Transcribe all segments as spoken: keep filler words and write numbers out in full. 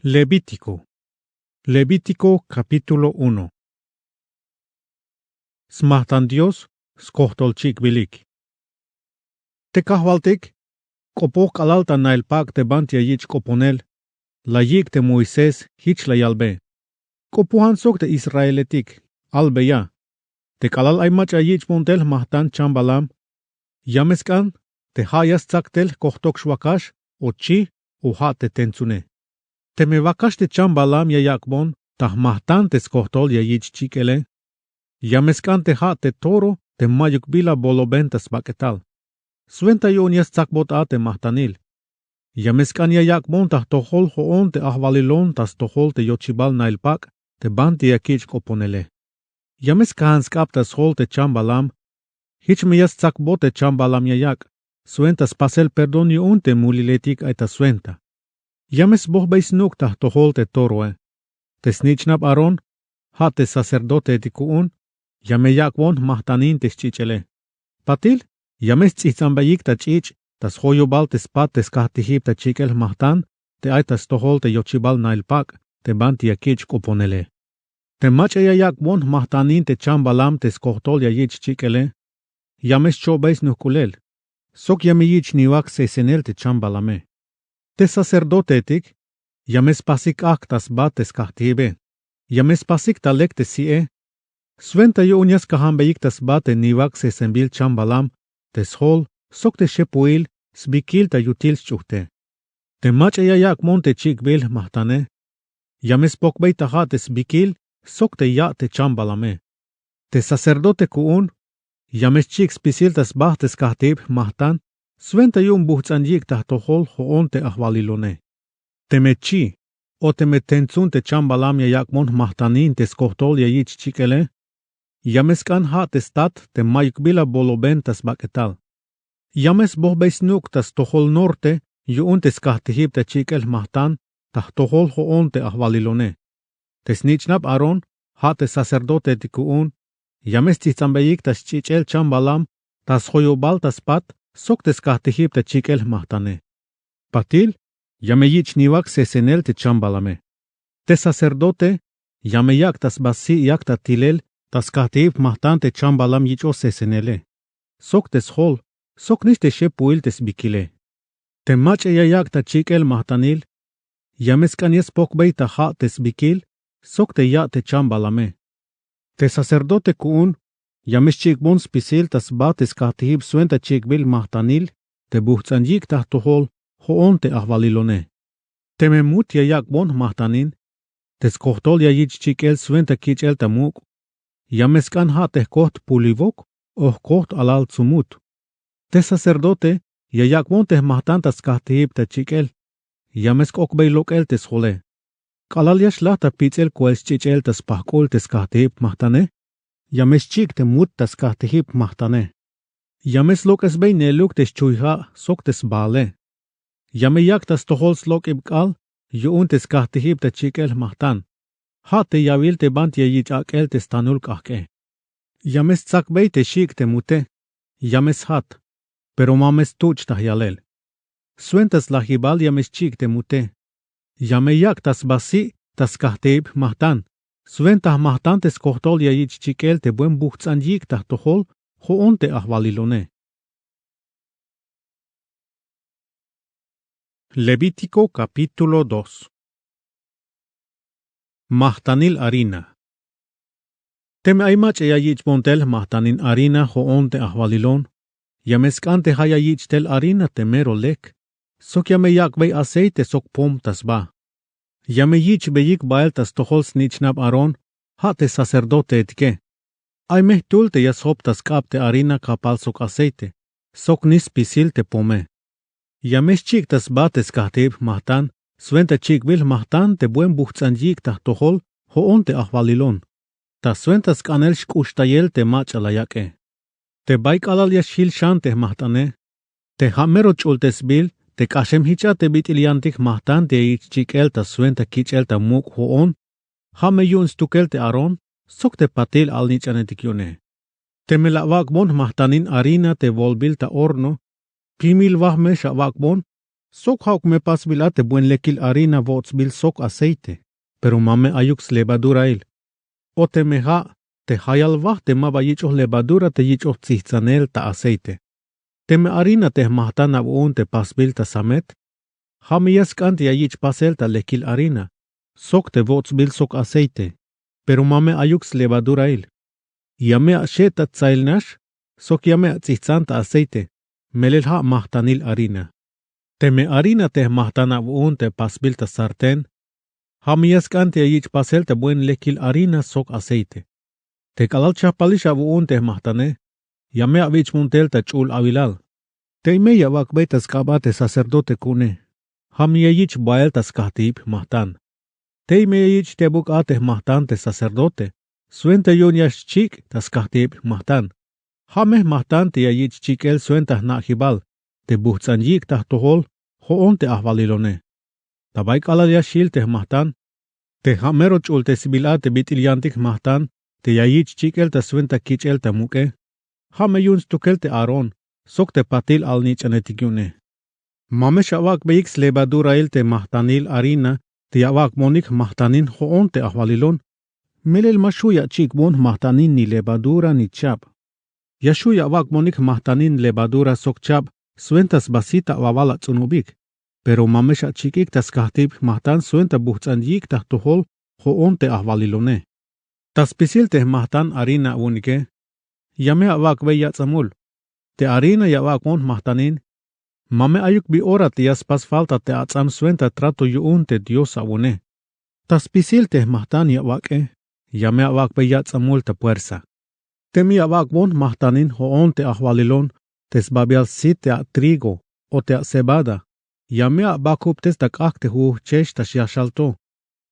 Levítico. Levítico, capítulo uno. Smajtan dios skojtol chik'bilik. Te kajwaltik, k'opoj k'alal ta nail pak' te banti ya yich' k'oponel, la yik' te moisés, jich la yalbe: K'opojan sok te israeletik, albeya: Te k'alal ay mach'a ya yich'bon tel jmajtan chambalam, ya me sk'an te ja' ya stsak tel jkojtok xwakax, o chi, o ja' te tentsune. Teme wakax te chambalam ya yak'bon ta jmajtan te skojtol ya yich' chik'ele, ya me sk'an te ja' te toro te mayuk bila boloben ta sbak'etal, swenta yu'un ya stsakbot a te majtanil. Ya me sk'an ya yak'bon ta jtojol jo'on te ajwalilon ta stojol te yochibal nail pak' te banti ya kich' k'oponele. Ya me skajan sk'ab ta sjol te chambalam. Jich me ya stsakbot te chambalam ya yak', swenta spasel perdón yu'un te muliletik ay ta swenta. Ya me sbojbey snuk' ta jtojol te toroe. Te snich'nab aarón, ja' te sacerdoteetik ku'un, ya me yak'bon jmajtanin te sch'ich'ele. Patil, ya me sts'ijts'ambeyik ta ch'ich' ta sjoyobal te spat te skajtijib ta chik'el jmajtan te ay ta stojol te yochibal nail pak' te banti ya kich' k'oponele. Te mach'a ya yak'bon jmajtanin te chambalam te skojtol ya yich' chik'ele, ya me xcho'bey snujk'ulel, sok ya me yich' niwak sesenel te chambalame. Te sacerdoteetik, ya me spasik k'ajk' ta sba te skajtijibe, ya me spasik ta lek te si'e, swenta yu'un ya skajanbeyik ta sba te niwak sesenbil chambalam, te sjol, sok te xepuhil sbikil ta yutil sch'ujte. Te mach'a ya yak'bon te chik'bil jmajtane, ya me spokbey ta ja' te sbikil sok te ya' te chambalame. Te sacerdote ku'un, ya me xchik' spisil ta sba te skajtijib jmajtan, swenta yu'un bujts'an yik' ta jtojol jo'on te ajwalilone. Teme chi, o teme tentsun te chambalam ya yak'bon jmajtanin te skojtol ya yich' chik'ele, ya me sk'an ja' te stat te mayuk bila boloben ta sbak'etal. Ya me sbojbey snuk' ta stojol norte yu'un te skajtijib ta chik'el jmajtan ta jtojol jo'on te ajwalilone. Te snich'nab aarón, ja' te sacerdoteetik ku'un, ya me sts'ijts'ambeyik ta sch'ich'el chambalam ta sjoyobal ta spat sok te skajtijib ta chik'el jmajtane. Patil, ya me yich' niwak sesenel te chambalame. Te sacerdote, ya me yak' ta sba si' yak ta tilel ta skajtijib jmajtan te chambalam yich'oj sesenele, sok te sjol, soknix te xepuhil te sbikile. Te mach'a ya yak' ta chik'el jmajtanil, ya me sk'an ya spokbey ta ja' te sbikil sok te ya' te chambalame. Te sacerdote ku'un, ya me xchik'bon spisil ta sba te skajtijib swenta chik'bil jmajtanil te bujts'an yik' ta jtojol jo'on te ajwalilone. Teme mut ya yak'bon jmajtanin, te skojtol ya yich' chik'el swenta kich'el ta muk', ya me sk'an ja' te jkojt puliwok o jkojt alal tsumut. Te sacerdote, ya yak'bon te jmajtan ta skajtijib ta chik'el, ya me sk'okbey lok'el te sjole. K'alal ya xlaj ta pits'el koel sch'ich'el ta spajk'ul te skajtijib jmajtane, ya me xchik' te mut ta skajtijib jmajtane. Ya me slok'esbey ne'eluk te xchuy ja' sok te sbaale. Ya me yak' ta stojol slok'ib k'aal yu'un te skajtijib ta chik'el jmajtan, ja' te yawil te banti ya yich' ak'el te stanul k'ajk'e. Ya me stsakbey te xik' te mute, ya me sjat, pero ma me stuch' ta jyalel. Swenta slajibal ya me xchik' te mute. Ya me yak' ta sba si' ta skajtijib jmajtan, swenta jmajtan te skojtol ya yich' chik'el te buen bujts'an yik' ta jtojol jo'on te ajwalilone. Levítico capítulo dos. Majtanil harina. Teme ay mach'a ya yich'bon tel jmajtanin harina jo'on te ajwalilon, ya me sk'an te ja' ya yich' tel harina te mero lek, sok ya me yak'bey aceite sok pom ta sba. Ya me yich'beyik bael ta stojol snich'nab aarón, ja' te sacerdoteetike. Ay me jtul te ya sjob ta sk'ab te harina kapal sok aceite, soknix spisil te pome. Ya me xchik' ta sba te skajtijib jmajtan swenta chik'bil jmajtan te buen bujts'an yik' ta jtojol jo'on te ajwalilon, ta swenta sk'anel xk'uxtayel te mach'a la yak'e. Te bay k'alal ya xjil xan te jmajt'ane, te ja' mero ch'ultesbil te k'axem jich a te bit'il yantik jmajtan te ya yich' chik'el ta swenta kich'el ta muk' jo'on, ja' me yu'un stukel te aarón sok te patil alnich'anetik yu'une. Teme la awak'bon jmajtanin harina te wolbil ta horno, pimil waj me xawak'bon, Sok ja'uk me pasbil a te buen lekil harina wots'bil sok aceite, pero ma me ayuk slevadurail. O teme ja', te jayal waj te ma ba yich'oj levadura te yich'oj tsijtsanel ta aceite. Teme harina te jmajtan awu'un te pasbil ta samet, ja' me ya sk'an te ya yich' pasel ta lekil harina sok te wots'bil sok aceite, pero ma me ayuk slevadurail. Ya me axe' ta tsail nax sok ya me ats'ijtsan ta aceite, melel ja' majtanil harina. Teme harina te jmajtan awu'un te pasbil ta sartén, ja' me ya sk'an te ya yich' pasel te buen lekil harina sok aceite. Te k'alal chajpalix awu'un te jmajtane, ya me awich'bon tel ta ch'ul awilal. Tey me ya awak'bey ta sk'ab a te sacerdote ku'une, ja' me ya yich' bael ta skajtijib jmajtan. Tey me ya yich' tebuk a te jmajtan te sacerdote swenta yu'un ya xchik' ta skajtijib jmajtan. Ja' me jmajtan te ya yich' chik'el swenta jna'jibal te bujts'an yik' ta jtojol jo'on te ajwalilone. Ta bay k'alal ya xjil te jmajtan, te ja' mero ch'ultesbil a te bit'il yantik jmajtan te ya yich' chik'el ta swenta kich'el ta muk'e, ja' me yu'un stukel te Aarón sok te patil alnich'anetik yu'une. Ma me xawak'beyik slevadurail te majtanil harina te ya awak'bonik jmajtanin jo'on te ajwalilon, melel ma xju' ya achik'bon jmajtanin ni levadura ni chab. Ya xju' ya awak'bonik jmajtanin levadura sok chab swenta sba sit awawal ats'unubik, pero ma me xachik'ik ta skajtijib jmajtan swenta bujts'an yik' ta jtojol jo'on te ajwalilone. Ta spisil te jmajtan harina awu'unike, ya me awak'bey yats'amul. Te harina ya awak'bon jmajtanin, ma me ayuk bi ora te ya spas falta te ats'am swenta trato yu'un te Dios awu'une. Ta spisil te jmajtan ya awak'e, ya me awak'bey yats'amul ta puersa. Teme ya awak'bon jmajtanin jo'on te ajwalilon te sbabial sit te atrigo o te acebada, ya me abakubtes ta k'ajk' te jujuj chex ta yaxal to.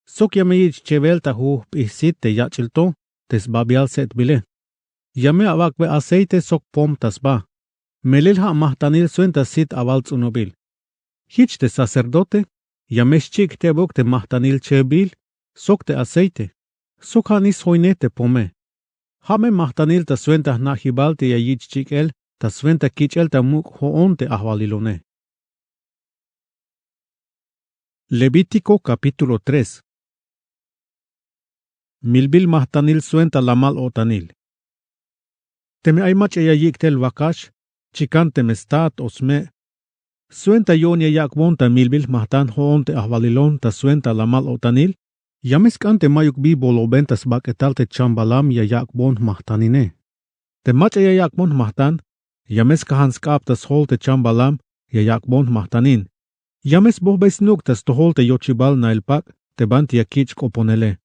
Sok ya me yich' chebel ta jujuj p'ij sit te yach'il to te sbabial set'bile. Ya me awak'bey aceite sok pom ta sba, melel ja' majtanil swenta sit awal ts'unubil. Jich te sacerdote ya me xchik' tebuk te majtanil chebil sok te aceite, sok ja' nix sjoynej te pome. Ja' me majtanil ta swenta jna'jibal te ya yich' chik'el ta swenta kich'el ta muk' jo'on te ajwalilone. Levítico capítulo tres. Milbil majtanil swenta lamal o'tanil. Teme ay mach'a ya yik' tel wakax, chikan teme stat o sme', swenta yu'un ya yak'bon ta milbil jmajtan jo'on te ajwalilon ta swenta lamal o'tanil, ya me sk'an te mayuk bi boloben ta sbak'etal te chambalam ya yak'bon jmajtanine. Te mach'a ya yak'bon jmajtan, ya me skajan sk'ab ta sjol te chambalam ya yak'bon jmajtanin. Ya me sbojbey snuk' ta stojol te yochibal nail pak' te banti ya kich' k'oponele.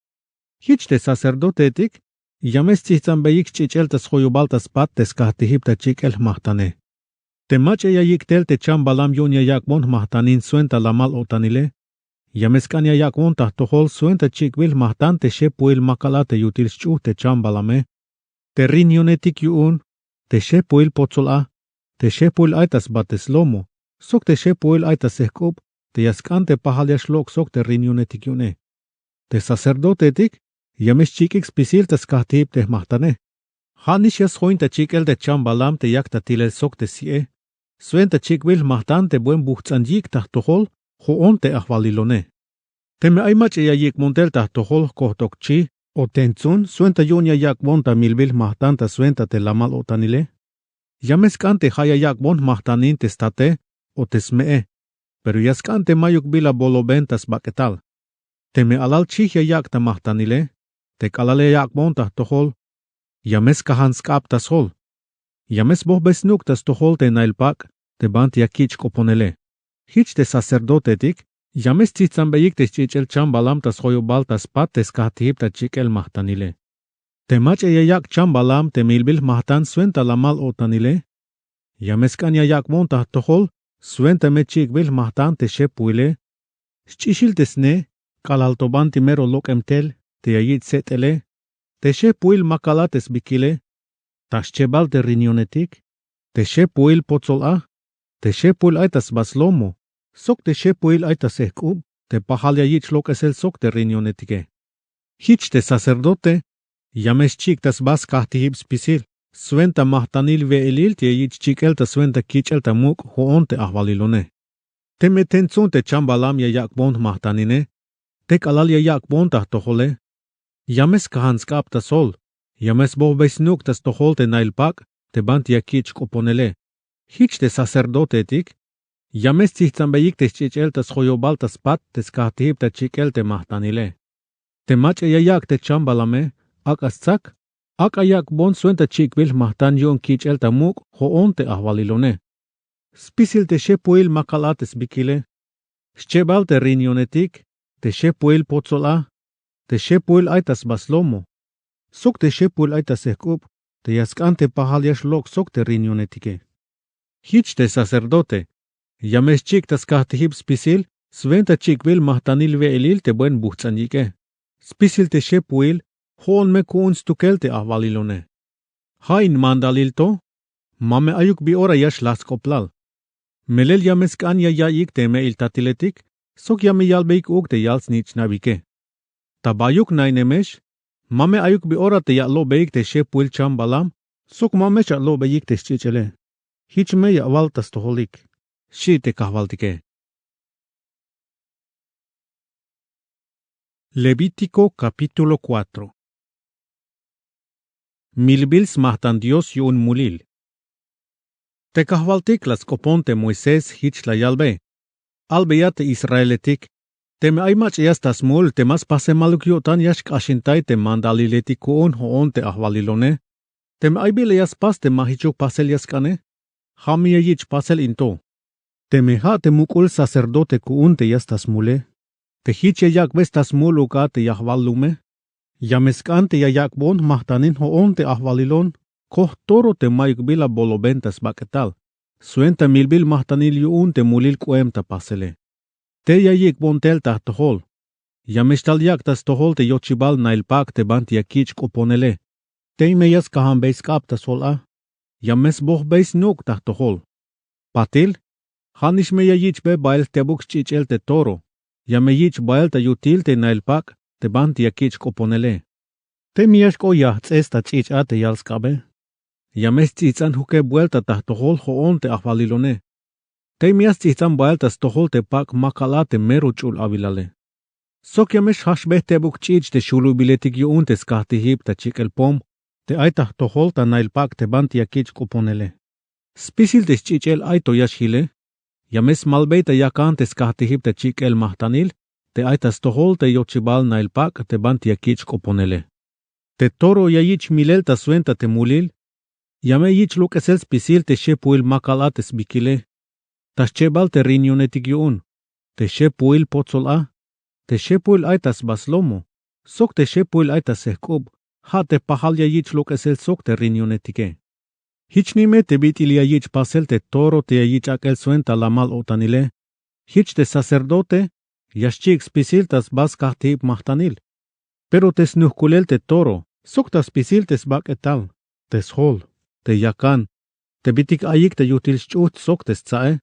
Jich te sacerdoteetik ya me stsijtsanbeyik sch'ich'el ta sjoyobal ta spat te skajtijib ta chik'el jmajtane. Te mach'a ya yik' tel te chambalam yu'un ya yak'bon jmajtanin swenta lamal o'tanile, ya me sk'an ya yak'bon ta jtojol swenta chik'bil jmajtan te xepuhil makal a te yutil sch'uj te chambalame, te riñonetik yu'un, te xepuhil potsol a, te xepuhil ay ta sba te slomo, sok te xepuhil ay ta sejk'ub te ya sk'an te pajal ya xlok' sok te riñonetik yu'une. Te sacerdoteetik ya me xchik'ik spisil ta skajtijib te jmajtane. Ja' nix ya sjoin ta chik'el te chambalam te yak ta tilel sok te si'e, swenta chik'bil jmajtan te buen bujts'an yik' ta jtojol jo'on te ajwalilone. Teme ay mach'a ya yik'bon tel ta jtojol jkojtok chi o tentsun swenta yu'un ya yak'bon ta milbil jmajtan ta swenta te lamal o'tanile, ya me sk'an te ja' ya yak'bon jmajtanin te state o te sme'e, pero ya sk'an te mayuk bila boloben ta sbak'etal. Teme alal chij ya yak' ta majtanile, te k'alal ya yak'bon ta jtojol, ya me skajan sk'ab ta sjol. Ya me sbojbey snuk' ta stojol te nail pak' te banti ya kich' k'oponele. Jich te sacerdoteetik ya me stsijtsanbeyik te sch'ich'el chambalam ta sjoyobal ta spat te skajtijib ta chik'el majtanile. Te mach'a ya yak' chambalam te milbil jmajtan swenta lamal o'tanile, ya me sk'an ya yak'bon ta jtojol swenta me chik'bil jmajtan te xepuhile, sch'ixil te sne k'alal to banti mero lok'em tel te ya yich' set'ele, te xepuhil makal a te sbikile, ta schebal te riñonetik, te xepuhil potsol a, te xepuhil ay ta sba slomo, sok te xepuhil ay ta sejk'ub te pajal ya yich' lok'esel sok te riñonetike. Jich te sacerdote ya me xchik' ta sba skajtijib spisil swenta majtanil we'elil te ya yich' chik'el ta swenta kich'el ta muk' jo'on te ajwalilone. Teme tentsun te chambalam ya yak'bon jmajtanine, te k'alal ya yak'bon ta jtojole, ya me skajan sk'ab ta sjol, ya me sbojbey snuk' ta stojol te nail pak' te banti ya kich' k'oponele. Jich te sacerdoteetik ya me stsijtsanbeyik te sch'ich'el ta sjoyobal ta spat te skajtijib ta chik'el te majtanile. Te mach'a ya yak' te chambalame, ak'a stsak, ak'a yak'bon swenta chik'bil jmajtan yu'un kich'el ta muk' jo'on te ajwalilone. Spisil te xepuhil makal a te sbikile, xchebal te riñonetik, te xepuhil potsol a, te xepuhil ay ta sba slomo, sok te xepuhil ay ta sjk'ub, te ya sk'an te pajal ya xlok' sok te riñonetike. Jich te sacerdote ya me xchik' ta skajtijib spisil swenta chik'bil majtanil we'elil te buen bujts'an yik'e. Spisil te xepuhil jo'on me ku'un stukel te ajwalilone. Ja' in mandalil to, ma me ayuk bi ora ya xlaj sk'oplal. Melel ya me sk'an ya ya'iyik te me'iltatiletik sok ya me yalbeyik uuk te yal-snich'nabike. Ta bayuk nainemex, ma me ayuk bi ora te ya alo'beyik te xepuhil chambalam sok ma me x-alo'beyik te sch'ich'ele. Jich me ya awal ta stojolik, xchi te kajwaltike. Levítico capítulo cuatro. Milbil smajtan Dios yu'un mulil. Te kajwaltik la sk'opon te Moisés jich la yalbe: Albeya te israeletik, teme ay mach'a ya sta smul te ma spasemaluk yo'tan ya xk'axintay te mandaliletik ku'un jo'on te ajwalilone, teme ay bila ya spas te ma jichuk pasel ya sk'ane, ja' me ya yich' pasel in to. Teme ja' te muk'ul sacerdote ku'un te ya sta smule, te jich ya yak'bey sta smul uuk a te yajwal lume, ya me sk'an te ya yak'bon jmajtanin jo'on te ajwalilon koj toro te mayuk bila boloben ta sbak'etal, swenta milbil majtanil yu'un te mulil k'oem ta pasele. Tey ya yik'bon tel ta jtojol, ya me xtal yak' ta stojol te yochibal nail pak' te banti ya kich' k'oponele. Tey me ya skajanbey sk'ab ta sjol a, ya me sbojbey snuk' ta jtojol. Patil, ja' nix me ya yich'be bael jtebuk sch'ich'el te toro, ya me yich' bael ta yutil te nail pak' te banti ya kich' k'oponele. Tey me ya xk'o yajts'es ta ch'ich' a te yal sk'abe, ya me sts'ijts'an jukeb buelta ta jtojol jo'on te ajwalilone. Tey me ya sts'ijts'an bael ta stojol te pak' makal a te mero ch'ul awilale. Sok ya me xjajxbe jtebuk ch'ich' te xulubiletik yu'un te skajtijib ta chik'el pom te ay ta jtojol ta nail pak' te banti ya kich' k'oponele. Spisil te sch'ich'el ay to ya xjile, ya me smalbey ta yakan te skajtijib ta chik'el majtanil te ay ta stojol te yochibal nail pak' te banti ya kich' k'oponele. Te toro ya yich' milel ta swenta te mulil, ya me yich' lok'esel spisil te xepuhil makal a te sbikile, ta xchebal te riñonetik yu'un, te xepuhil potsol a, te xepuhil ay ta sba slomo, sok te xepuhil ay ta sjk'ub, ja' te pajal ya yich' lok'esel sok te riñonetike. Jich ni me te bit'il ya yich' pasel te toro te ya yich' ak'el swenta lamal-o'tanile. Jich te sacerdote ya xchik' spisil ta sba skajtijib majtanil. Pero te snujk'ulel te toro, sok ta spisil te sbak'etal, te sjol, te yakan, te bitik ayik ta yutil sch'ujch' sok te stsa'e,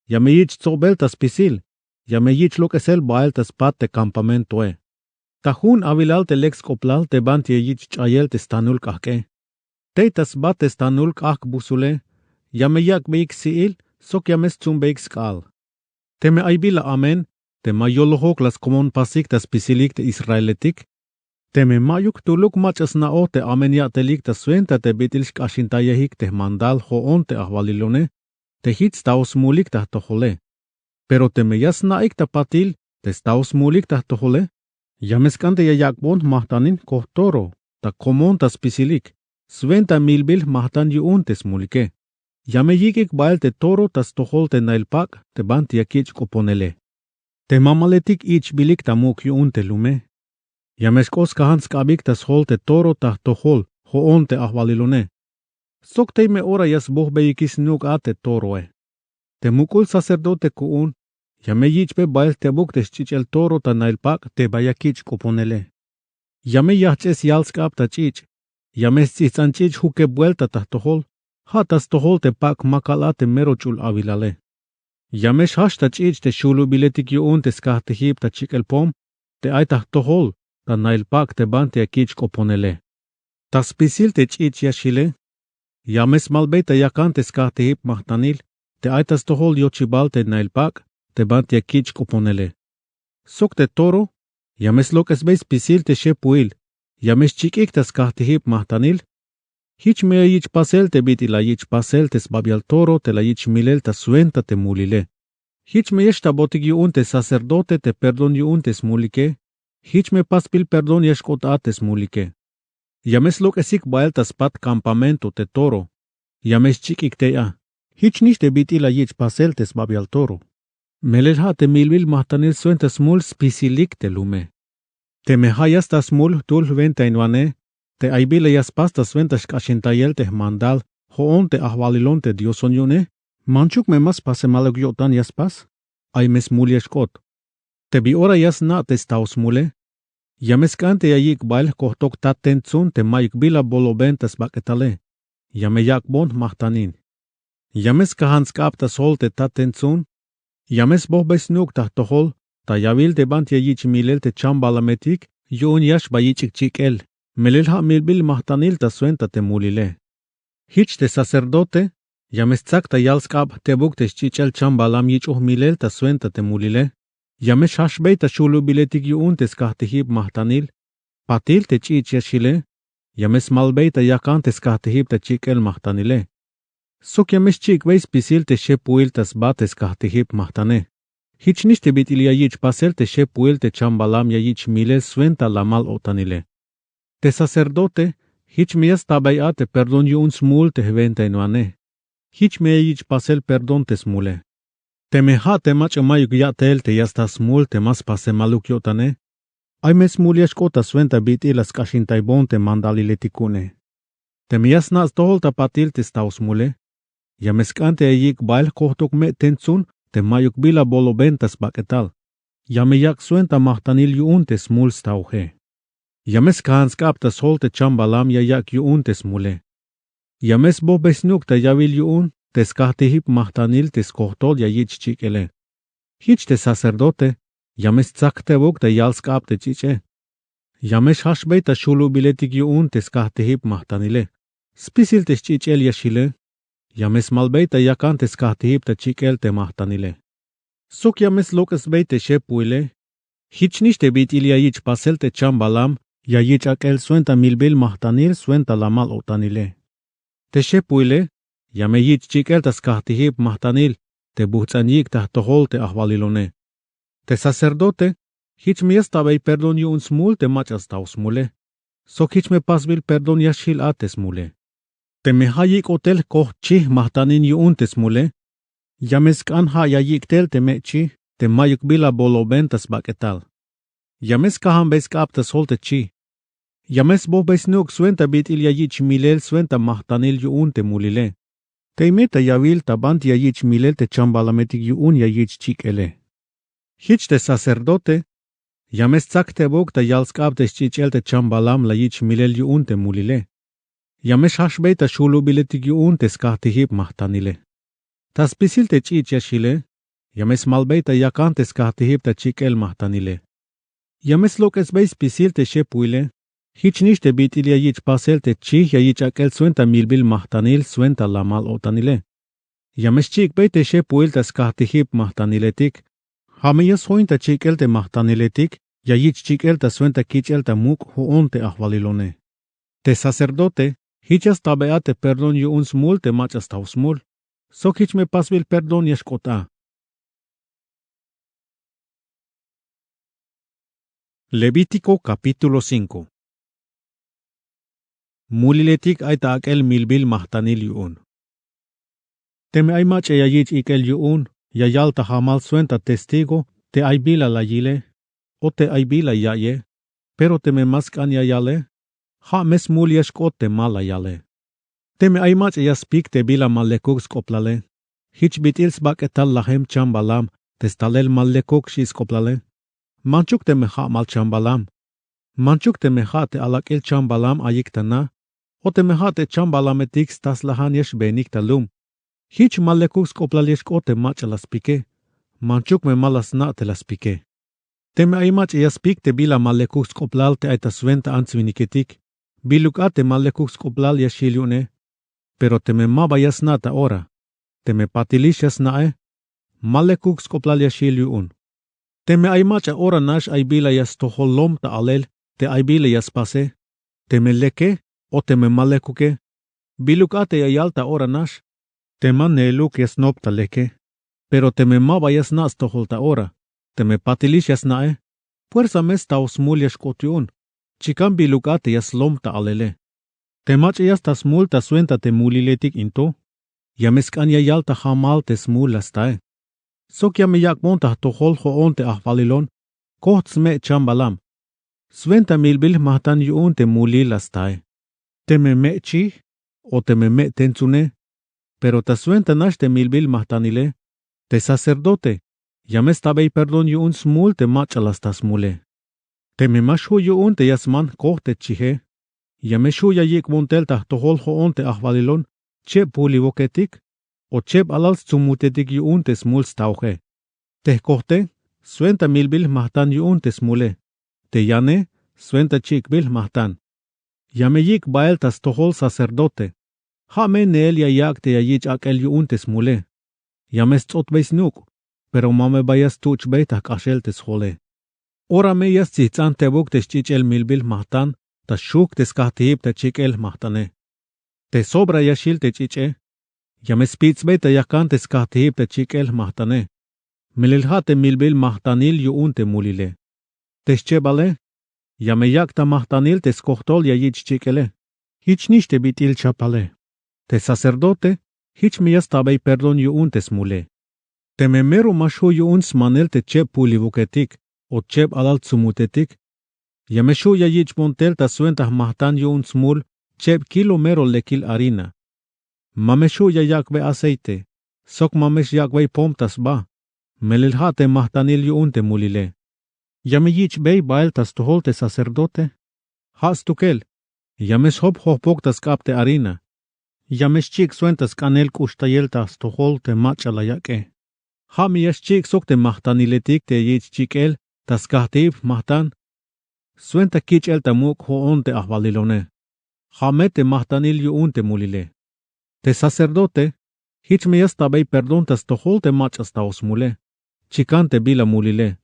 ya me yich' tsobel ta spisil, ya me yich' lok'esel bael ta spat te kampamentoe. Ta jun awilal te lek sk'oplal te banti ya yich' ch'ayel te stanul k'ajk'e. Tey ta sba te stanul k'ajk' busule, ya me yak'beyik si'il sok ya me stsumbeyik sk'aal. Teme ay bila amen te ma yolojok la skomon pasik ta spisilik te israeletik, teme ma'yuk jtuluk mach'a sna'oj te amen ya'telik ta swenta te bit'il xk'axintayejik te jmandal jo'on te ajwalilone, te jich staoj smulik ta jtojole. Pero teme ya sna'ik ta patil te staoj smulik ta jtojole, ya me sk'an te ya yak'bon jmajtanin koj toro ta komon ta spisilik, swenta milbil jmajtan yu'un te smulike. Ya me yik'ik bael te toro ta stojol te nail pak' te banti ya kich' k'oponele. Te mamaletik ich'bilik ta muk' yu'un te lume, ya me xk'o skajan sk'abik ta sjol te toro ta jtojol jo'on te ajwalilone. Sok tey me ora ya sbojbeyikix snuk' a te toroe. Te muk'ul sacerdote ku'un ya me yich'be bael jtebuk te sch'ich'el toro ta nail pak' te ba ya kich' k'oponele. Ya me yajch'es yal sk'ab ta ch'ich', ya me sts'ijts'an ch'ich' jukeb buelta ta jtojol, ja' ta stojol te pak' makal a te mero ch'ul awilale. Ya me xjajch ta ch'ich' te xulubiletik yu'un te skajtijib ta chik'el pom te ay ta jtojol ta nail pak' te banti ya kich' k'oponele. Ta spisil te ch'ich' ya xjile, ya me smalbey ta yakan te skajtijib majtanil te ay ta stojol yochibal te nail pak' te banti ya kich' k'oponele. Sok te toro, ya me slok'esbey spisil te xepuhil, ya me xchik'ik ta skajtijib majtanil. Jich me ya yich' pasel te bit'il la yich' pasel te sbabial toro te la yich' milel ta swenta te mulile. Jich me ya xtabotik yu'un te sacerdote te perdón yu'un te smulike. Jich me pasbil perdón ya xk'ot a te smulike. Ya me slok'esik bael ta spat kampamento te toro. Ya me xchik'ik tey a. Jich nix te bit'il la yich' pasel te sbabial toro. Melel ja' te milbil majtanil swenta smul spisilik te lume. Teme ja' ya sta smul jtul jwentainwane, te ay bila ya spas ta swenta xk'axintayel te jmandal jo'on te ajwalilon te Dioson yu'une. Manchuk me ma spasemaluk yo'tan ya spas. Ay me smul ya xk'ot. Te bi ora ya sna' te staw smule. Ya me sk'an te ya yik' bael jkojtok tat tentsun te mayuk bila boloben ta sbak'etale. Ya me yak'bon jmajtanin. Ya me skajan sk'ab ta sjol te tat tentsun. Ya me sbojbey snuk' ta jtojol ta yawil te banti ya yich' milel te chambalametik yu'un ya xba yich'ik chik'el. Melel ja' milbil majtanil ta swenta te mulile. Jich te sacerdote ya me stsak ta yal sk'ab jtebuk te xch'ich'el chambalam yich'oj milel ta swenta te mulile. Ya me xjaxbey ta xulubiletik yu'un te skajtijib majtanil. Patil te ch'ich' ya xjile. Ya me smalbey ta yakan te skajtijib ta chik'el majtanile. Sok ya me xchik'bey spisil te xepuhil ta sba te skajtijib majtane. Jich nix te bit'il ya yich' pasel te xepuhil te chambalam ya yich' milel swenta lamal-o'tanile. Te sacerdote jich me ya stabey a te perdón yu'un smul te jwentainwane. Jich me ya yich' pasel perdón te smule. Teme ja' te mach'a mayuk ya'tel te ya sta smul te ma spasemaluk yo'tane. Ay me smul ya xk'ot ta swenta bit'il la sk'axintaybon te mandaliletik ku'une. Teme ya sna' stojol ta patil te staw smule. Ya me sk'an te ya yik' bael jkojtok me' tentsun te mayuk bila boloben ta sbak'etal. Ya me yak' swenta majtanil yu'un te smul stawje. Ya me skajan sk'ab ta sjol te chambalam ya yak' yu'un te smule. Ya me sbojbey snuk' ta yawil yu'un te skajtijib majtanil te skojtol ya yich' chik'ele. Jich te sacerdote ya me stsak jtebuk ta yal sk'ab te ch'ich'e. Ya me xjaxbey ta xulubiletik yu'un te skajtijib majtanile. Spisil te xch'ich'el ya xjile. Ya me smalbey ta yakan te skajtijib ta chik'el te majtanile. Sok ya me slok'esbey te xepuhile. Jich nix te bit'il ya yich' pasel te chambalam ya yich' ak'el swenta milbil majtanil swenta lamal-o'tanile. Te xepuhile ya me yich' chik'el ta skajtijib majtanil te bujts'an yik' ta jtojol te ajwalilone. Te sacerdote jich me ya stabey perdón yu'un smul te mach'a staw smule. Sok jich me pasbil perdón ya xjil a te smule. Teme ja' yik'ot tel jkoj chij majtanin yu'un te smule. Ya me sk'an ja' ya yik' tel te me' chij te mayuk bila boloben ta sbak'etal. Ya me skajanbey sk'ab ta sjol te chij. Ya me sbojbey snuk' swenta bit'il ya yich' milel swenta majtanil yu'un te mulile. Tey me ta yawil ta banti ya yich' milel te chambalametik yu'un ya yich' chik'ele. Jich te sacerdote ya me stsak jtebuk ta yal sk'ab te xch'ich'el te chambalam la yich' milel yu'un te mulile. Ya me xjaxbey ta xulubiletik yu'un te skajtijib majtanile. Ta spisil te ch'ich' ya xjile. Ya me smalbey ta yakan te skajtijib ta chik'el majtanile. Ya me slok'esbey spisil te xepuhile. Jich nix te bit'il ya yich' pasel te chij ya yich' ak'el swenta milbil majtanil swenta lamal-o'tanile. Ya me xchik'bey te xepuhil ta skajtijib majtaniletik. Ja' me ya sjoin ta chik'el te majtaniletik ya yich' chik'el ta swenta kich'el ta muk' jo'on te ajwalilone. Te sacerdote jich ya stabey a te perdón yu'un smul te mach'a staw smul. Sok jich me pasbil perdón ya xk'ot a. Levítico capítulo cinco. Muliletik ay ta ak'el milbil majtanil yu'un. Teme ay mach'a ya yich' ik'el yu'un ya yal ta jamal swenta testigo te ay bila la yile o te ay bila ya'ye. Pero teme ma sk'an ya yale, ja' me smul ya xk'ot te ma la yale. Teme ay mach'a ya spik te bila ma lekuk sk'oplale, jich bit'il sbak'etal lajem chambalam te stalel ma lekuk xi' sk'oplale. Manchuk teme ja' mal chambalam. Manchuk teme ja' te alak'il chambalam ayik ta na o teme ja' te chambalametik sta slajan ya xbeenik ta lum. Jich ma lekuk sk'oplal ya xk'ot te mach'a la spike. Manchuk me ma la sna' te la spike. Teme ay mach'a ya spik te bila ma lekuk sk'oplal te ay ta swenta ants-winiketik, biluk a te ma lekuk sk'oplal ya xjil yu'une. Pero teme ma ba ya sna' ta ora, teme patilix ya sna'e, Ma lekuk sk'oplal ya xjil yu'un. Teme ay mach'a ora nax ay bila ya stojol lom ta alel te ay bila ya spase, teme leke o teme ma lekuke, biluk a te ya yal ta ora nax? Te ma neeluk ya snop ta leke. Pero teme ma ba ya sna' stojol ta ora, teme patilix ya sna'e, fuerza me staoj smul ya xk'ot yu'un, chikan biluk a te ya slom ta alele. Te mach'a ya sta smul ta swenta te muliletik in to, ya me sk'an ya yal ta jamal te smul la stae. Sok ya me yak'bon ta jtojol jo'on te ajwalilon, kojt sme' chambalam. Swenta milbil jmajtan yu'un te mulil la stae. Teme me' chij o teme me' tentsune, pero ta swenta nax te milbil jmajtanile, te sacerdote ya me stabey perdón yu'un smul te mach'a la sta smule. Teme ma xju' yu'un te ya sman jkojt te chije, ya me xju' ya yik'bon tel ta jtojol jo'on te ajwalilon cheb puliwoketik o cheb alal stsumutetik yu'un te smul staoje. Te jkojte, swenta milbil jmajtan yu'un te smule. Te yane, swenta chik'bil jmajtan. Ya me yik' bael ta stojol sacerdote. Ja' me neel ya yak' te ya yich' ak'el yu'un te smule. Ya me sts'otbey snuk', pero ma me ba ya stuch'bey ta jk'axel te sjole. Ora me ya stsijts'an tebuk te sch'ich'el milbil jmajtan ta xujk te skajtijib ta chik'el jmajtane. Te sobra ya xjil te ch'ich'e, ya me spitz'bey ta yakan te skajtijib ta chik'el jmajtane. Melel ja' te milbil jmajtanil yu'un te mulile. Te schebale, ya me yak' ta jmajtanil te skojtol ya yich' chik'ele. Jichnix te bit'il chapale. Te sacerdote, jich me ya stabey perdón yu'un te smule. Teme mero ma xju' yu'un smanel te cheb puliwoketik o cheb alal tsumutetik, ya me xju' ya yich'bon tel ta swenta jmajtan yu'un smul cheb kilo mero lekil harina. Ma me xju' ya yak'bey aceite, sok ma me xyak'bey pom ta sba, melel ja' te jmajtanil yu'un te mulile. Ya me yich'bey bael ta stojol te sacerdote. Ja' stukel, ya me sjop jojpok ta sk'ab te harina. Ya me xchik' swenta sk'anel k'uxtayel ta stojol te mach'a la yak'e. Ja' me ya xchik' sok te jmajtaniletik te yich' chik'el ta skajtijib jmajtan. Swenta kich'el ta muk' jo'on te ajwalilone. Ja' me te jmajtanil yu'un te mulile. Te sacerdote, jich me ya stabey perdón ta stojol te mach'a staoj smule. Chikan te bila mulile.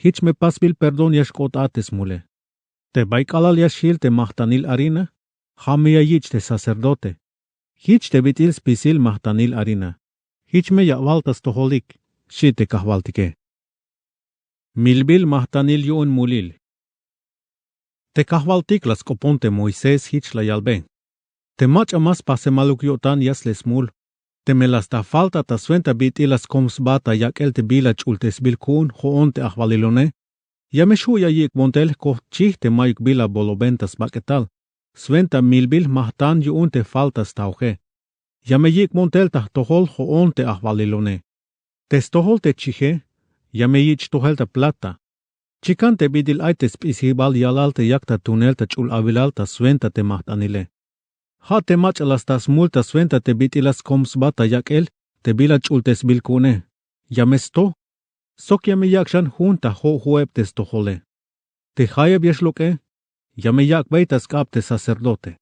Jich me pasbil perdón ya xk'ot a te smule. Te bay k'alal ya xjil te jmajtanil harina, ja' me ya yich' te sacerdote. Jich te bit'il spisil jmajtanil harina. Jich me ya awal ta stojolik, xi' te kajwaltike. Milbil jmajtanil yu'un mulil. Te kajwaltik la sk'opon te Moisés jich la yalbe. Te mach'a ma spasemaluk yo'tan ya sle smul, teme la sta falta ta swenta bit'il la skom sba ta yak'el te bila ch'ultesbil ku'un jo'on te ajwalilone, ya me xju' ya yik'bon tel jkojt chij te mayuk bila boloben ta sbak'etal, swenta milbil jmajtan yu'un te falta staoje. Ya me yik'bon tel ta jtojol jo'on te ajwalilone. Te stojol te chije, ya me yich' tojel ta plata. Chikan te bit'il ay te sp'isijbal yalal te yak ta tuunel ta ch'ul awilal ta swenta te jmajt'anile. Ja' te mach'a la sta smul ta swenta te bit'il la skom sba ta yak'el te bila ch'ultesbil ku'une. Ya me sto, sok ya me yak' xan jun ta jo'jo'eb te stojole. Te jayeb ya xlok'e, ya me yak'bey ta sk'ab te sacerdote.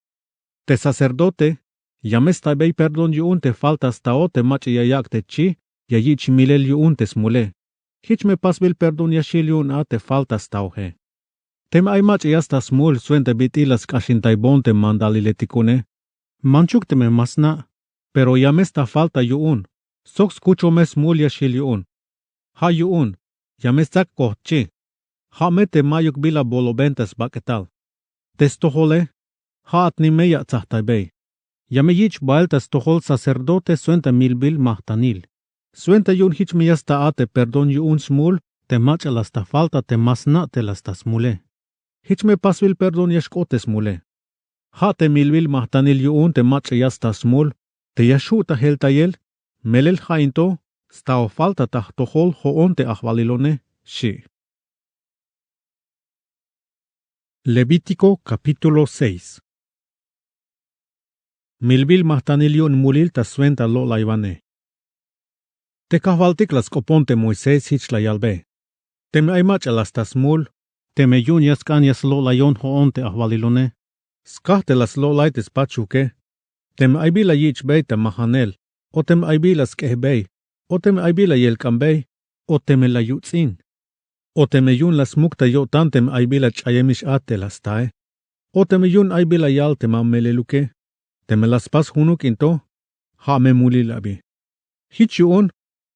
Te sacerdote, ya me staybey perdón yu'un te falta stao te mach'a ya yak' te chi ya yich' milel yu'un te smule. Jich me pasbil perdón ya xjil yu'un a te falta staoje. Teme ay mach'a ya sta smul swenta bit'il la sk'axintaybon te mandaliletik ku'une. Manchuk teme ma sna', pero ya me sta falta yu'un, sok skuchon me smul ya xjil yu'un. Ja' yu'un, ya me stsak kojt chi. Ja' me te mayuk bila boloben ta sbak'etal. Te stojole, ja'atni me ya atsajtaybey. Ya me yich' bael ta stojol sacerdote swenta milbil majtanil. Swenta yu'un jich me ya sta a te perdón yu'un smul te mach'a la sta falta te ma sna' te la sta smule. Jich me pasbil perdón ya xk'ot te smule. Ja' te milbil majtanil yu'un te mach'a ya sta smul te ya xju' ta jeltayel, melel ja' in to staoj falta ta jtojol jo'on te ajwalilone, xi'. Levítico capítulo seis. Milbil majtanil yu'un mulil ta swenta lo'laywane. Te kajwaltik la sk'opon te Moisés jich la yalbe. Teme ay mach'a la sta smul, teme yu'un ya sk'an ya slo'layon jo'on te ajwalilone, skaj te la slo'lay te spachuke. Teme ay bila yich'bey ta majanel, o teme ay bila sk'ejbey, o teme ay bi la yelk'anbey, o teme la yuts'in, o teme yu'un la smuk ta yo'tan teme ay bi la ch'ayemix a te la stae, o teme yu'un ay bi la yal te ma meleluke, teme la spas junuk in to, ja' me mulil abi. Jich yu'un,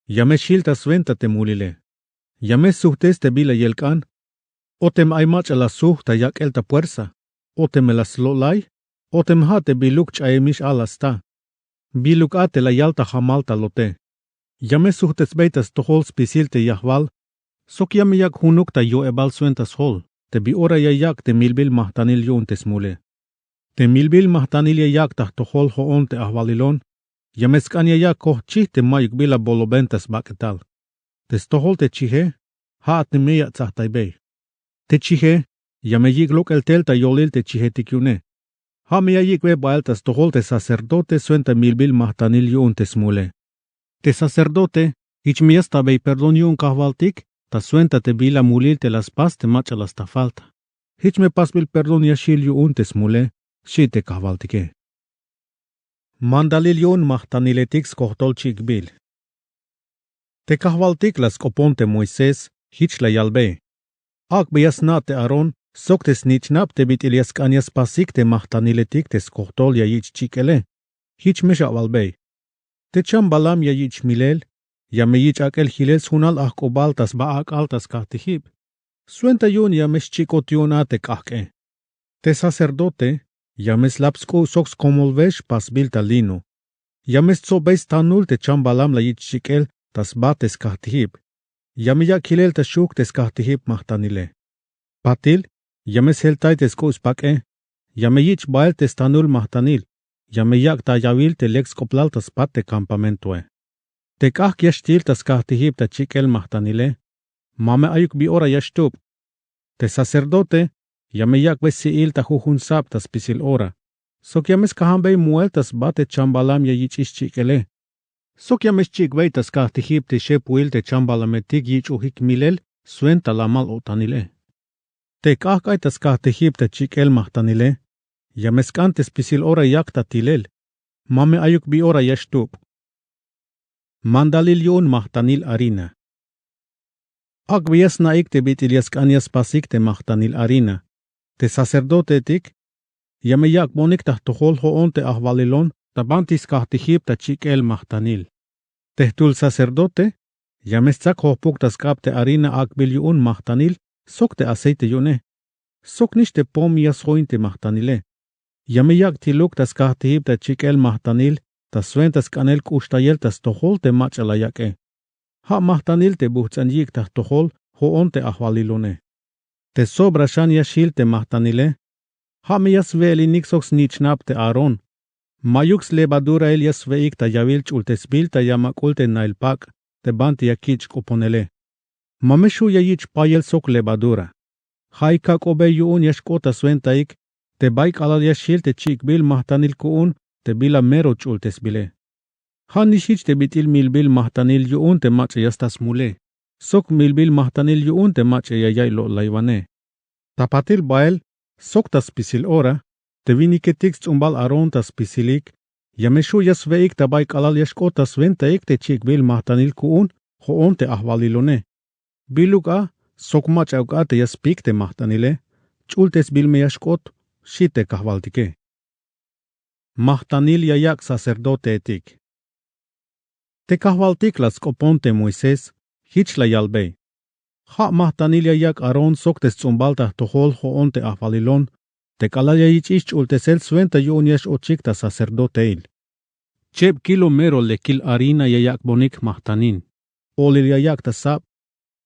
ya me xjil ta swenta te mulile. Ya me sujtes te bila yelk'an, o teme ay mach'a la sujt ta yak'el ta puersa, o teme la slo'lay, o teme ja' te biluk ch'ayemix a la sta, biluk a te la yal ta jamal ta lote. Ya me sujtesbey ta stojol spisil te yajwal, sok ya me yak' junuk ta yo'ebal swenta sjol te bi ora ya yak' te milbil majtanil yu'un te smule. Te milbil majtanil ya yak' ta jtojol jo'on te ajwalilon, ya me sk'an ya yak' kojchij te mayuk bila boloben ta sbak'etal. Te stojol te chije, ja' te me ya atsajtaybey. Te chije, ya me yik' lok'el tel ta yolil te chijetik yu'une. Ja' me ya yik'bey bael ta stojol te sacerdote swenta milbil majtanil yu'un te smule. Te sacerdote, jich me ya stabey perdón yu'un kajwaltik ta swenta te bila mulil te la spas te mach'a la sta falta. Jich me pasbil perdón ya xjil yu'un te smule, xchi te kajwaltike. Mandalil yu'un majtaniletik skojtol chik'bil. Te kajwaltik la sk'opon te Moisés, jich la yalbey. Ak'beya sna' te Aarón sok te snich'nab te bit'il ya sk'an ya spasik te majtaniletik te skojtol ya yich' chik'ele. Jich me xawalbey. Te chambalam ya yich' milel, ya me yich' ak'el jilel sjunal ajk'ubal ta sba ak'al ta skajtijib. Swenta yu'un ya me xchik'ot yu'un a te k'ajk'e. Te sacerdote, ya me slap sk'u' sok skomolbex pasbil ta lino. Ya me stsobey stanul te chambalam la yich' chik'el ta sba te skajtijib. Ya me yak' jilel ta xujk te skajtijib majtanile. Patil, ya me sjeltay te sk'u' spak'e, ya me yich' bael te stanul majtanil, ya me yak' ta yawil te lek sk'oplal ta spat te kampamentoe. Te k'ajk' ya xtil ta skajtijib ta chik'el majtanile, ma me ayuk bi ora ya xtub. Te sacerdote, ya me yak'bey si'il ta jujun sab ta spisil ora, sok ya me skajanbey moel ta sba te chambalam ya yich'ix chik'ele. Sok ya me xchik'bey ta skajtijib te xepuil te chambalametik yich'ojik milel swenta lamal o'tanile. Te k'ajk' ay ta skajtijib ta chik'el majtanile, ya me sk'an te spisil ora yak' ta tilel, ma me ayuk bi ora ya xtub. Mandalil yu'un majtanil harina. Ak'beya sna'ik te bit'il ya sk'an ya spasik te majtanil harina. Te sacerdotetik, ya me yak'bonik ta jtojol jo'on te ajwalilon ta banti skajtijib ta chik'el majtanil. Te jtul sacerdote, ya me stsak jojpuk ta sk'ab te harina ak'bil yu'un majtanil sok te aceite yu'une. Sok nix te pom ya sjoin te majtanile. Ya me yak' tiluk ta skajtijib ta chik'el majtanil ta swenta sk'anel k'uxtayel ta stojol te mach'a la yak'e. Ja' majtanil te bujts'an yik' ta jtojol jo'on te ajwalilone. Te sobra xan ya xjil te majtanile, ja' me ya swe'elinik sok snich'nab te Aarón. Mayuk slevadurail ya swe'ik ta yawil ch'ultesbil ta yamak'ul te nail pak' te banti ya kich' k'oponele. Ma me xju' ya yich' payel sok levadura. Ja'ik kak'ubey yu'un ya xk'ot ta swentaik te bay k'alal ya xjil te chik'bil majtanil ku'un te bila mero ch'ultesbile. Ja' nix jich te bit'il milbil majtanil yu'un te mach'a ya sta smule, sok milbil majtanil yu'un te mach'a ya ya'iy lo'laywane. Ta patil bael, sok ta spisil ora, te winiketik sts'umbal Aarón ta spisilik, ya me xju' ya swe'ik ta bay k'alal ya xk'ot ta swentaik te chik'bil majtanil ku'un jo'on te ajwalilone. Biluk a, sok mach'auk a te ya spik te majtanile, ch'ultesbil me ya xk'ot, xchi te kajwaltike. Majtanil ya yak' sacerdoteetik. Te kajwaltik la sk'opon te Moisés, jich la yalbey. Ja' majtanil ya yak' Aarón sok te sts'umbal ta jtojol jo'on te ajwalilon, te k'alal ya yich'ix ch'ultesel swenta yu'un ya x-ochik ta sacerdoteil. Cheb kilo mero lekil harina ya yak'bonik majtanil. Olil ya yak' ta sab,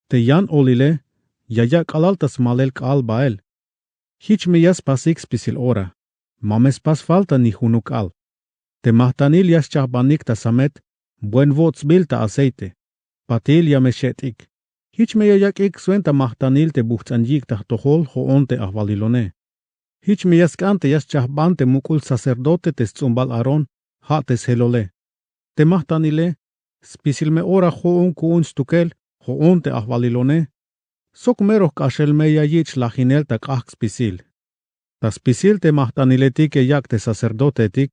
te yan olile, ya yak' k'alal ta smalel k'aal bael. Jich me ya spasik spisil ora, ma me spas falta ni junuk k'aal. Te majtanil ya xchajbanik ta samet, buen wotsbil ta aceite. Patil ya me xe'tik. Jich me ya yak'ik swenta majtanil te bujts'an yik' ta jtojol jo'on te ajwalilone. Jich me ya sk'an te ya xchajban te muk'ul sacerdote te sts'umbal Aarón, ja' te sjelole. Te majtanile, spisil me ora jo'on ku'un stukel jo'on te ajwalilone, sok mero jk'axel me ya yich' lajinel ta k'ajk' spisil. Ta spisil te majtaniletik ya yak' te sacerdoteetik,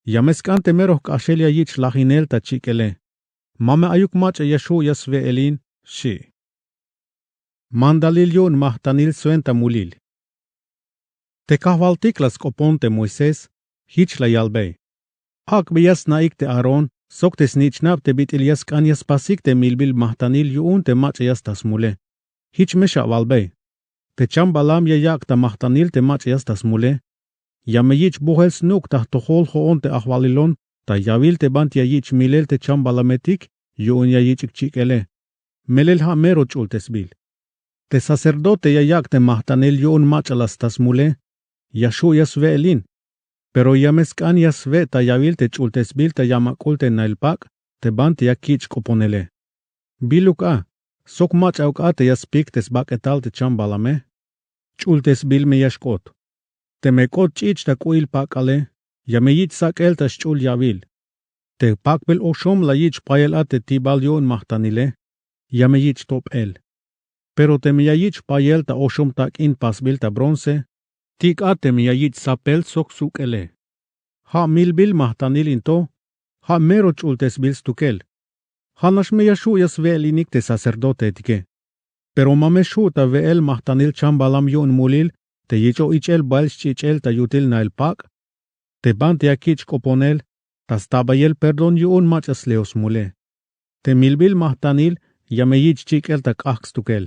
ya me sk'an te mero jk'axel ya yich' lajinel ta chik'ele. ma me ayuk mach'a ya xju' ya swe'elin, xchi'. Mandalil yu'un majtanil swenta mulil. Te kajwaltik la sk'opon te Moisés, jich la yalbey: Ak'beya sna'ik te Aarón sok te snich'nab te bit'il ya sk'an ya spasik te milbil majtanil yu'un te mach'a ya sta smule. Jich me xawalbey: Te chambalam ya yak' ta majtanil te mach'a ya sta smule, ya me yich' bojel snuk' ta jtojol jo'on te ajwalilon ta yawil te banti ya yich' milel te chambalametik yu'un ya yich'ik chik'ele, melel ja' mero ch'ultesbil. Te sacerdote ya yak' te majtanil yu'un mach'a la sta smule, ya xju' ya swe'elin, pero ya me sk'an ya swe' ta yawil te ch'ultesbil ta yamak'ul te nail pak' te banti ya kich' k'oponele. Biluk a, sok mach'auk a te ya spik te sbak'etal te chambalame. Ch'ultesbil me ya xk'ot. Teme k'ot ch'ich' ta k'u'il pak'ale, ya me yich' sak'el ta xch'ul yawil. Te jpakbel oxom la yich' payel a te tibal yu'un majtanile, ya me yich' top'el. Pero teme ya yich' payel ta oxom tak'in pasbil ta bronce, tik a teme ya yich' sapel sok suk'ele. Ja' milbil majtanil in to, ja' mero ch'ultesbil stukel. Ja'nax me ya xju' ya swe'elinik te sacerdoteetike. Pero ma me xju' ta we'el majtanil chambalam yu'un mulil te yich'oj ich'el bael xch'ich'el ta yutil nail pak', te banti ya kich' k'oponel, ta stabayel perdón yu'un mach'a sleo smule. Te milbil majtanil ya me yich' chik'el ta k'ajk' stukel.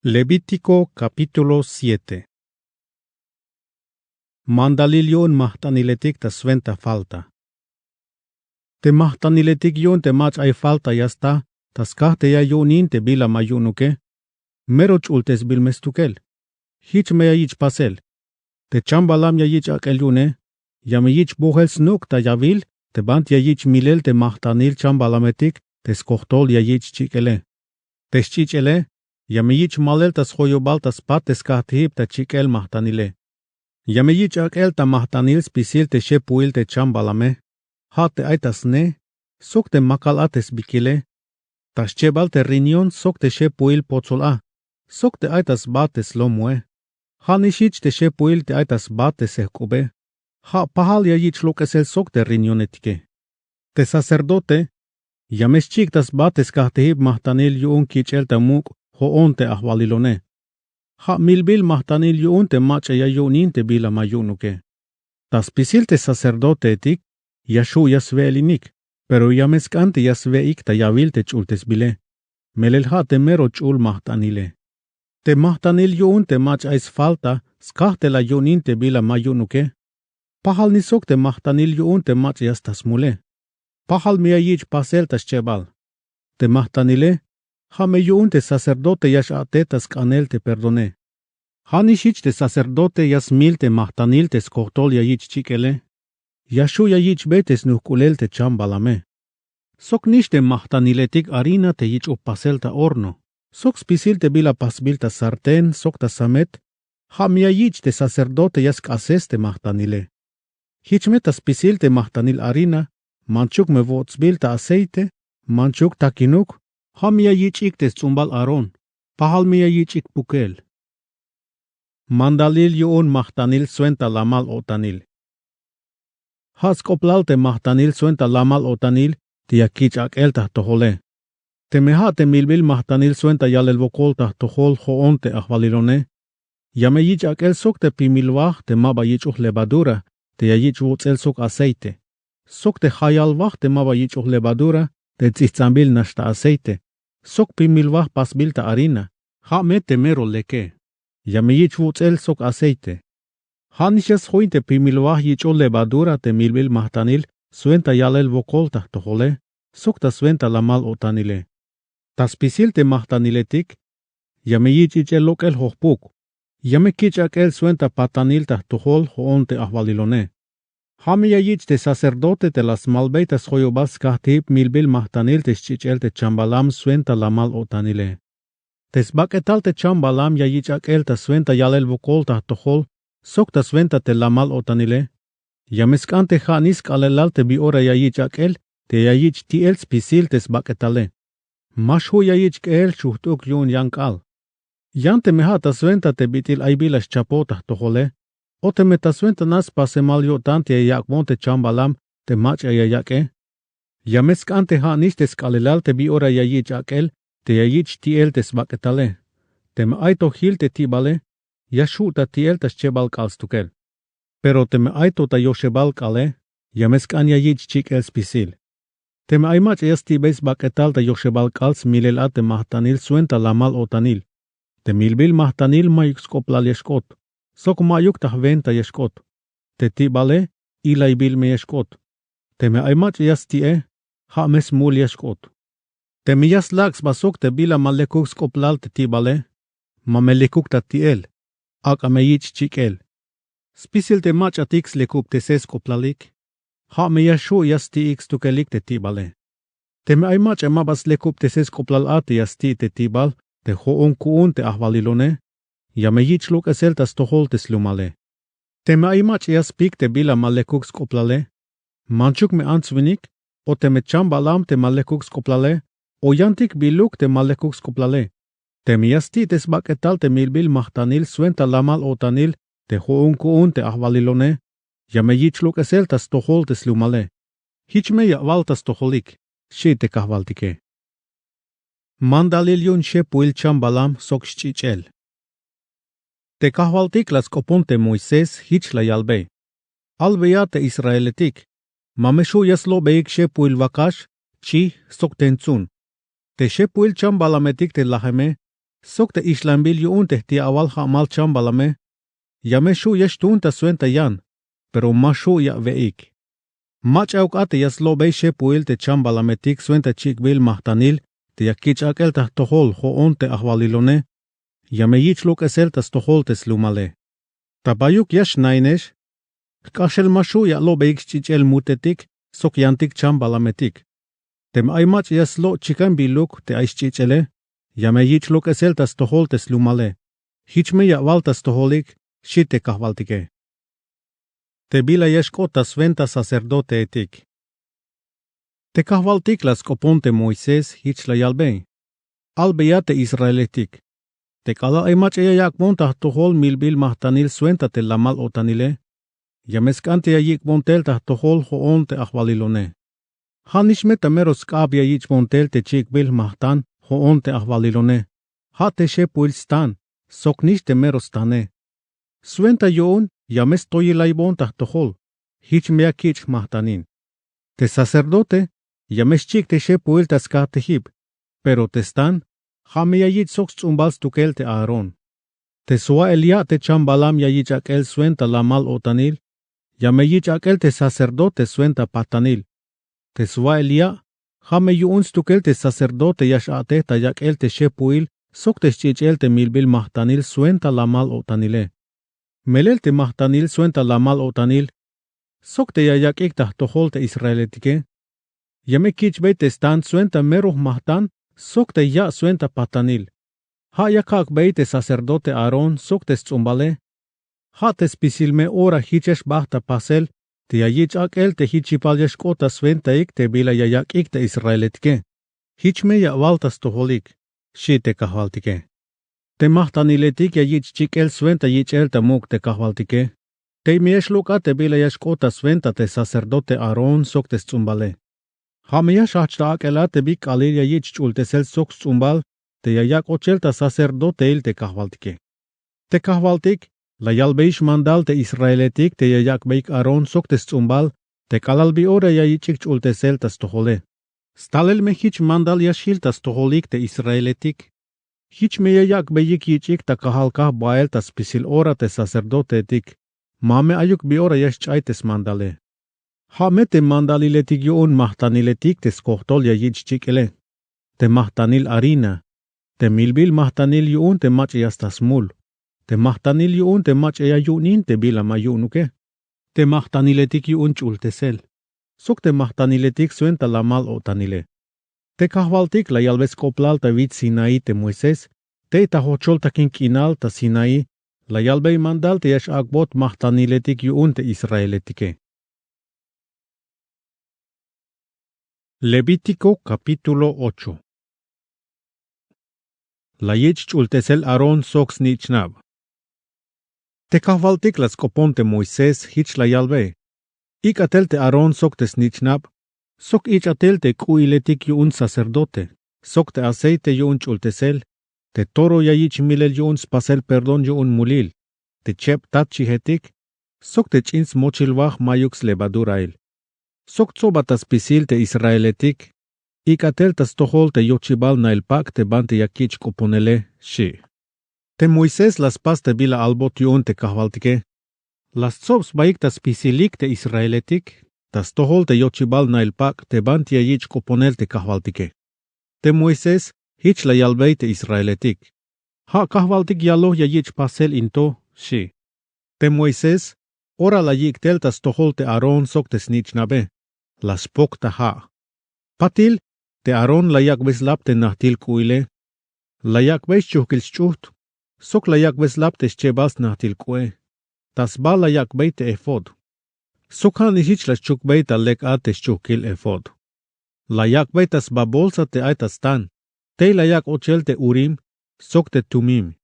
Levítico capítulo siete. Mandalil yu'un majt'aniletik ta swenta falta. Te majt'aniletik yu'un te mach'a ay falta ya sta ta skajteya yu'unin te bila ma yu'unuke, mero ch'ultesbil me stukel. Jich me ya yich' pasel. Te chambalam ya yich' ak'el yu'une, ya me yich' bojel snuk' ta yawil te banti ya yich' milel te majt'anil chambalametik te skojtol ya yich' chik'ele. Te xch'ich'ele ya me yich' malel ta sjoyobal ta spat te skajtijib ta chik'el majt'anile. Ya me yich' ak'el ta majt'anil spisil te xepuil te chambalame, ja' te ay ta sne, sok te makal a te sbikile, ta schebal te riñón sok te xepuil potsol a, sok te ay ta sba te slomue. Ja'nix jich te xepuil te ay ta sba te sejk'ube, ja' pajal ya yich' lok'esel sok te riñonetike. Te sacerdote ya me xchik' ta sba te skajtijib majt'anil yu'un kich'el ta muk' jo'on te ajwalilone. Ja' milbil majt'anil yu'un te mach'a ya yu'unin te bila ma yu'unuke. Ta spisil te sacerdoteetik ya xju' ya swe'elinik, pero ya me sk'an te ya swe'ik ta yawil te ch'ultesbile, melel ja' te mero ch'ul majt'anile. Te majt'anil yu'un te mach'a ay sfalta skajtela yu'unin te bila ma yu'unuke, pajalni sok te majt'anil yu'un te mach'a ya sta smule. Pajal me ya yich' pasel ta schebal. Te majt'anile ja' me yu'un te sacerdote ya x-a'tej ta sk'anel te perdone. Ja'nix jich te sacerdote ya smil te majt'anil te skojtol ya yich' chik'ele, ya xju' ya yich'bey te snujk'ulel te chambalame. Sok nix te majt'aniletik harina te yich'oj pasel ta horno, sok spisil te bila pasbil ta sartén sok ta samet, ja' me ya yich' te sacerdote ya sk'ases te majt'anile. Jich me ta spisil te majt'anil harina, manchuk me wots'bil ta aceite, manchuk takinuk, ja' me ya yich'ik te sts'umbal Aarón, pajal me ya yich'ik pukel. Mandalil yu'un majt'anil swenta lamal-o'tanil. Ja' sk'oplal te majt'anil swenta lamal-o'tanil te ya kich' ak'el ta jtojole. Teme ja' te milbil majt'anil swenta yalel wokol ta jtojol jo'on te ajwalilone, ya me yich' ak'el sok te pimilwaj te ma ba yich'oj levadura te ya yich' wuts'el sok aceite, sok te jayalwaj te ma ba yich'oj levadura te ts'ijts'ambil nax ta aceite, sok pimilwaj pasbil ta harina, ja' me te mero leke, ya me yich' wuts'el sok aceite. Ja'nix ya sjoin te pimilwaj yich'oj levadura te milbil majt'anil swenta yalel wokol ta jtojole, sok ta swenta lamal-o'tanile. Ta spisil te majt'aniletik, ya me yich' ich'el lok'el jojpuk, ya me kich' ak'el swenta patanil ta jtojol jo'on te ajwalilone. Ja' me ya yich' te sacerdote te la smalbey ta sjoyobal skajtijib milbil majt'anil te xch'ich'el te chambalam swenta lamal-o'tanile. Te sbak'etal te chambalam ya yich' ak'el ta swenta yalel wokol ta jtojol sok ta swenta te lamal-o'tanile, ya me sk'an te ja'nix sk'aalelal te bi ora ya yich' ak'el te ya yich' ti'el spisil te sbak'etale. Ma xju' ya yich' k'ejel xujt'uk yu'un yan k'aal. Yan teme ja' ta swenta te bit'il ay bila xchapoj ta jtojole, o teme ta swenta nax spasemal yo'tan te ya yak'bon te chambalam te mach'a ya yak'e. Ya me sk'an te ja'nix te sk'aalelal te bi ora ya yich' ak'el te ya yich' ti'el te sbak'etale. Teme ay to jil te ti'bale, ya xju' ta ti'el ta schebal k'aal stukel. Pero teme ay to ta yoxebal k'aale, ya me sk'an ya yich' chik'el spisil. Teme ay mach'a ya sti'bey sbak'etal ta yoxebal k'aal smilel a te majtanil swenta lamal-o'tanil, te milbil majtanil mayuk sk'oplal ya xk'ot, sok mayuk ta jwenta ya xk'ot. Te ti'bale ilaybil me ya xk'ot. Teme ay mach'a ya sti'e, ja' me smul ya xk'ot. Teme ya slak' sba sok te bila ma lekuk sk'oplal te ti'bale, ma me lekuk ta ti'el, ak'a me yich' chik'el. Spisil te mach'atik slekubtesel sk'oplalik, ja' me ya xju' ya sti'ik stukelik te ti'bale. Teme ay mach'a maba slekubtesel sk'oplal a te ya sti' te ti'bal te jo'on ku'un te ajwalilone, ya me yich' lok'esel ta stojol te slumale. Teme ay mach'a ya spik te bila ma lekuk sk'oplale, manchuk me ants winik, o teme chambalam te ma lekuk sk'oplale, o yantik biluk te ma lekuk sk'oplale. Teme ya sti' te sbak'etal te milbil majtanil swenta lamal-o'tanil te jo'on ku'un te ajwalilone, ya me yich' lok'esel ta stojol te slumale. Jich me ya awal ta stojolik, xi' te kajwaltike. Mandalil yu'un xepuhil chambalam sok xch'ich'el. Te kajwaltik la sk'opon te Moisés, jich la yalbe: Albeya te israeletik: Ma me xju' ya slobeyik xepuhil wakax, chij sok tentsun. Te xepuhil chambalametik te lajeme, sok te ixlambil yu'un te jti'awal ja'mal chambalame, ya me xju' ya xtuun ta swenta yan, pero ma xju' ya awe'ik. Mach'auk a te ya slobey xepuhil te chambalametik swenta chik'bil majtanil te ya kich' ak'el ta jtojol jo'on te ajwalilone, ya me yich' lok'esel ta stojol te slumale. Ta bayuk ya xnahinex, jk'axel ma xju' ya alobeyik xch'ich'el mutetik sok yantik chambalametik. Teme ay mach'a ya slo' chikan biluk te ay xch'ich'ele, ya me yich' lok'esel ta stojol te slumale. Jich me ya awal ta stojolik, xi' te kajwaltike. Te bila ya xk'ot ta swenta sacerdoteetik. Te kajwaltik la sk'opon te Moisés, jich la yalbe: Albeya te israeletik: Te k'alal ay mach'a ya yak'bon ta jtojol milbil majtanil swenta te lamal-o'tanile, ya me sk'an te ya yik'bon tel ta jtojol jo'on te ajwalilone. Ja'nix me ta mero sk'ab ya yich'bon tel te chik'bil majtan jo'on te ajwalilone, ja' te xepuhil stan, soknix te mero stane. Swenta yu'un ya me stoyilaybon ta jtojol, jich me ya kich' jmajtanin. Te sacerdote ya me xchik' te xepuhil ta skajtejib, pero te stan ja' me ya yich' sok sts'umbal stukel te Aarón. Te swa'el ya' te chambalam ya yich' ak'el swenta lamal-o'tanil, ya me yich' ak'el te sacerdote swenta pajtanil. Te swa'el ya' ja' me yu'un stukel te sacerdote ya x-a'tej ta yak'el te xepuhil sok te xch'ich'el te milbil majtanil swenta lamal-o'tanile. Melel te majtanil swenta lamal-o'tanil sok te ya yak'ik ta jtojol te israeletike, ya me kich'bey te stan swenta mero jmajtan sok te ya' swenta pajtanil. Ja' ya kak'bey te sacerdote Aarón sok te sts'umbale. Ja' te spisil me ora jich ya xbajt ta pasel te ya yich' ak'el te jich yipal ya xk'ot ta swentaik te bila ya yak'ik te israeletike. Jich me ya awal ta stojolik, xi' te kajwaltike. Te majtaniletik ya yich' chik'el swenta yich'el ta muk' te kajwaltike, tey me ya xlok' a te bila ya xk'ot ta swenta te sacerdote Aarón sok te sts'umbale. Ja' me ya xjajch ta ak'el a te bi k'aalil ya yich' ch'ultesel sok sts'umbal te ya yak' ochel ta sacerdoteil te kajwaltike. Te kajwaltik la yalbeyix mandal te israeletik te ya yak'beyik Aarón sok te sts'umbal te k'alal bi ora ya yich'ik ch'ultesel ta stojole. Stalel me jich mandal ya xjil ta stojolik te israeletik. Jich me ya yak'beyik yich'ik ta kajal kaj bael ta spisil ora te sacerdoteetik. Ma me ayuk bi ora ya xch'ay te smandale. Ja' me te mandaliletik yu'un majtaniletik te skojtol ya yich' chik'ele. Te majtanil harina, te milbil majtanil yu'un te mach'a ya sta smul, te majtanil yu'un te mach'a ya yu'unin te bila ma yu'unuke, te majtaniletik yu'un ch'ultesel, sok te majtaniletik swenta lamal-o'tanile. Te kajwaltik la yalbe sk'oplal ta wits Sinaí te Moisés, tey ta jojchol takin k'inal ta Sinaí la yalbey mandal te ya x-ak'bot majtaniletik yu'un te israeletike. Levítico capítulo ocho. La yich' ch'ultesel Aarón sok snich'nab. Te kajwaltik la sk'opon te Moisés, jich la yalbe: Ik'a tel te aarón sok te snich'nab, sok ich'a tel te k'u'iletik yu'un sacerdote, sok te aceite yu'un ch'ultesel, te toro ya yich' milel yu'un spasel perdón yu'un mulil, te cheb tatchijetik, sok te ch'in smochil vaj mayuk slevadurail. Sok tsoba ta spisil te israeletik, ik'a tel ta stojol te yochibal nail pak' te banti yak yich' k'oponele, xchi'. Te moisés la spas te bila albot yu'un te kajwaltike. La stsob sbaik ta spisilik te israeletik, ta stojol te yochibal nail pak' te banti ya yich' k'oponel te kajwaltike. Te moisés, jich la yalbey te israeletik: Ja' kajwaltik yaloj ya yich' pasel in to, xchi'. Te moisés, ora la yik' tel ta stojol te aarón sok te snich'nabe, la spok ta ja'. Patil, te aarón la yak'bey slap te najtil k'u'ile. La yak'bey schujk'il sch'ujt', sok la yak'bey slap te schebal snajtil k'u'e. Ta sba la yak'bey te efod. Sok ja'nix jich la schukbey ta lek a te schujk'il efod. La yak'bey ta sba bolsa te ay ta stan, tey la yak' ochel te urim sok te tumim.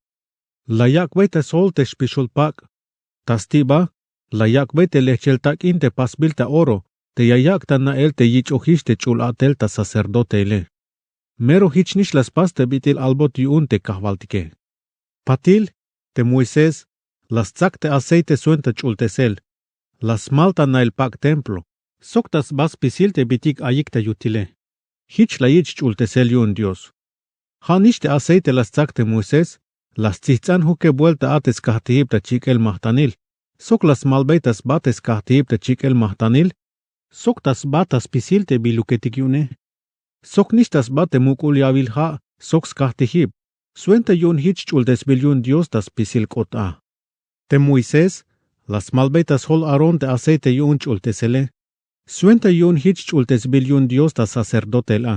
La yak'bey ta sjol te spixul pak'. Ta sti' ba, la yak'bey te lejchel tak'in te pasbil ta oro te ya yak' ta na'el te yich'ojix te ch'ul at'el ta sacerdoteile. Mero jichnix la spas te bit'il albot yu'un te kajwaltike. Patil, te moisés, la stsak te aceite swenta ch'ultesel. La smal ta nail pak' templo, sok ta sba spisil te bitik ayik ta yutile. Jich la yich' ch'ultesel yu'un dios. Ja'nix te aceite la stsak te moisés, la stsijts'an jukeb buelta a te skajtijib ta chik'el majtanil, sok la smalbey ta sba te skajtijib ta chik'el majtanil, sok ta sba ta spisil te biluketik yu'une. Sok nix ta sba te muk'ul yawil ja' sok skajtijib, swenta yu'un jich ch'ultesbil yu'un dios ta spisil k'ot a. Te moisés, la smalbey ta sjol aarón te aceite yu'un ch'ultesele, swenta yu'un jich ch'ultesbil yu'un dios ta sacerdotel a.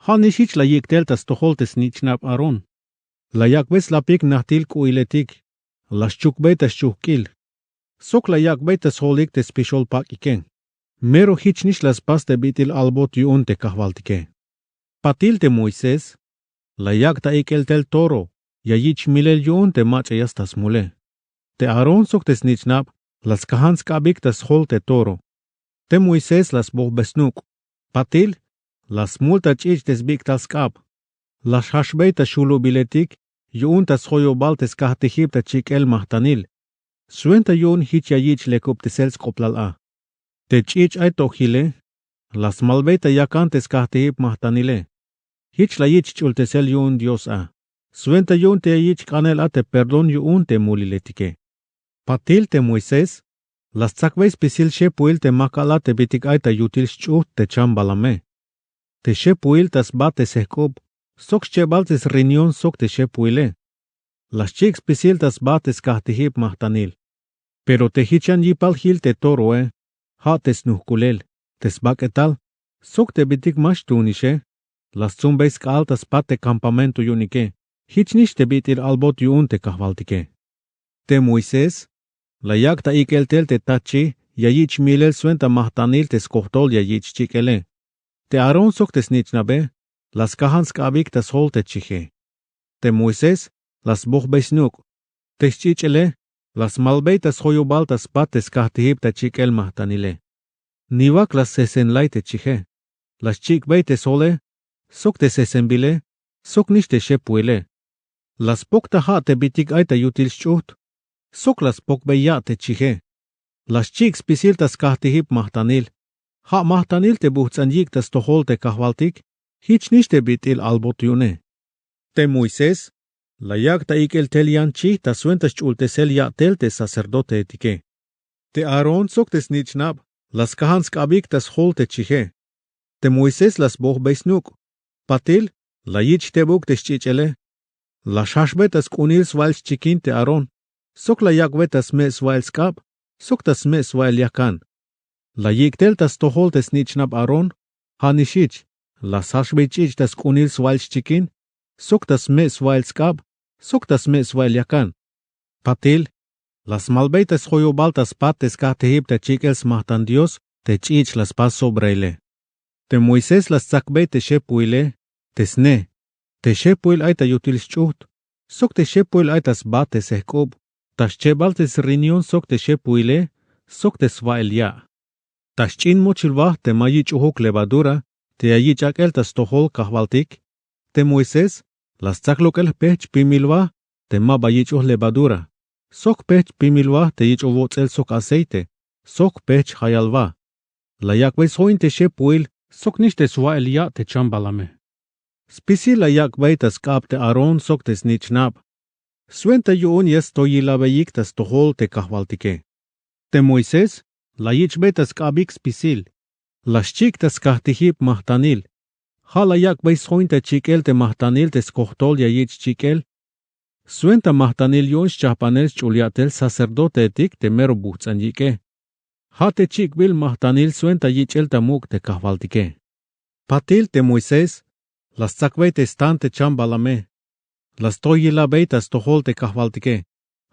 Ja'nix jich la yik' tel ta stojol te snich'nab aarón. La yak'bey slapik najtil k'u'iletik, la schukbey ta schujk'il, sok la yak'bey ta sjolik te spixol pak'ike. Mero jichnix la spas te bit'il albot yu'un te kajwaltike. Patil te moisés, la yak' ta ik'el tel toro ya yich' milel yu'un te mach'a ya sta smule. Te aarón sok te snich'nab, la skajan sk'abik ta sjol te toro. Te moisés la sbojbey snuk'. Patil, la smul ta ch'ich' te sbik'tal sk'ab. La xjaxbey ta xulubiletik yu'un ta sjoyobal te skajtijib ta chik'el majtanil, swenta yu'un jich ya yich' lekubtesel sk'oplal a. Te ch'ich' ay to jile, la smalbey ta yakan te skajtijib majtanile. Jich la yich' ch'ultesel yu'un dios a, swenta yu'un te ya yich' k'anel a te perdón yu'un te muliletike. Patil te moisés, la stsakbey spisil xepuil te makal a te bitik ay ta yutil sch'ujt' te chambalame. Te xepuil ta sba te sejk'ub, sok schebal te srinión sok te xepuile. La xchik' spisil ta sba te skajtijib majtanil. Pero te jich yan yipal jil te toroe, ja' te snujk'ulel, te sbak'etal, sok te bitik ma xtuunixe, la stsumbey sk'aal ta spat te kampamento yu'unike. Jichnix te bit'il albot yu'un te kajwaltike. Te moisés, la yak' ta ik'el tel te tatchi ya yich' milel swenta majtanil te skojtol ya yich' chik'ele. Te aarón sok te snich'nabe, la skajan sk'abik ta sjol te chije. Te moisés, la sbojbey snuk'. Te sch'ich'ele, la smalbey ta sjoyobal ta spat te skajtijib ta chik'el majtanile. Niwak la ssesenlay te chije. La xchik'bey te sjole, sok te sesenbile, sok nix te xepuile. La spok ta ja' te bitik ay ta yutil sch'ujt', sok la spokbey ya' te chije. La xchik' spisil ta skajtijib majtanil. Ja' majtanil te bujts'an yik' ta stojol te kajwaltik, jichnix te bit'il albot yu'une. Te moisés, la yak' ta ik'el tel yan chij ta swenta sch'ultesel ya'tel te sacerdoteetike. Te aarón sok te snich'nab, la skajan sk'abik ta sjol te chije. Te moisés la sbojbey snuk'. Patil, la yich' jtebuk te sch'ich'ele. La xjaxbey ta sk'unil swa'el xchikin te aarón, sok la yak'bey ta sme' swa'el sk'ab, sok ta sme' swa'el yakan. La yik' tel ta stojol te snich'nab aarón. Ja'nix jich, la sjaxbey ch'ich' ta sk'unil swa'el xchikin, sok ta sme' swa'el sk'ab, sok ta sme' swa'el yakan. Patil, la smalbey ta sjoyobal ta spat te skajtijib ta chik'el smajtan dios te ch'ich' la spas sobraile. Te moisés la stsakbey te xepuile, te sne, te xepuil ay ta yutil sch'ujt', sok te xepuil ay ta sba te sejk'ub, ta schebal te srinión sok te xepuile, sok te swa'el ya'. Ta xch'in mochil vaj te ma yich'ujok levadura te ya yich' ak'el ta stojol Kajwaltik, te Moisés la stsak lok'el jpejch' pimil vaj te ma ba yich'oj levadura, sok jpejch' pimil vaj te yich'oj wots'el sok aceite, sok jpejch' jayal vaj. La yak'bey sjo'intexe puhil, sok nix te swa'el ya' te chambalame. Spisil la yak'bey ta sk'ab te Aarón sok te snich'nab, swenta yu'un ya stoyilabeyik ta stojol te Kajwaltike. Te Moisés la yich'bey ta sk'abik spisil, la xchik' ta skajtijib majtanil. Ja' la yak'bey sjoin ta chik'el te majtanil te skojtol ya yich' chik'el, swenta majtanil yu'un xchajpanel sch'ul ya'tel sacerdoteetik te mero bujts'an yik'e. Ja' te chik'bil majtanil swenta yich'el ta muk' te Kajwaltike. Patil te Moisés la stsakbey te stan te chambalame, la stoyilabey ta stojol te Kajwaltike.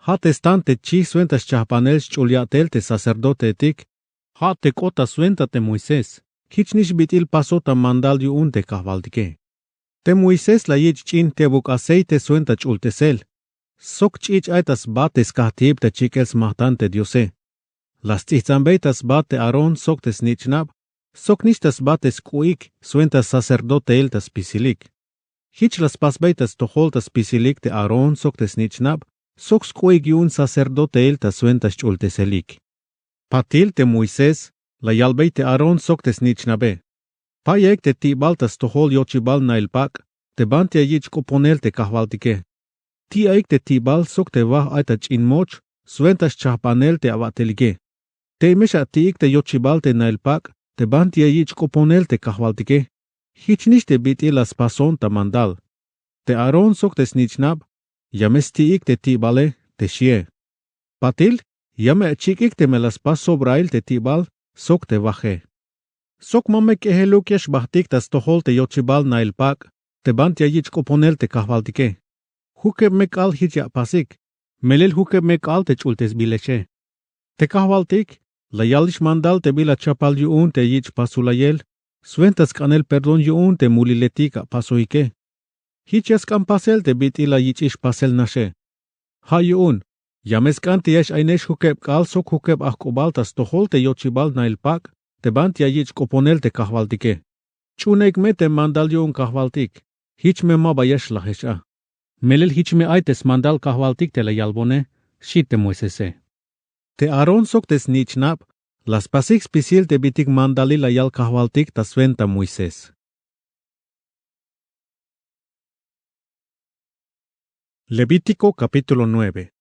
Ja' te stan te chij swenta xchajpanel sch'ul ya'tel te sacerdoteetik. Ja' te k'ot ta swenta te Moisés, jich nix bit'il pasoj ta mandal yu'un te Kajwaltike. Te Moisés la yich' ch'in tebuk aceite swenta ch'ultesel, sok ch'ich' ay ta sba te skajtijib ta chik'el smajtan te Diose. La sts'ijtsanbey ta sba te Aarón sok te snich'nab, sok nix ta sba te sk'u'ik swenta sacerdoteel ta spisilik. Jich la spasbey ta stojol ta spisilik te Aarón sok te snich'nab, sok sk'u'ik yu'un sacerdoteel ta swenta sch'ulteselik. Patil te Moisés la yalbey te Aarón sok te snich'nabe: Pa'yaik te ti'bal ta stojol yochibal nail pak' te banti ya yich' k'oponel te Kajwaltike. Ti'aik te ti'bal sok te vaj ay ta ch'in moch swenta xchajpanel te awa'telike. Tey me xati'ik te yochibal te nail pak' te banti ya yich' k'oponel te Kajwaltike. Jich nix te bit'il la spason ta mandal. Te Aarón sok te snich'nab ya me sti'ik te ti'bale, te xie. Patil ya me achik'ik teme la spas sobrail te ti'bal sok te vaje. Sok ma me k'ejeluk ya xbajtik ta stojol te yochibal nail pak' te banti ya yich' k'oponel te Kajwaltike. Jukeb me k'aal jich ya apasik, melel jukeb me k'aal te ch'ultesbilexe. Te Kajwaltik la yalix mandal te bila chapal yu'un te yich' pasulayel swenta sk'anel perdón yu'un te muliletik apasojike. Jich ya sk'an pasel te bit'il la yich'ix pasel naxe. Ja' yu'un ya me sk'an te ya x-ainex jukeb k'aal sok jukeb ajk'ubal ta stojol te yochibal nail pak' te banti ya yich' k'oponel te Kajwaltike. Ch'uunaik me te mandal yu'un Kajwaltik, jich me ma ba ya xlajex a. Melel jich me ay te smandal Kajwaltik te la yalbone, xi te Moisese. Te Aarón sok te snich'nab la spasik spisil te bitik mandalil la yal Kajwaltik ta swenta Moisés. Levítico capítulo nueve.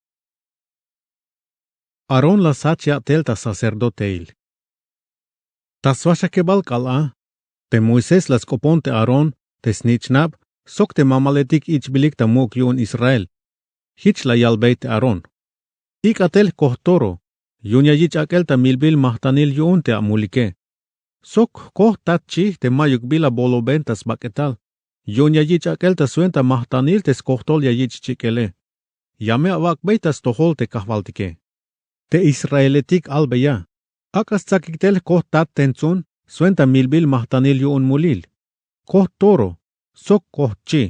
Aarón la sjach ya'tel ta sacerdoteil. Ta swaxakebal k'aal a, te Moisés la sk'opon te Aarón, te snich'nab sok te mamaletik ich'bilik ta muk' yu'un Israel. Jich la yalbey te Aarón: Ik'atel jkoj toro yu'un ya yich' ak'el ta milbil majtanil yu'un te amulike. Sok jkoj tat chij te mayuk bila boloben ta sbak'etal yu'un ya yich' ak'el ta swenta majtanil te skojtol ya yich' chik'ele. Ya me awak'bey ta stojol te Kajwaltike. Te israeletik albeya: Ak'a stsakik tel jkoj tat tentsun swenta milbil majtanil yu'un mulil, jkoj toro sok jkoj chi.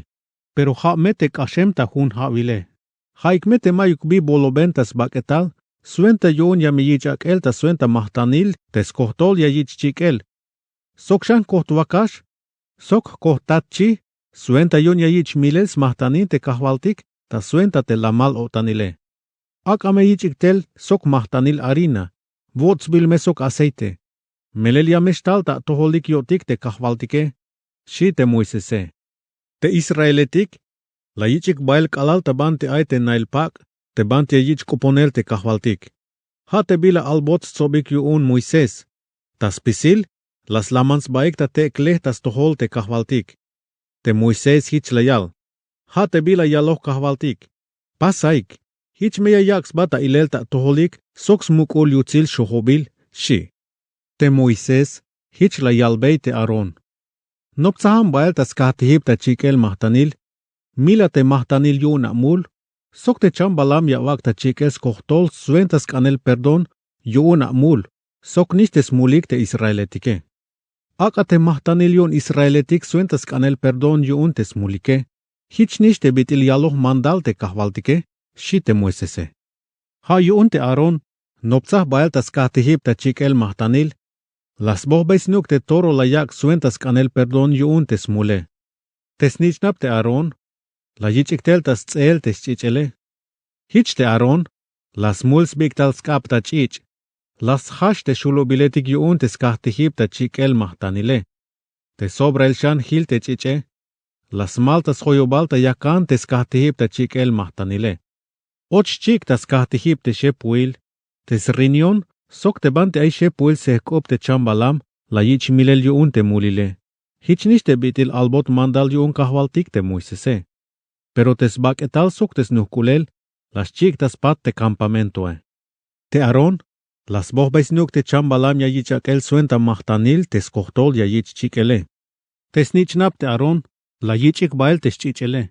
Pero ja' me te k'axem ta jun ja'wile. Ja'ik me te mayuk bi boloben ta sbak'etal swenta yu'un ya me yich' ak'el ta swenta majtanil te skojtol ya yich' chik'el. Sok xan jkoj wakax sok jkoj tat chi swenta yu'un ya yich' milel smajtanil te Kajwaltik ta swenta te lamal-o'tanile. Ak'a me yich'ik tel sok majtanil harina, wotsbil me sok aceite, melel ya me xtal ta atojolik yo'tik te Kajwaltike, xi te Moisese. Te israeletik la yich'ik bael k'alal ta banti ay te nail pak' te banti ya yich' k'oponel te Kajwaltik. Ja' te bila albot stsobik yu'un Moisés. Ta spisil la slaman sbaik ta te'eklej ta stojol te Kajwaltik. Te Moisés jich la yal: Ja' te bila yaloj Kajwaltik: Pasaik, jich me ya yak' sba ta ilel ta atojolik sok smuk'ul yutsil xojobil, xi. Te Moisés jich la yalbey te Aarón: Noptsajan bael ta skajtijib ta chik'el majtanil, mila te majtanil yu'un amul, sok te chambalam ya awak' ta chik'el skojtol swenta sk'anel perdón yu'un amul, sok nix te smulik te israeletike. Ak'a te majtanil yu'un israeletik swenta sk'anel perdón yu'un te smulike, jich nix te bit'il yaloj mandal te Kajwaltike, xi te Moisese. Ja' yu'un te Aarón noptsaj bael ta skajtijib ta chik'el majtanil, La sbojbey snuk' te toro la yak' swenta sk'anel perdón yu'un te smule. Te snich'nab te aarón, la yich'ik tel ta sts'eel te sch'ich'ele. Jich te aarón, la smul sbik'tal sk'ab ta ch'ich'. La sjajch te xulubiletik yu'un te skajtijib ta chik'el majtanile. Te sobrail xan jil te ch'ich'e, la smal ta sjoyobal ta yakan te skajtijib ta chik'el majtanile. Och xchik' ta skajtijib te xepuhil, te srinión, sok te banti ay xepuhil sejk'ub te chambalam, la yich' milel yu'un te mulile. Jich nix te bit'il albot mandal yu'un kajwaltik te moisese. Pero te sbak'etal sok te snujk'ulel, la xchik' ta spat te kampamentoe. Te aarón, la sbojbey snuk' te chambalam ya yich' ak'el swenta majtanil te skojtol ya yich' chik'ele. Te snich'nab te aarón, la yich'ik bael te sch'ich'ele.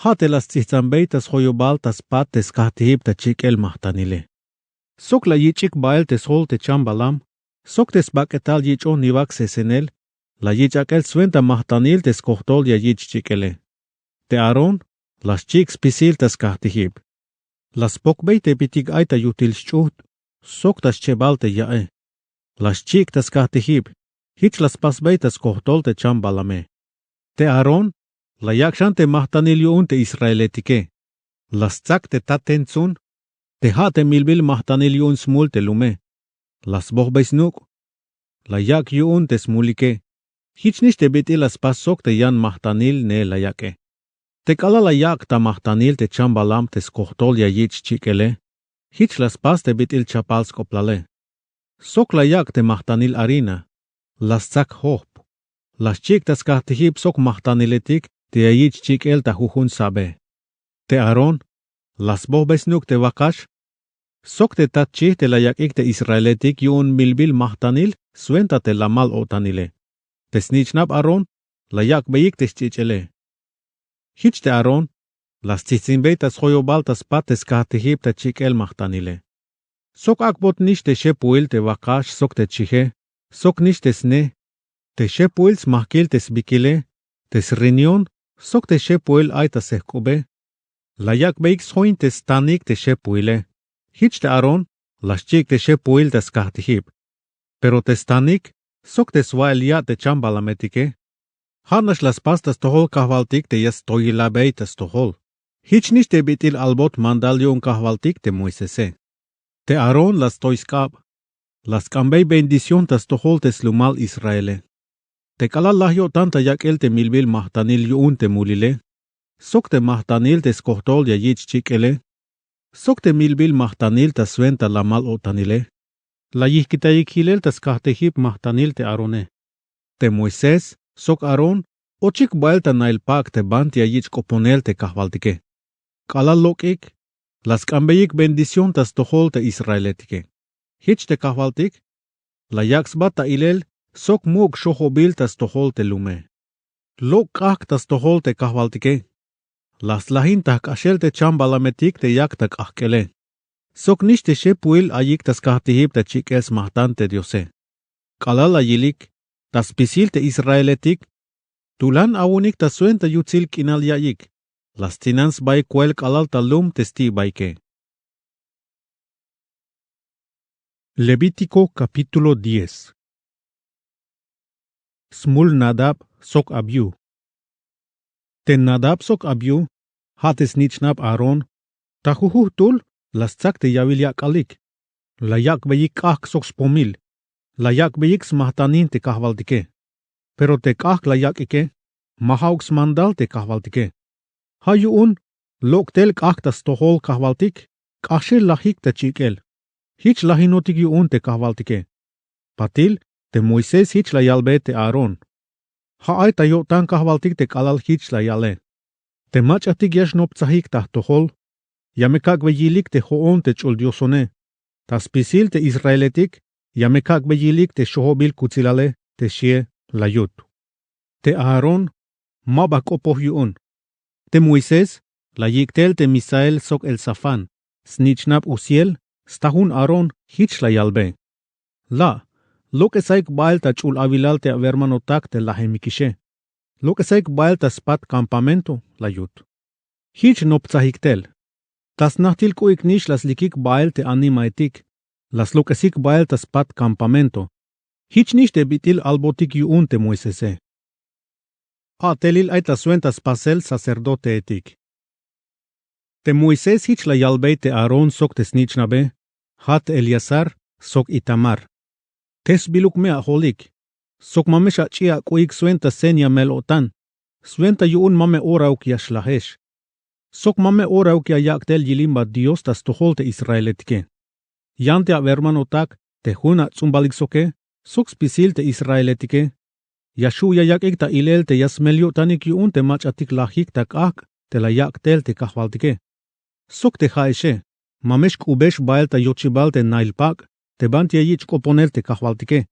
Ja' te la sts'ijtsanbey ta sjoyobal ta spat te skajtijib ta chik'el majtanile. Sok la yich'ik bael te sjol te chambalam, sok te sbak'etal yich'oj niwak sesenel, la yich' ak'el swenta majtanil te skojtol ya yich' chik'ele. Te aarón, la xchik' spisil ta skajtijib. La spokbey te bitik ay ta yutil sch'ujt', sok ta schebal te ya'e. La xchik' ta skajtijib, jich la spasbey ta skojtol te chambalame. Te aarón, la yak' xan te majtanil yu'un te israeletike. La stsak te tat tentzun, te ja' te milbil majtanil yu'un smul te lume. La sbojbey snuk', la yak' yu'un te smulike. Jich nix te bit'il la spas sok te yan majtanil ne la yak'e. Te k'alal la yak' ta majtanil te chambalam te skojtol ya yich' chik'ele, jich la spas te bit'il chapal sk'oplale. Sok la yak' te majtanil harina, la stsak jojp, la xchik' ta skajtijib sok majtaniletik te ya yich' chik'el ta jujun sabe. Te aarón, la sbojbey snuk' te wakax, sok te tatchij te la yak'ik te israeletik yu'un milbil majtanil swenta te lamal-o'tanile. Te snich'nab aarón, la yak'beyik te sch'ich'ele. Jich te aarón, la stsijtsinbey ta sjoyobal ta spat te skajtijib ta chik'el majtanile. Sok ak'bot nix te xepuhil te wakax sok te chije, sok nix te sne, te xepuhil smajkil te sbikile, te srinión, sok te xepuhil ay ta sejk'ube. La yak'beyik sjoin te stanik te xepuhile. Jich te aarón, la xchik' te xepuhil ta skajtijib. Pero te stanik, sok te swa'el ya' te chambalametike, ja' nax la spas ta stojol kajwaltik te ya stoyilabey ta stojol. Jich nix te bit'il albot mandal yu'un kajwaltik te moisese. Te aarón la stoy sk'ab, la sk'ambey bendición ta stojol te slumal israele. Te k'alal laj yo'tan ta yak'el te milbil majtanil yu'un te mulile, sok te majtanil te skojtol ya yich' chik'ele, sok te milbil majtanil ta swenta lamal-o'tanile, la yijkitayik jilel ta skajtijib majtanil te aarone. Te moisés sok aarón, ochik bael ta nail pak' te banti ya yich' k'oponel te kajwaltike. K'alal lok'ik, la sk'ambeyik bendición ta stojol te israeletike. Jich te kajwaltik, la yak' sba ta ilel sok muk' xojobil ta stojol te lume. Lok' k'ajk' ta stojol te kajwaltike. La slajin ta jk'axel te chambalametik te yak ta k'ajk'ele. Sok nix te xepuhil ayik ta skajtijib ta chik'el smajtan te diose. K'alal la yilik, ta spisil te israeletik, tulan awonik ta swenta yutsil k'inal ya'iyik, la sts'inan sbaik koel k'alal ta lum te sti' baike. Levítico capítulo diez. Smul nadab sok abiú. Te nadab sok abiú, ja' te snich'nab aarón, ta jujujtul la stsak te yawil yak'alik. La yak'beyik k'ajk' sok spomil, la yak'beyik smajtanin te kajwaltike. Pero te k'ajk' la yak'ike, ma ja'uk smandal te kajwaltike. Ja' yu'un, lok' tel k'ajk' ta stojol kajwaltik, k'axel lajik ta chik'el. Jich lajinotik yu'un te kajwaltike. Patil, te moisés jich la yalbe te aarón. Ja' ay ta yo'tan kajwaltik te k'alal jich la yale. Te mach'atik ya xnoptsajik ta jtojol, ya me kak'be yilik te jo'on te ch'ul diosone. Ta spisil te israeletik, ya me kak'be yilik te xojobil kutsilale te xie, la yut. Te aarón, ma ba jk'opoj yu'un. Te moisés, la yik' tel te misael sok elzafán, snich'nab uziel, sta jun aarón, jich la yalbe. La', lok'esaik bael ta ch'ul awilal te awermanotak te lajemikixe. Lok'esaik bael ta spat kampamento, la yut. Jich noptsajik tel. Ta snajtil k'u'ik nix la slikik bael te animaetik, la slok'esik bael ta spat kampamento. Jich nix te bit'il albotik yu'un te moisese. A'telil ay ta swenta spasel sacerdoteetik. Te moisés jich la yalbey te aarón sok te snich'nabe, ja' te eleazar sok itamar. Te sbiluk me ajolik, sok ma me xach'i ak'u'ik swenta seña mel-o'tan, swenta yu'un ma me orauk ya xlajex, sok ma me orauk ya yak' tel yilimba dios ta stojol te israeletike. Yan te awermanotak te jun ats'umbalik soke, sok spisil te israeletike, ya xju' ya yak'ik ta ilel te ya smel yo'tanik yu'un te mach'atik lajik ta k'ajk' te la yak' tel te kajwaltike. Sok te ja'exe, ma me xk'ubex bael ta yochibal te nail pak' te banti ya yich' k'oponel te kajwaltike,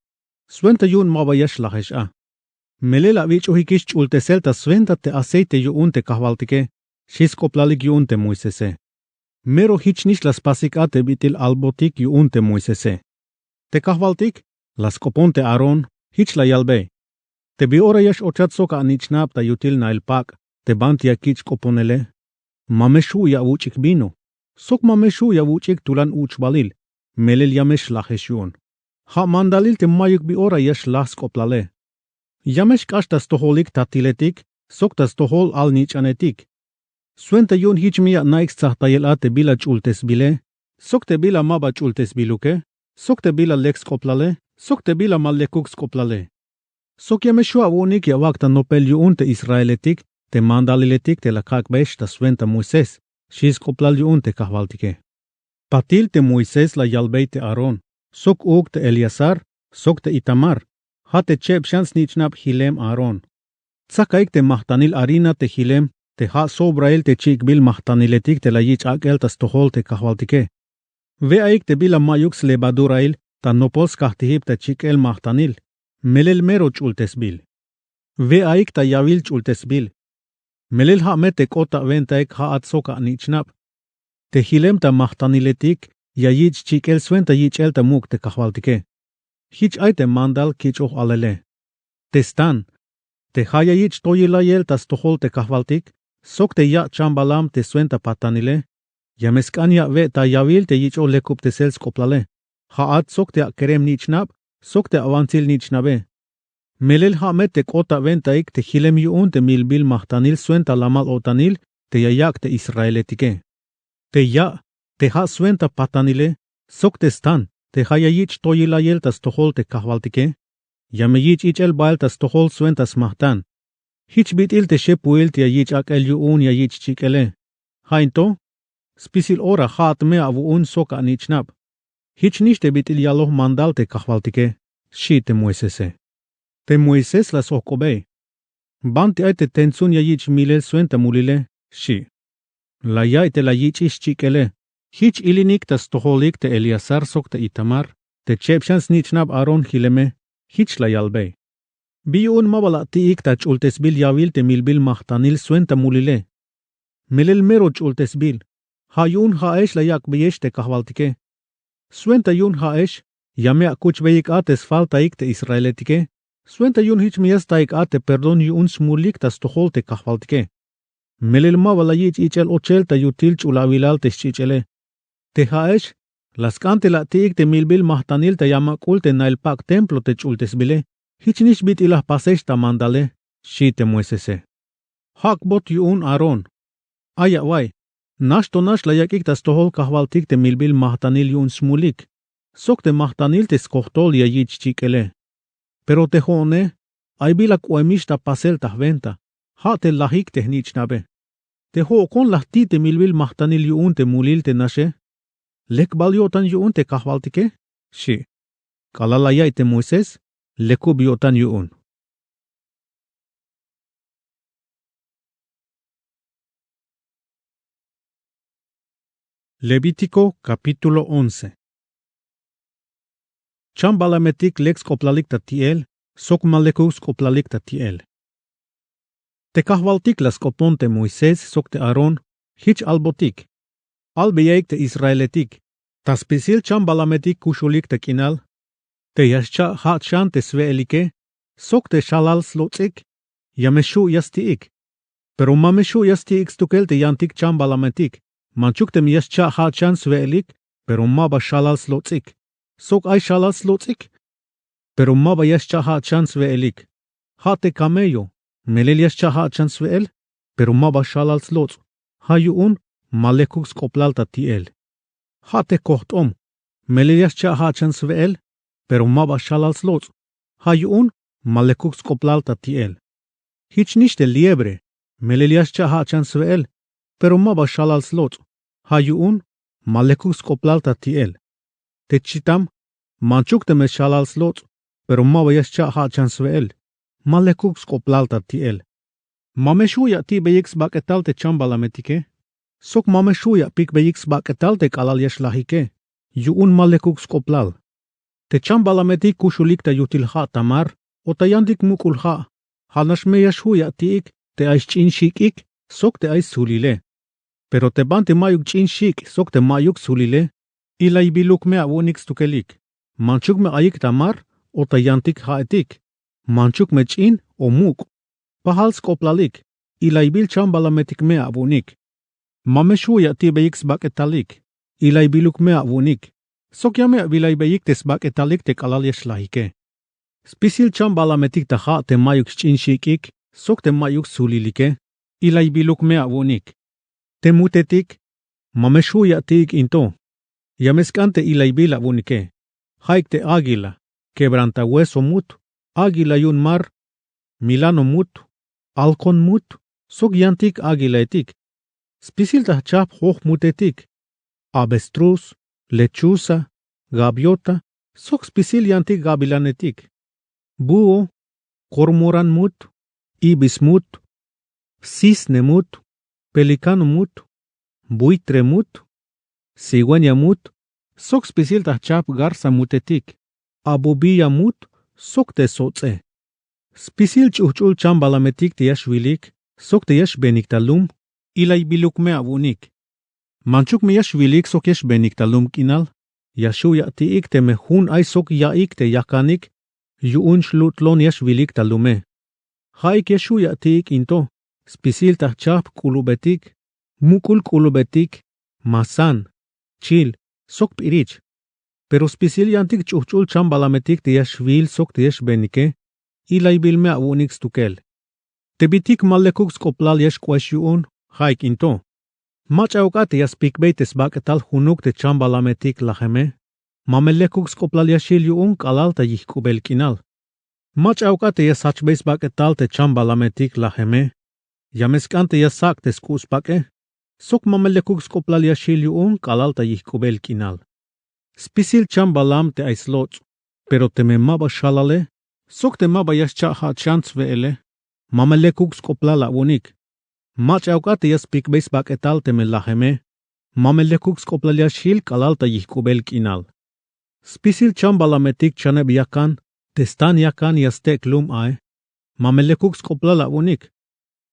swenta yu'un ma ba ya xlajex a. Melel awich'ojikix ch'ultesel ta swenta te aceite yu'un te kajwaltike, xi sk'oplalik yu'un te moisese. Mero jich nix la spasik a te bit'il albotik yu'un te moisese. Te kajwaltik la sk'opon te aarón, jich la yalbey: Te bi ora ya x'ochat sok anich'nab ta yutil nail pak' te banti ya kich' k'oponele, ma me xju' ya awuch'ik vino, sok ma me xju' ya awuch'ik tulan uch'balil, melel ya me xlajex yu'un. Ja' mandalil te mayuk bi ora ya xlaj sk'oplale. Ya me xk'ax ta stojolik tatiletik sok ta stojol alnich'anetik. Swenta yu'un jich me ya ana'ik stsajtayel a te bila ch'ultesbile, sok te bila ma ba ch'ultesbiluke, sok te bila lek sk'oplale, sok te bila ma lekuk sk'oplale. Sok ya me xju' awu'unik ya awak' ta nopel yu'un te israeletik te mandaliletik te la kak'beyex ta swenta moisés, xi sk'oplal yu'un te kajwaltike. Patil te moisés la yalbey te aarón, sok uuk te eleazar, sok te itamar, ja' te cheb xan snich'nab jilem aarón: Tsakaik te majtanil harina te jilem te ja' sobrail te chik'bil majtaniletik te la yich' ak'el ta stojol te kajwaltike. We'aik te bila ma'yuk slevadurail ta nopol skajtijib ta chik'el majtanil, melel mero ch'ultesbil. We'aik ta yawil ch'ultesbil. Melel ja' me te k'ot awentaik ja'at sok anich'nab. Te jilem ta majtaniletik ya yich' chik'el swenta yich'el ta muk' te kajwaltike. Jich ay te mandal kich'oj alele. Te stan, te ja' ya yich' toyilayel ta stojol te kajwaltik, sok te ya' chambalam te swenta patanile, ya me sk'an ya awe' ta yawil te yich'oj lekubtesel sk'oplale, ja'at sok te akerem nich'nab, sok te awantsil nich'nabe. Melel ja' me te k'ot awentaik te jilem yu'un te milbil majtanil swenta lamal-o'tanil te ya yak' te israeletike. Te ya', te ja' swenta patanile, sok te stan te ja' ya yich' toyilayel ta stojol te kajwaltike, ya me yich' ich'el bael ta stojol swenta smajtan. Jich bit'il te xepuil te ya yich' ak'el yu'un ya yich' chik'ele. Ja' in to, spisil ora ja'at me awu'un sok anich'nab. Jich nix te bit'il yaloj mandal te kajwaltike, xi te moisese. Te moisés la sjojk'obey: Banti ay te tentsun ya yich' milel swenta mulile, xi. La yaiy te la yich'ix chik'ele. Jich ilinik ta stojolik te eleazar sok te itamar, te cheb xan snich'nab aarón jileme, jich la yalbey: Bi yu'un ma ba la ati'ik ta ch'ultesbil yawil te milbil majtanil swenta mulile. Melel mero ch'ultesbil. Ja' yu'un ja'ex la yak'beyex te kajwaltike. Swenta yu'un ja'ex ya me akuchbeyik a te sfaltaik te israeletike. Swenta yu'un jich me ya staik a te perdón yu'un smulik ta stojol te kajwaltike. Melel ma ba la yich' ich'el ochel ta yutil ch'ulawilal te xch'ich'ele. Te ja'ex la sk'an te la ati'ik te milbil majtanil ta yamak'ul te nail pak' templo te ch'ultesbile. Jich nix bit'il la jpasex ta mandale, xi te moisese. Jak'bot yu'un aarón. Ay awa'iy, nax to nax la yak'ik ta stojol kajwaltik te milbil majtanil yu'un smulik, sok te majtanil te skojtol ya yich' chik'ele. Pero te jo'one, ay bila k'oemix ta pasel ta jwenta, ja' te lajik te jnich'nabe. Te jo'kon la jti' te milbil majtanil yu'un te mulil te naxe. Lek bal yo'tan yu'un te kajwaltike, xi. K'alal la yaiy te moisés, lekub yo'tan yu'un. Levítico capítulo once. Chambalametik lek sk'oplalik ta ti'el, sok ma lekuk sk'oplalik ta ti'el. Te kajwaltik la sk'opon te moisés sok te aarón, jich albotik: Albeyaik te israeletik, ta spisil chambalametik kuxulik ta k'inal, te ya xcha' ja'at xan te swe'elike, sok te xalal slots'ik, ya me xju' ya sti'ik. Pero ma me xju' ya sti'ik stukel te yantik chambalametik, manchuk teme ya xcha' ja'at xan swe'elik, pero ma ba xalal slots'ik. Sok ay xalal slots'ik. pero ma ba ya xcha' ja' chan swe'elik. Ja' te kamello, melel ya xcha' ja' chan swe'el, pero ma ba xalal slots', ja' yu'un ma lekuk sk'oplal ta ti'el. Ja' te kojt'om, melel ya xcha' ja' chan swe'el, pero ma ba xalal slots', ja' yu'un ma lekuk sk'oplal ta ti'el. Jich nix te liebre, melel ya xcha' ja' chan swe'el, pero ma ba xalal slots', ja' yu'un ma lekuk sk'oplal ta ti'el. Te chitam, manchuk teme xalal slots', pero ma ba ya xcha' ja' chan swe'el, ma lekuk sk'oplal ta ti'el. Ma me xju' ya ti'beyik sbak'etal te chambalametike, sok ma me xju' ya pikbeyik sbak'etal te k'alal ya xlajike, yu'un ma lekuk sk'oplal. Te chambalametik kuxulik ta yutil ja' ta mar o ta yantik muk'ul ja', ja'nax me ya xju' ya ti'ik te ay xch'in xik'ik sok te ay sulile. Pero te banti ma'yuk ch'in xik' sok te ma'yuk sulile, ilaybiluk me awu'unik stukelik, manchuk me ayik ta mar o ta yantik ja'etik, manchuk me ch'in o muk'. Pajal sk'oplalik, ilaybil chambalametik me awu'unik. Ma me xju' ya ti'beyik sbak'etalik, ilaybiluk me awu'unik, sok ya me awilaybeyik te sbak'etalik te k'alal ya xlajike. Spisil chambalametik ta ja' te ma'yuk xch'in xik'ik sok te ma'yuk sulilike, ilaybiluk me awu'unik. Te mutetik, ma me xju' ya ti'ik in to, ya me sk'an te ilaybil awu'unike, ja'ik te águila, quebrantahueso mut, águila yu'un mar, milano mut, halcón mut, sok yantik águilaetik. Spisil ta jchajp joj mutetik, avestruz, lechuza, gaviota, sok spisil yantik gavilanetik. Búho, cormorán mut, ibis mut, cisne mut, pelícano mut, buitre mut, cigüeña mut, sok spisil ta jchajp garza mutetik, abubía mut, sok te sots'e. Spisil ch'ujch'ul chambalametik te ya xwilik sok te ya xbenik ta lum, ilaybiluk me awu'unik. Manchuk me ya xwilik sok ya xbenik ta lum k'inal, ya xju' ya ti'ik teme jun ay sok ya'ik te yakanik yu'un xlutlon ya xwilik ta lume. Ja'ik ya xju' ya ti'ik in to, spisil ta jchajp k'ulubetik, muk'ul k'ulubetik, masan, chil, sok p'irich. Pero spisil yantik ch'ujch'ul chambalametik te ya xwil sok te ya xbenike, ilaybil me awu'unik stukel. Te bitik ma lekuk sk'oplal ya xk'oex yu'un, ja'ik in to. Mach'a awk'a te ya spikbey te sbak'etal junuk te chambalametik lajeme, ma me lekuk sk'oplal ya xjil yu'un k'alal ta yijk'ubel k'inal. Mach'a awk'a te ya sjachbey sbak'etal te chambalametik lajeme, ya me sk'an te ya ssak' te sk'u' spak'e, sok ma me lekuk sk'oplal ya xjil yu'un k'alal ta yijk'ubel k'inal. Spisil chambalam te ay slots', pero teme ma ba xjalale, sok te ma ba ya xcha' ja' chan swe'ele, ma me lekuk sk'oplal awu'unik. Mach'a awk'a te ya spikbey sbak'etal teme lajeme, ma me lekuk sk'oplal ya xjil k'alal ta yijk'ubel k'inal. Spisil chambalametik chaneb yakan te stan yakan ya stek' lum ae, ma me lekuk sk'oplal awu'unik.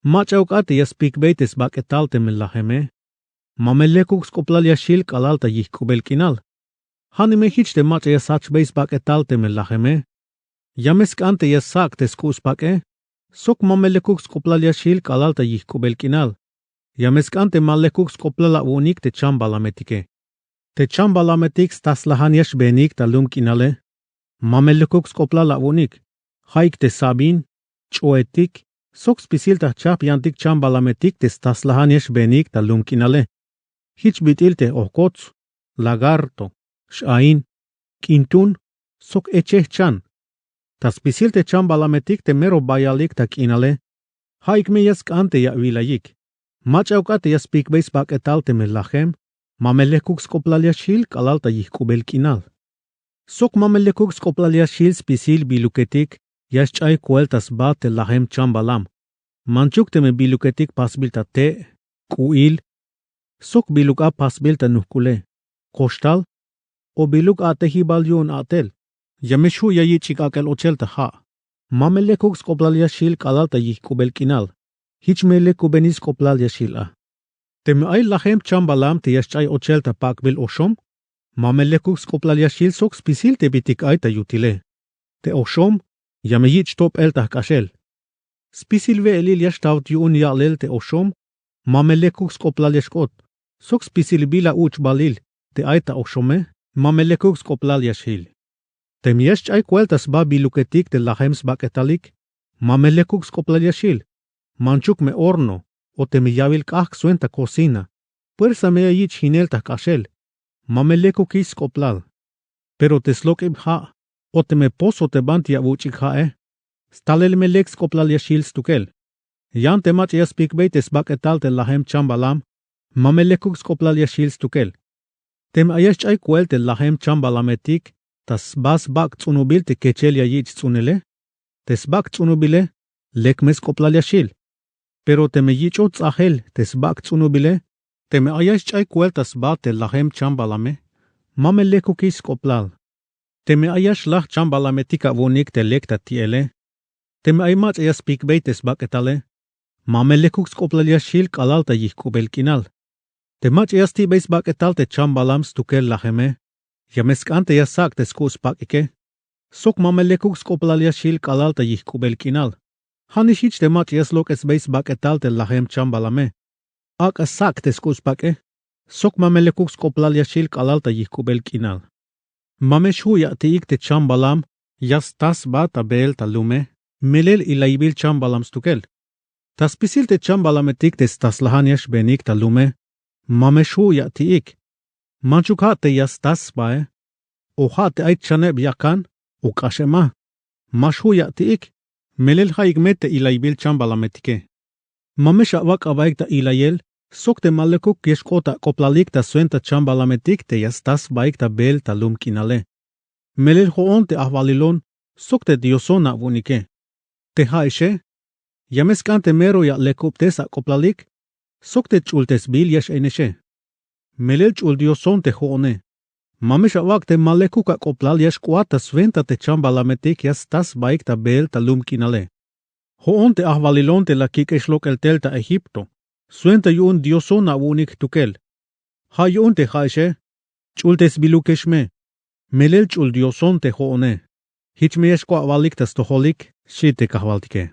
Mach'a awk'a te ya spikbey te sbak'etal teme lajeme, ma me lekuk sk'oplal ya xjil k'alal ta yijk'ubel k'inal. Janime jich te mach'a ya sjachbey sbak'etal teme lajeme, ya me sk'an te ya ssak' te sk'u' spak'e, sok ma me lekuk sk'oplal ya xjil k'alal ta yijk'ubel k'inal. Ya me sk'an te ma lekuk sk'oplal awu'unik te chambalametike. Te chambalametik sta slajan ya xbenik ta lum k'inale, ma me lekuk sk'oplal awu'unik, ja'ik te sabin, ch'oetik, sok spisil ta jchajp yantik chambalametik te sta slajan ya xbenik ta lum k'inale. Jich bit'il te ojkots, lagarto, x-ain, k'intun, sok eche jchan. Ta spisil te chambalametik te mero bayalik ta k'inale, ja'ik me ya sk'an te ya awilayik. Mach'a awk'a te ya spikbey sbak'etal teme lajem, ma me lekuk sk'oplal ya xjil k'alal ta yijk'ubel k'inal. Sok ma me lekuk sk'oplal ya xjil spisil biluketik ya xch'ay koel ta sba te lajem chambalam. Manchuk teme biluketik pasbil ta te', k'u'il, sok biluk a pasbil ta nujk'ule, koxtal, o biluk a'tejibal yu'un a'tel. Ya me xju' ya yich'ik ak'el ochel ta ja'. Ma me lekuk sk'oplal ya xjil k'alal ta yijk'ubel k'inal. Jich me lekubenix sk'oplal ya xjil a. Teme ay lajem chambalam te ya xch'ay ochel ta pak'bil oxom, ma me lekuk sk'oplal ya xjil sok spisil te bitik ay ta yutile. Te oxom ya me yich' top'el ta jk'axel. Spisil we'elil ya xtawt yu'un ya'lel te oxom, ma me lekuk sk'oplal ya xk'ot, sok spisil bila uch'balil te ay ta oxome, ma me lekuk sk'oplal ya xjil. Teme ya xch'ay koel ta sba biluketik te lajem sbak'etalik, ma me lekuk sk'oplal ya xjil. Manchuk me horno o teme yawil k'ajk' swenta kocina, puersa me ya yich' jinel ta jk'axel, ma me lekukix sk'oplal. Pero te slok'ib ja' o teme pozo te banti ya awuch'ik ja'e, stalel me lek sk'oplal ya xjil stukel. Yan te mach'a ya spikbey te sbak'etal te lajem chambalam, ma me lekuk sk'oplal ya xjil stukel. Teme ay ya xch'ay koel te lajem chambalametik ta sba sbak' ts'unubil te kechel ya yich' ts'unele, te sbak' ts'unubile lek me sk'oplal ya xjil. Pero teme yich'oj ts'ajel te sbak' ts'unubile, teme ay ya xch'ay koel ta sba te lajem chambalame, ma me lekukix sk'oplal. Teme ay ya xlaj chambalametik awu'unik te lek ta ti'ele, teme ay mach'a ya spikbey te sbak'etale, ma me lekuk sk'oplal ya xjil k'alal ta yijk'ubel k'inal. Te mach'a ya sti'bey sbak'etal te chambalam stukel lajeme, ya me sk'an te ya sak' te sk'u' spak'ike, sok ma me lekuk sk'oplal ya xjil k'alal ta yijk'ubel k'inal. Ja'nix jich te mach'a ya slok'esbey sbak'etal te lajem chambalame, ak'a sak' te sk'u' spak'e, sok ma me lekuk sk'oplal ya xjil k'alal ta yijk'ubel k'inal. Ma me xju' ya ati'ik te chambalam ya sta sba ta beel ta lume, melel ilaybil chambalam stukel. Ta spisil te chambalametik te sta slajan ya xbeenik ta lume, ma me xju' ya ati'ik. Manchuk ja' te ya sta sbae, o ja' te ay chaneb yakan o k'axeb ma, ma xju' ya ati'ik, melel ja'ik me te ilaybil chambalametike. Ma me xawak' abaik ta ilayel sok te ma lekuk ya xk'ot ak'oplalik ta swenta chambalametik te ya sta sbaik ta beel ta lum k'inale. Melel jo'on te ajwalilon sok te Dioson awu'unike. Te ja'exe, ya me sk'an te mero ya lekubtes ak'oplalik sok te ch'ultesbil ya x-ainexe. Melel ch'ul Dioson te jo'one. Ma me xawak' te ma lekuk ak'oplal ya xk'oat ta swenta te chambalametik ya sta sbaik ta beel ta lum k'inale. Jo'on te ajwalilon te la kik'ex lok'el tel ta Egipto, swenta yu'un Dioson awu'unik jtukel. Ja' yu'un te ja'exe, ch'ultesbilukex me, melel ch'ul Dioson te jo'one. Jich me ya xk'oat awalik ta stojolik, xchi te kajwaltike.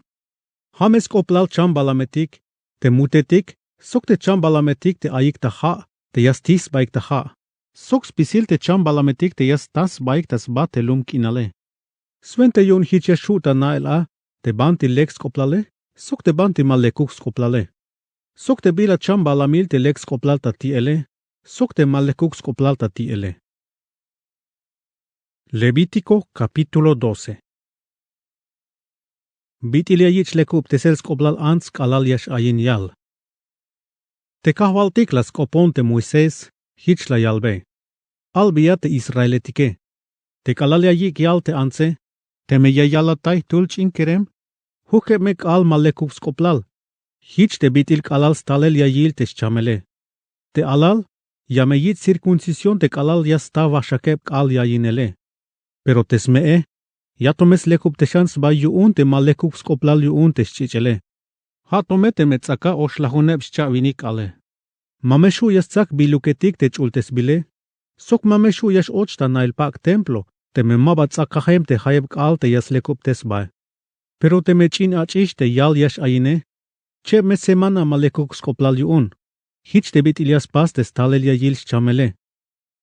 Ja' me sk'oplal chambalametik, te mutetik sok te chambalametik te ayik ta ja' te ya sti sbaik ta ja', sok spisil te chambalametik te ya sta sbaik ta sba te lum k'inale. Swenta yu'un jich ya xju' ta na'el a te banti lek sk'oplale sok te banti ma lekuk sk'oplale, sok te bila chambalamil te lek sk'oplal ta ti'ele sok te ma lekuk sk'oplal ta ti'ele. Levítico capítulo doce. Bit'il ya yich' lekubtesel sk'oplal ants k'alal ya x-ayin yal. Te kajwaltik la sk'opon te Moisés, jich la yalbe: Albeya te israeletike, te k'alal ya yik' yal te antse, teme ya yalatay jtul ch'in kerem, jujk'eb me k'aal ma lekuk sk'oplal. Jich te bit'il k'alal stalel ya yil te xchamele. Te alal ya me yich' circuncisión te k'alal ya sta waxakeb k'aal yainele. Pero te sme'e, ya to me slekubtexan sba yu'un te ma lekuk sk'oplal yu'un te xch'ich'ele. Ja' to me teme ts'aka o xlajuneb xcha'winik k'aale. Ma me xju' ya stsak biluketik te ch'ultesbile, sok ma me xju' ya x-och ta na'il pak' templo teme ma ba ts'akajem te jayeb k'aal te ya slekubtes sbae. Pero teme ch'in ach'ix te yal ya x-aine, cheb me semana ma lekuk sk'oplal yu'un. Jich te bit'il ya spas te stalel ya yil xchamele.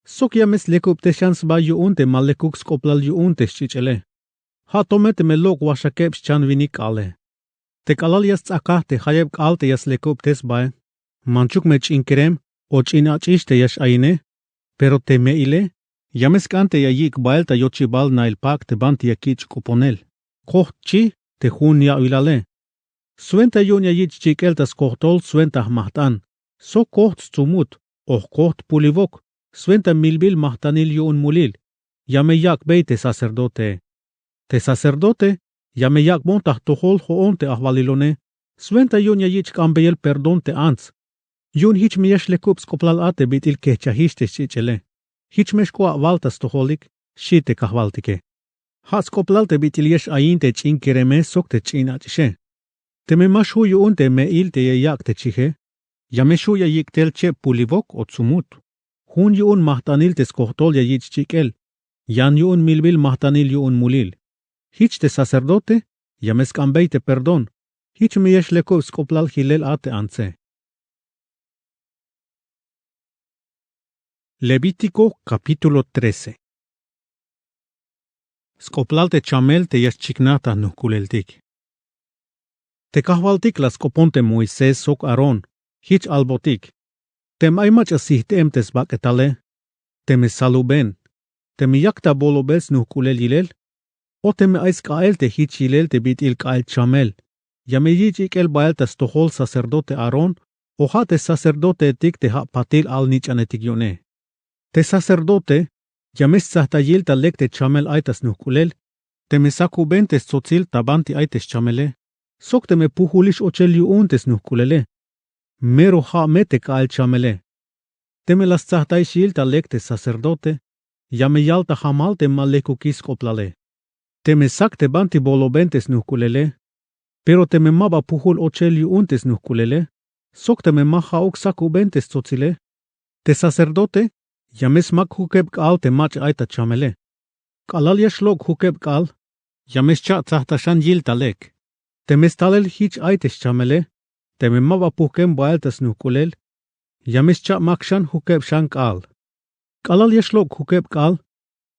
Sok ya me slekubtexan sba yu'un te ma lekuk sk'oplal yu'un te xch'ich'ele. Ja' to me teme lok' waxakeb xchan winik k'aale. Te k'alal ya sts'akaj te jayeb k'aal te ya slekubtes sbae, manchuk me ch'in kerem o ch'in ach'ix te ya x-aine, pero te me'ile, ya me sk'an te ya yik' bael ta yochibal na'il pak' te banti ya kich' k'oponel. Kojt chi te jun ya'wilale. Swenta yu'un ya yich' chik'el ta skojtol swenta jmajt'an, sok kojt stsumut, o jkojt puliwok, swenta milbil majt'anil yu'un mulil, ya me yak'bey te sacerdotee. Te sacerdote ya me yak'bon ta jtojol jo'on te ajwalilone, swenta yu'un ya yich' k'anbeyel perdón te ants. Yu'un jich me ya xlekub sk'oplal a te bit'il kejchajix te xch'ich'ele. Jich me xk'oat awal ta stojolik, xchi te kajwaltike. Ja' sk'oplal te bit'il ya x-ain te ch'in kereme sok te ch'in ach'ixe. Teme ma xju' yu'un te me'il te ya yak' te chije, ya me xju' ya yik' tel cheb puliwok o tsumut. Jun yu'un majt'anil te skojtol ya yich' chik'el, yan yu'un milbil majt'anil yu'un mulil. Jich te sacerdote ya me sk'anbey te perdón. Jich me ya xlekub sk'oplal jilel a te antse. Levítico capítulo trece. Sk'oplal te chamel te ya xchiknaj ta jnujk'uleltik. Te kajwaltik la sk'opon te moisés sok aarón, jich albotik. Teme ay mach'a sijt'em te sbak'etale, teme saluben, teme yak ta bolobel snujk'ulel yilel, o teme ay sk'a'el te jich yilel te bit'il k'a'el chamel, ya me yich' ik'el bahel ta stojol sacerdote aarón, o ha te sacerdotehetik te ha patil alnich'anetik yu'une. Te sacerdote ya me stsajtay yil ta lek te chamel ay ta snujk'ulel, teme sakuben te stsotsil ta banti ay te xchamele, sok teme pujulix ochel yu'un te snujk'ulele, mero ha me te k'a'el chamele. Teme la stsajtayix yil ta lek te sacerdote, ya me yal ta jamal te ma lekukix sk'oplale. Teme sak te banti boloben te snujk'ulele, pero teme ma ba pujul ochel yu'un te snujk'ulele, sok teme ma ha'uk sakuben te stsotsile, te sacerdote ya me smak jukeb k'aal te mach'a ay ta chamele. K'alal ya xlok' jukeb k'aal, ya me xcha'tsajtay xan yil ta lek. Teme stalel jich ay te xchamele, teme ma ba pujkem bahel ta snujk'ulel, ya me xcha' mak xan jukeb xan k'aal. K'alal ya xlok' jukeb k'aal,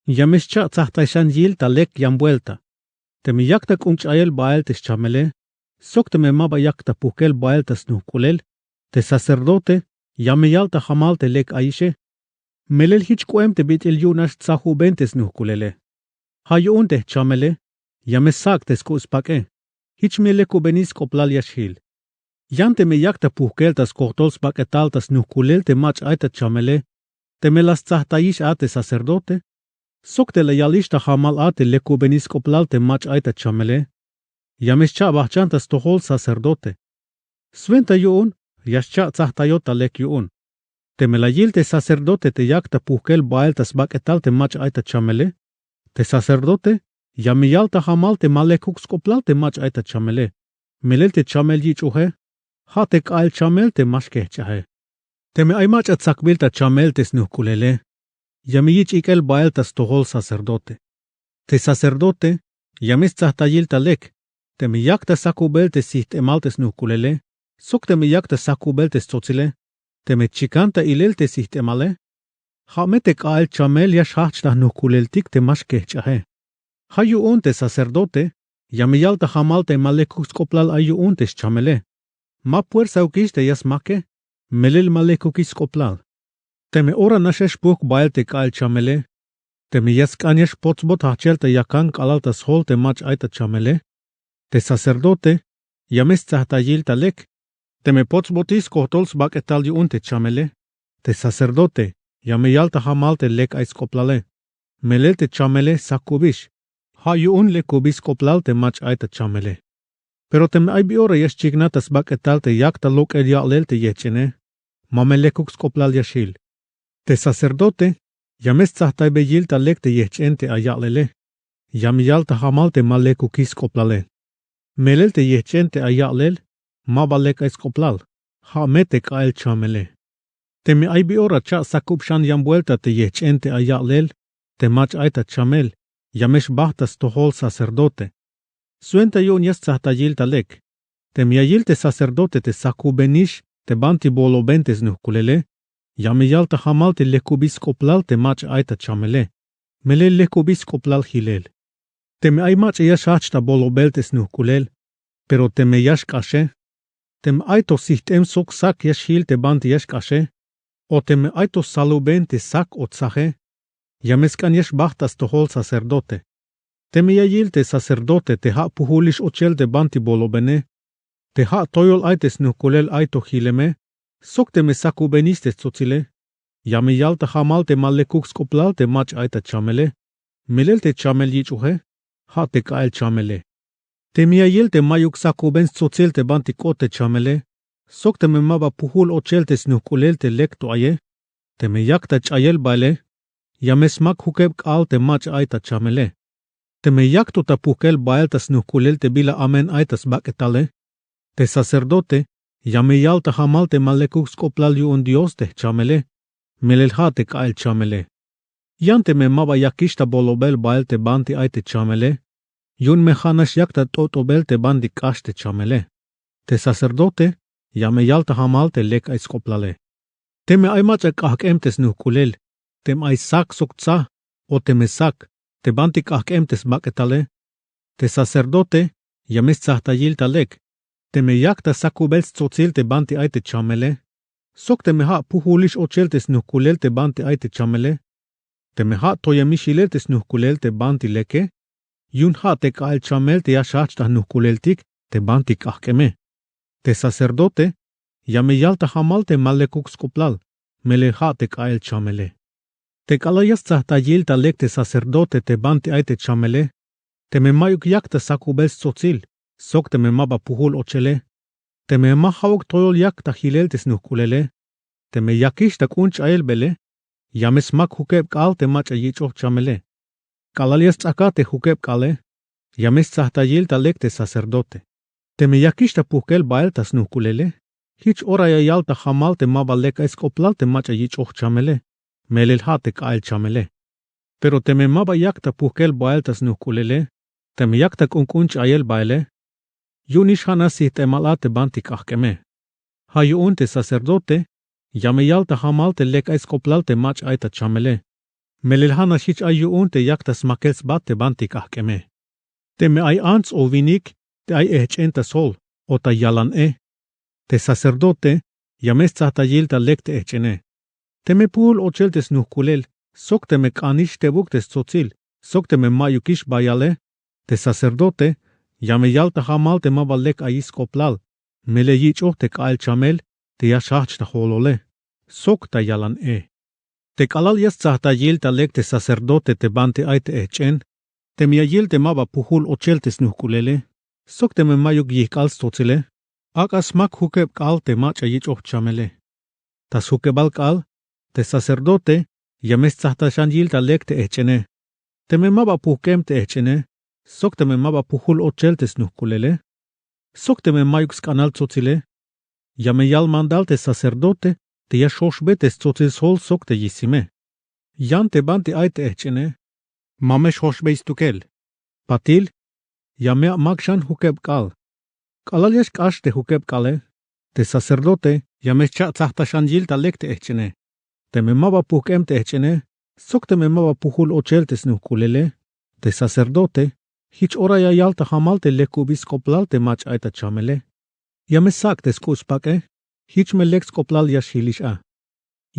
ya me xcha'tsajtay xan yil ta lek yan buelta. Teme yak ta k'un ch'ayel bahel te xchamele, sok teme ma ba yak ta pujkel bahel ta snujk'ulel, te sacerdote ya me yal ta jamal te lek ayixe. Melel jich k'oem te bit'il yu'un nax tsajuben te snujk'ulele. Ha yu'un te jchamele ya me sak' te sk'u' spak'e. Jich me lekubenix sk'oplal ya xjil. Yan teme yak ta pujkel ta skojtol sbak'etal ta snujk'ulel te mach'a ay ta chamele, teme la stsajtayix a te sacerdote, sok te la yalix ta jamal a te lekubenix sk'oplal te mach'a ay ta chamele, ya me xcha' bajchan ta stojol sacerdote. Swenta yu'un ya xcha'tsajtayot ta lek yu'un. Teme la yil te sacerdote te yak ta pujkel bahel ta sbak'etal te mach'a ay ta chamele, te sacerdote ya me yal ta jamal te ma lekuk sk'oplal te mach'a ay ta chamele. Melel te chamel yich'uje, ha te k'a'el chamel te ma xkejch'aje. Teme ay mach'a tsakbil ta chamel te snujk'ulele, ya me yich' ik'el bahel ta stojol sacerdote. Te sacerdote ya me stsajtay yil ta lek, teme yak ta sakubel te sijt'emal te snujk'ulele, sok teme yak ta sakubel te stsotsile, teme chikan ta ilel te sijt'emale, ha me te k'a'el chamel ya xjajch' ta jnujk'uleltik te ma xkejch'aje. Ha yu'un te sacerdote ya me yal ta jamal te ma lekuk sk'oplal ay yu'un te xchamele. Ma puersaukix te ya smake, melel ma lekukix sk'oplal. Teme ora nax ya xpujk bahel te k'a'el chamele, teme ya sk'an ya xpotsbot jajchel ta yakan k'alal ta sjol te mach'a ay ta chamele, te sacerdote ya me stsajtay yil ta lek. Teme potsbotix skojtol sbak'etal yu'un te chamele, te sacerdote ya me yal ta jamal te lek ay sk'oplale. Melel te chamele sakubix, ha yu'un lekubix sk'oplal te mach'a ay ta chamele. Pero teme ay bi ora ya xchiknaj ta sbak'etal te yak ta lok'el ya'lel te yejch'ene, ma me lekuk sk'oplal ya xjil. Te sacerdote ya me stsajtaybe yil ta lek te yejch'en te ay ya'lele. Ya me yal ta jamal te ma lekukix sk'oplale. Melel te yejch'en te ay ya'lel ma ba lek ay sk'oplal, ha me te k'a'el chamele. Teme ay bi ora cha' sakub xan yan buelta te yejch'en te ay ya'lel te mach'a ay ta chamel, ya me xbajt ta stojol sacerdote. Swenta yu'un ya stsajtay yil ta lek. Teme ya yil te sacerdote te sakubenix te banti boloben te snujk'ulele, ya me yal ta jamal te lekubix sk'oplal te mach'a ay ta chamele. Melel lekubix sk'oplal jilel. Teme ay mach'a ya xjajch' ta bolobel te snujk'ulel, pero teme ya xk'axe, teme ay to sijt'em sok sak ya xjil te banti ya xk'axe, o teme ay to saluben te sak o tsaje, ya me sk'an ya xbajt ta stojol sacerdote. Teme ya yil te sacerdote te ha pujulix ochel te banti bolobene, te ha toyol ay te snujk'ulel ay to jileme, sok teme sakubenix te stsotsile, ya me yal ta jamal te ma lekuk sk'oplal te mach'a ay ta chamele. Melel te chamel yich'uje, ha te k'a'el chamele. Teme ya yil te mayuk sakuben stsotsil te banti k'ot te chamele, sok teme ma ba pujul ochel te snujk'ulel te lek to aye, teme yak ta ch'ayel baele, ya me smak jukeb k'aal te mach'a ay ta chamele. Teme yak to ta pujkel bael ta snujk'ulel te bila amen ay ta sbak'etale, te sacerdote ya me yal ta jamal te ma lekuk sk'oplal yu'un Dios te jchamele, melel ha te k'a'el chamele. Yan teme ma ba yakix ta bolobel bael te banti ay te chamele, yu'un me ha nax yak ta t'ot'obel te banti k'ax te chamele. Te sacerdote ya me yal ta jamal te lek ay sk'oplale. Teme ay mach'a k'ajk'em te snujk'ulel, teme ay sak sok tsa, o teme sak, te banti k'ajk'em te sbak'etale. Te sacerdote ya me stsajtayil ta lek teme yak ta sakubel stsotsil te banti ay te chamele, sok teme ja' pujulix ochel te snujk'ulel te banti ay te chamele. Teme ja' toyemix yilel te snujk'ulel te banti leke, yu'un ja' te k'a'el chamel te ya xjajch' ta jnujk'uleltik te banti k'ajk'eme. Te sacerdote ya me yal ta jamal te ma lekuk sk'oplal, melel ja' te k'a'el chamele. Te k'alal ya stsajtayil ta lek te sacerdote te banti ay te chamele, teme ma'yuk yak ta sakubel stsotsil sok teme ma ba pujul ochele, teme ma ja'uk toyol yak ta jilel te snujk'ulele, teme yakix ta k'un ch'ayel bele, ya me smak jukeb k'aal te mach'a yich'oj chamele. K'alal ya sts'akat te jukeb k'aale, ya me stsajtayil ta lek te sacerdote. Teme yakix ta pujk'el bael ta snujk'ulele, jich ora ya yal ta jamal te ma ba lek ay sk'oplal te mach'a yich'oj chamele, melel ja' te k'a'el chamele. Pero teme ma ba yak ta pujk'el bael ta snujk'ulele, teme yak ta k'unk'un ch'ayel baele, yu'unix ja' nax sjit'emal a te banti k'ajk'eme. Ja' yu'un te sacerdote ya me yal ta jamal te lek ay sk'oplal te mach'a ay ta chamele, melel ja' nax jich ay yu'un te yak ta smakel sba te banti k'ajk'eme. Teme ay ants o winik te ay ejch'en ta sjol o ta yalan e, te sacerdote ya me stsajtayil ta lek te ejch'ene. Teme pujul ochel te snujk'ulel sok teme k'anix tebuk te stsotsil sok teme ma'yukix bayale, te sacerdote ya me yal ta jamal te ma ba lek ayix sk'oplal, melel yich'oj te k'a'el chamel te ya xjajch' ta jolole sok ta yalan e. Te k'alal ya stsajtayil ta lek te sacerdote te banti ay te ejch'en, teme ya yil te ma ba pujul ochel te snujk'ulele sok teme ma'yuk yijk'al stsotsile, ak'a smak jukeb k'aal te mach'a yich'oj chamele. Ta sjukebal k'aal, te sacerdote ya me stsajtay xan yil ta lek te ejch'ene. Teme ma ba pujk'em te ejch'ene sok teme ma ba pujul ochel te snujk'ulele sok teme ma'yuk sk'anal tsotsile, ya me yal mandal te sacerdote te ya xjoxbe te stsotsil sjol sok te yisime. Yan te banti ay te ejch'ene, ma me xjoxbey stukel. Patil, ya me amak xan jukeb k'aal. K'alal ya xk'ax te jukeb k'aale, te sacerdote ya me xcha'tsajtay xan yil ta lek te ejch'ene. Teme ma ba pujk'em te ejch'ene sok teme ma ba pujul ochel te snujk'ulele, te sacerdote jich ora ya yal ta jamal te lekubix sk'oplal te mach'a ay ta chamele. Ya me sak' te sk'u' spak'e, jich me lek sk'oplal ya xjilix a.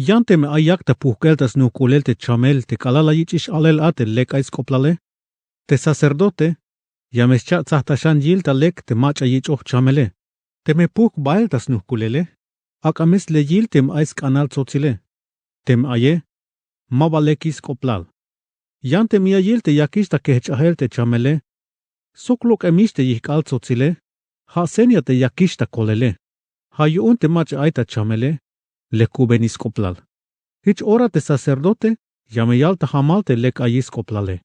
Yan teme ay yak ta pujk'el ta snujk'ulel te chamel te k'alal la yich'ix alel a te lek ay sk'oplale, te sacerdote ya me xcha'tsajtay xan yil ta lek te mach'a yich'oj chamele. Teme pujk' bael ta snujk'ulele, ak'a me sle yil teme ay sk'anal tsotsile. Teme aye, ma ba lekix sk'oplal. Yan teme ya yil te yakix ta kejch'ajel te chamele sok lok'emix te yijk'al tsotsile, ja' seña te yakix ta kolele. Ja' yu'un te mach'a ay ta chamele lekubenix sk'oplal. Jich ora te sacerdote ya me yal ta jamal te lek ayix sk'oplale.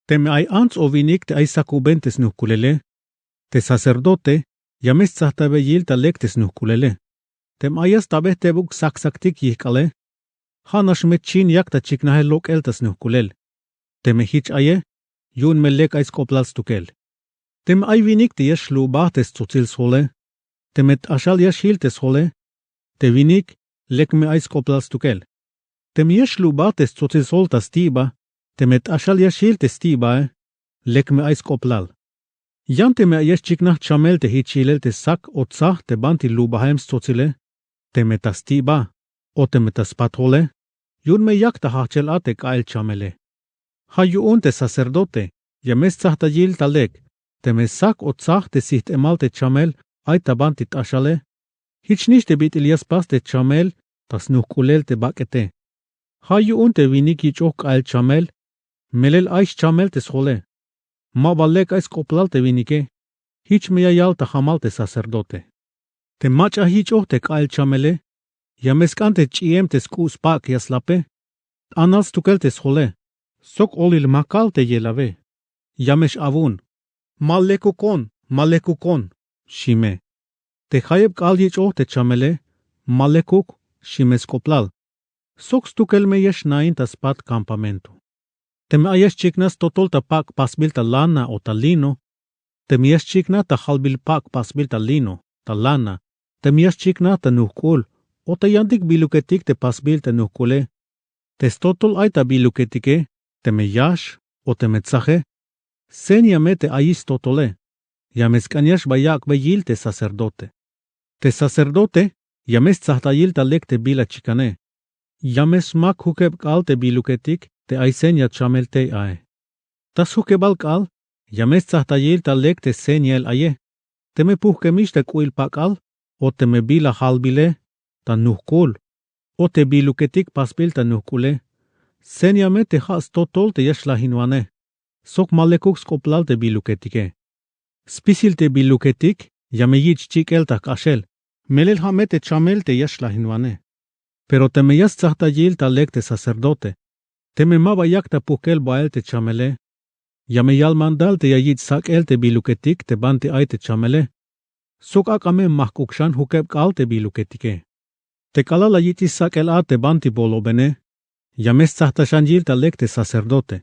Teme ay ants o winik te ay sakuben te snujk'ulele, te sacerdote ya me stsajtaybey yil ta lek te snujk'ulele. Teme ay ya stabey tebuk saksaktik yijk'ale, ja' nax me chin yak ta chiknajel lok'el ta snujk'ulel. Teme jich aye, yu'un me lek ay sk'oplal stukel. Teme ay winik te ya xlubaj te stsotsil sjole, teme t'axal ya xjil te sjole, te winik lek me ay sk'oplal stukel. Teme ya xlubaj te stsotsil sjol ta sti'ba, teme t'axal ya xjil te sti'bae, lek me ay sk'oplal. Yan teme ay ya xchiknaj chamel te jich yilel te sak o tsaj te banti lubajem stsotsile, teme ta sti'ba o teme ta spat jole, yu'un me yak ta jajchel a te k'a'el chamele. Ja' yu'un te sacerdote ya me stsajtay yil ta lek teme sak o tsaj te sjit'emal te chamel ay ta banti t'axale, jichnix te bit'il ya spas te chamel ta snujk'ulel te bak'ete. Ja' yu'un te winik yich'oj k'a'el chamel, melel ay xchamel te sjole. Ma ba lek ay sk'oplal te winike. Jich me ya yal ta jamal te sacerdote. Te mach'a yich'oj te k'a'el chamele, ya me sk'an te ch'iem te sk'u' spak' ya slape. T'anal stukel te sjole sok olil makal te yelawe. Ya me x-awun: Ma lekukon, ma lekukon, xi me. Te jayeb k'aal yich'oj te chamele: Ma lekuk, xi me sk'oplal. Sok stukel me ya xnain ta spat campamento. Teme ay ya xchiknaj stotol ta pak' pasbil ta lana o ta lino, teme ya xchiknaj ta jalbil pak' pasbil ta lino, ta lana, teme ya xchiknaj ta nujk'ul o ta yantik biluketik te pasbil ta nujk'ule, te stotol ay ta biluketike, teme yax o teme tsaje, seña me te ayix stotole. Ya me sk'an ya xba yak'be yil te sacerdote. Te sacerdote ya me stsajtayil ta lek te bila chikane. Ya me smak jukeb k'aal te biluketik te ay seña chamel tey ae. Ta sjukebal k'aal ya me stsajtayil ta lek te señael aye. Teme pujkemix ta k'u'il pak'al o teme bila jalbile ta nujk'ul o te biluketik pasbil ta nujk'ule, seña me te ja' stotol te ya xlajinwane. Sok ma lekuk sk'oplal te biluketike. Spisil te biluketik ya me yich' chik'el ta jk'axel, melel ja' me te chamel te ya xlajinwane. Pero teme ya stsajtayil ta lek te sacerdote, teme ma ba yak ta pujkel bael te chamele, ya me yal mandal te ya yich' sak'el te biluketik te banti ay te chamele. Sok ak'a me ma jk'uk xan jukeb k'aal te biluketike. Te k'alal la yich'ix sak'el a te banti bolobene, ya me stsajta xan yil ta lek te sacerdote.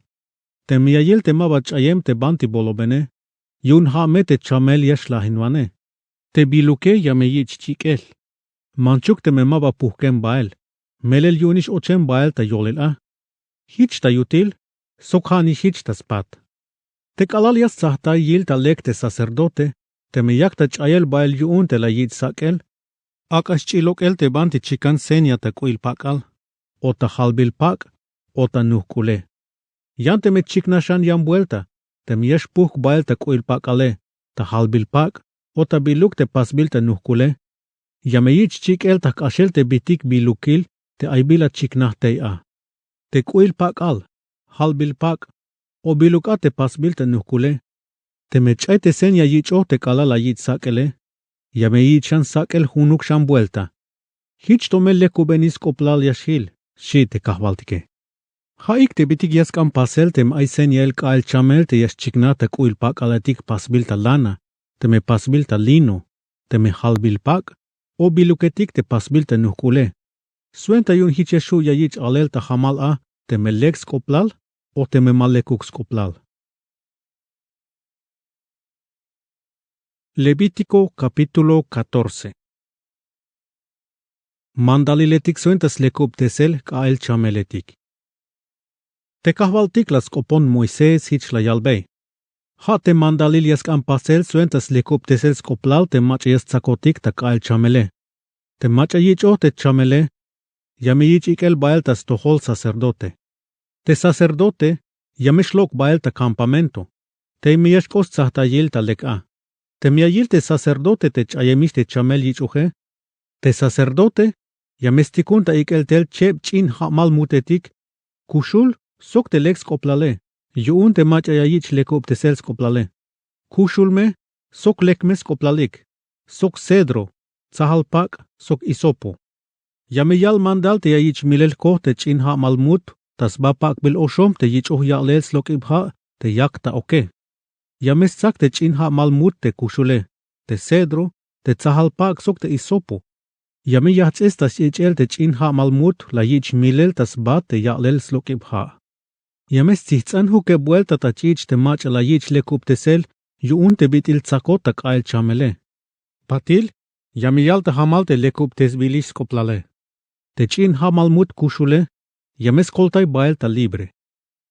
Teme ya yil te ma ba ch'ayem te banti bolobene, yu'un ja' me te chamel ya xlajinwane. Te biluke ya me yich' chik'el. Manchuk teme ma ba pujkem bael, melel yu'unix ochem bael ta yolil a. Jich ta yutil, sok ja'nix jich ta spat. Te k'alal ya stsajtay yil ta lek te sacerdote, teme yak ta ch'ayel bael yu'un te la yich' sak'el, ak'a xch'i lok'el te banti chikan seña ta k'u'il pak'al, o ta jalbil pak', o ta nujk'ule. Yan teme chiknaj xan yan buelta, teme ya xpujk bael ta k'u'il pak'ale, ta jalbil pak', o ta biluk te pasbil ta nujk'ule, ya me yich' chik'el ta jk'axel te bitik bilukil te ay bila chiknaj tey a. Te k'u'il pak'al, jalbil pak', o biluk a te pasbil ta nujk'ule, teme ch'ay te seña yich'oj te k'alal la yich' sak'ele, ya me yich' xan sak'el junuk xan buelta. Jich to me lekubenix sk'oplal ya xjil, xchi te kajwaltike. Ja'ik te bitik ya sk'an pasel teme ay señael k'a'el chamel te ya xchiknaj ta k'u'il pak'aletik pasbil ta lana, teme pasbil ta lino, teme jalbil pak', o biluketik te pasbil ta nujk'ule. Swenta yu'un jich ya xju' ya yich' alel ta jamal a teme lek sk'oplal o teme ma lekuk sk'oplal. Levítico capítulo catorce. Mandaliletik swenta slekubtesel k'a'el chameletik. Te kajwaltik la sk'opon Moisés jich la yalbey. Ja' te mandalil ya sk'an pasel swenta slekubtesel sk'oplal te mach'a ya stsakotik ta k'a'el chamele. Te mach'a yich'oj te chamele, ya me yich' ik'el bael ta stojol sacerdote. Te sacerdote ya me xlok' bael ta campamento. Tey me ya xk'ot stsajtayil ta lek a. Teme ya yil te sacerdote te ch'ayemix te chamel yich'oje, te sacerdote ya me stikun ta ik'el tel cheb ch'in ja'mal mutetik, kuxul sok te lek sk'oplale, yu'un te mach'a ya yich' lekubtesel sk'oplale. Kuxul me sok lek me sk'oplalik, sok cedro, tsajal pak' sok hisopo. Ya me yal mandal te ya yich' milel jkoj te ch'in ja'mal mut ta sba pak'bil oxom te yich'oj ya'lel slok'ib ja' te yak ta oke. Ya me stsak te ch'in ja'mal mut te kuxule, te cedro, te tsajal pak' sok te hisopo. Ya me yajts'is ta xch'ich'el te ch'in ja'mal mut la yich' milel ta sba te ya'lel slok'ib ja'. Ya me stsijts'an jukeb buelta ta ch'ich' te mach'a la yich' lekubtesel yu'un te bit'il tsakot ta k'a'el chamele. Patil ya me yal ta jamal te lekubtesbilix sk'oplale. Te ch'in ja'mal mut kuxule ya me skoltay bael ta libre.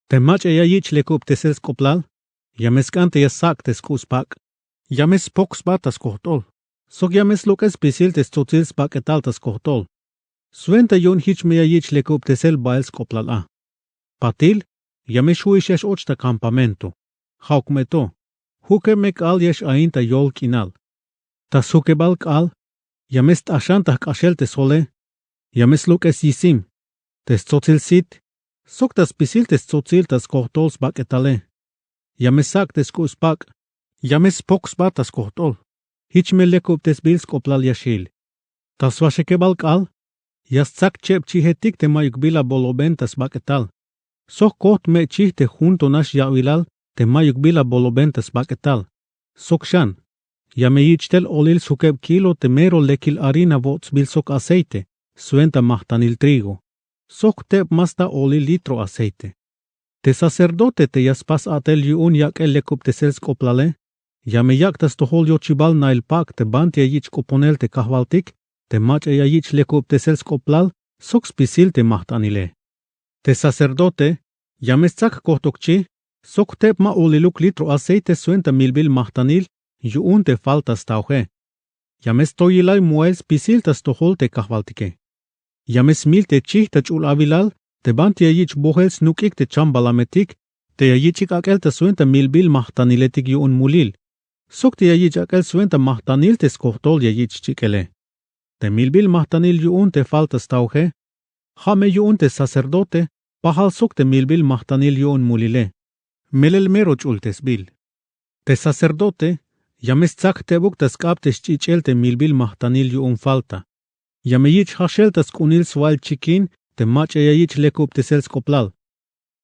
Te mach'a ya yich' lekubtesel sk'oplal ya me sk'an te ya sak' te sk'u' spak'. Ya me spok sba ta skojt'ol sok ya me slok'es spisil te stsotsil sbak'etal ta skojt'ol. Swenta yu'un jich me ya yich' lekubtesel bael sk'oplal a. Patil ya me xju'ix ya x-och ta campamento. Ja'uk me to, jukeb me k'aal ya x-ain ta yol k'inal. Ta sjukebal k'aal ya me st'axan ta jk'axel te sjole. Ya me slok'es yisim, te stsotsil sit sok ta spisil te stsotsil ta skojt'ol sbak'etale. Ya me sak' te sk'u' spak'. Ya me spok sba ta skojt'ol. Jich me lekubtesbil sk'oplal ya xjil. Ta swaxekebal k'aal ya stsak cheb chijetik te mayuk bila boloben ta sbak'etal. Sok kojt me chij te jun to nax ya'bilal te mayuk bila boloben ta sbak'etal. Sok xan ya me yich' tel olil sjukeb kilo te mero lekil harina wots'bil sok aceite swenta majtanil trigo, sok jteb más ta olil litro aceite. Te sacerdote te ya spas a'tel yu'un yak'el lekubtesel sk'oplale ya me yak' ta stojol yochibal nail pak' te banti ya yich' k'oponel te kajwaltik te mach'a ya yich' lekubtesel sk'oplal sok spisil te majt'anile. Te sacerdote ya me stsak jkojtok chij Sok teb ma oliluk litro aceite swenta milbil majtanil yu'un te falta staoje. Ya me stoyilay moel spisil ta stojol te kajwaltike. Ya me smil te chij ta ch'ul awilal te banti ya yich' bojel snuk'ik te chambalametik te ya yich'ik ak'el ta swenta milbil majtaniletik yu'un mulil, sok te ya yich' ak'el swenta majtanil te skojtol ya yich' chik'ele. Te milbil majtanil yu'un te falta staoje, ja' me yu'un te sacerdote pajal sok te milbil majtanil yu'un mulile, melel mero ch'ultesbil. Te sacerdote ya me stsak tebuk ta sk'ab te sch'ich'el te milbil majtanil yu'un falta. Ya me yich' jaxel ta sk'unil swail chikin te mach'a ya yich' lekubtesel sk'oplal,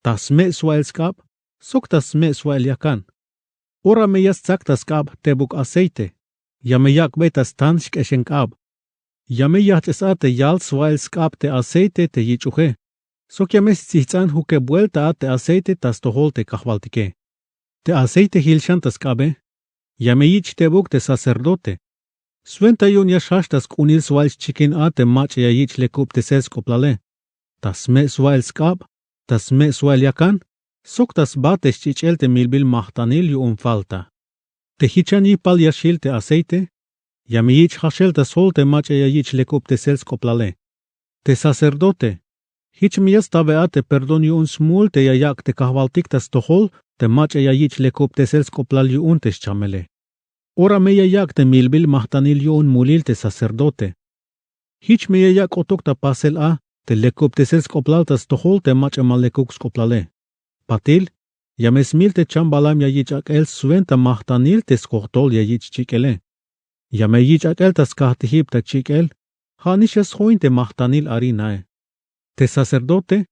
ta sme' swail sk'ab sok ta sme' swail yakan. Ora me ya stsak ta sk'ab tebuk aceite, ya me yak'bey ta stan sk'exen k'ab. Ya me yajch'es a te yal swail sk'ab te aceite te yich'uje, sok ya me stsijts'an jukeb buelta a te aceite ta stojol te kajwaltike. Te aceite jil xan ta sk'abe, ya me yich' tebuk te sacerdote. Swenta yu'un ya xjax ta sk'unil swail xchikin a te mach'a ya yich' lekubtesel sk'oplale, ta sme' swail sk'ab, ta sme' swail yakan, sok ta sba te sch'ich'el te milbil majtanil yu'un falta. Te jichan yipal ya xjil te aceite, ya me yich' jaxel ta sjol te mach'a ya yich' lekubtesel sk'oplale. Te sacerdote, jich me ya stabe a te perdón yu'un smul te ya yak' te kajwaltik ta stojol te mach'a ya yich' lekubtesel sk'oplal yu'un te xchamele. Ora me ya yak' te milbil majtanil yu'un mulil te sacerdote. Jich me ya yak' k'otuk ta pasel a te lekubtesel sk'oplal ta stojol te mach'a ma lekuk sk'oplale. Patil, ya me smil te chambalam ya yich' ak'el swenta majtanil te skojtol ya yich' chik'ele. Ya me yich' ak'el ta skajtijib ta chik'el, ja' nix ya sjoin te majtanil harinae. Te sacerdote,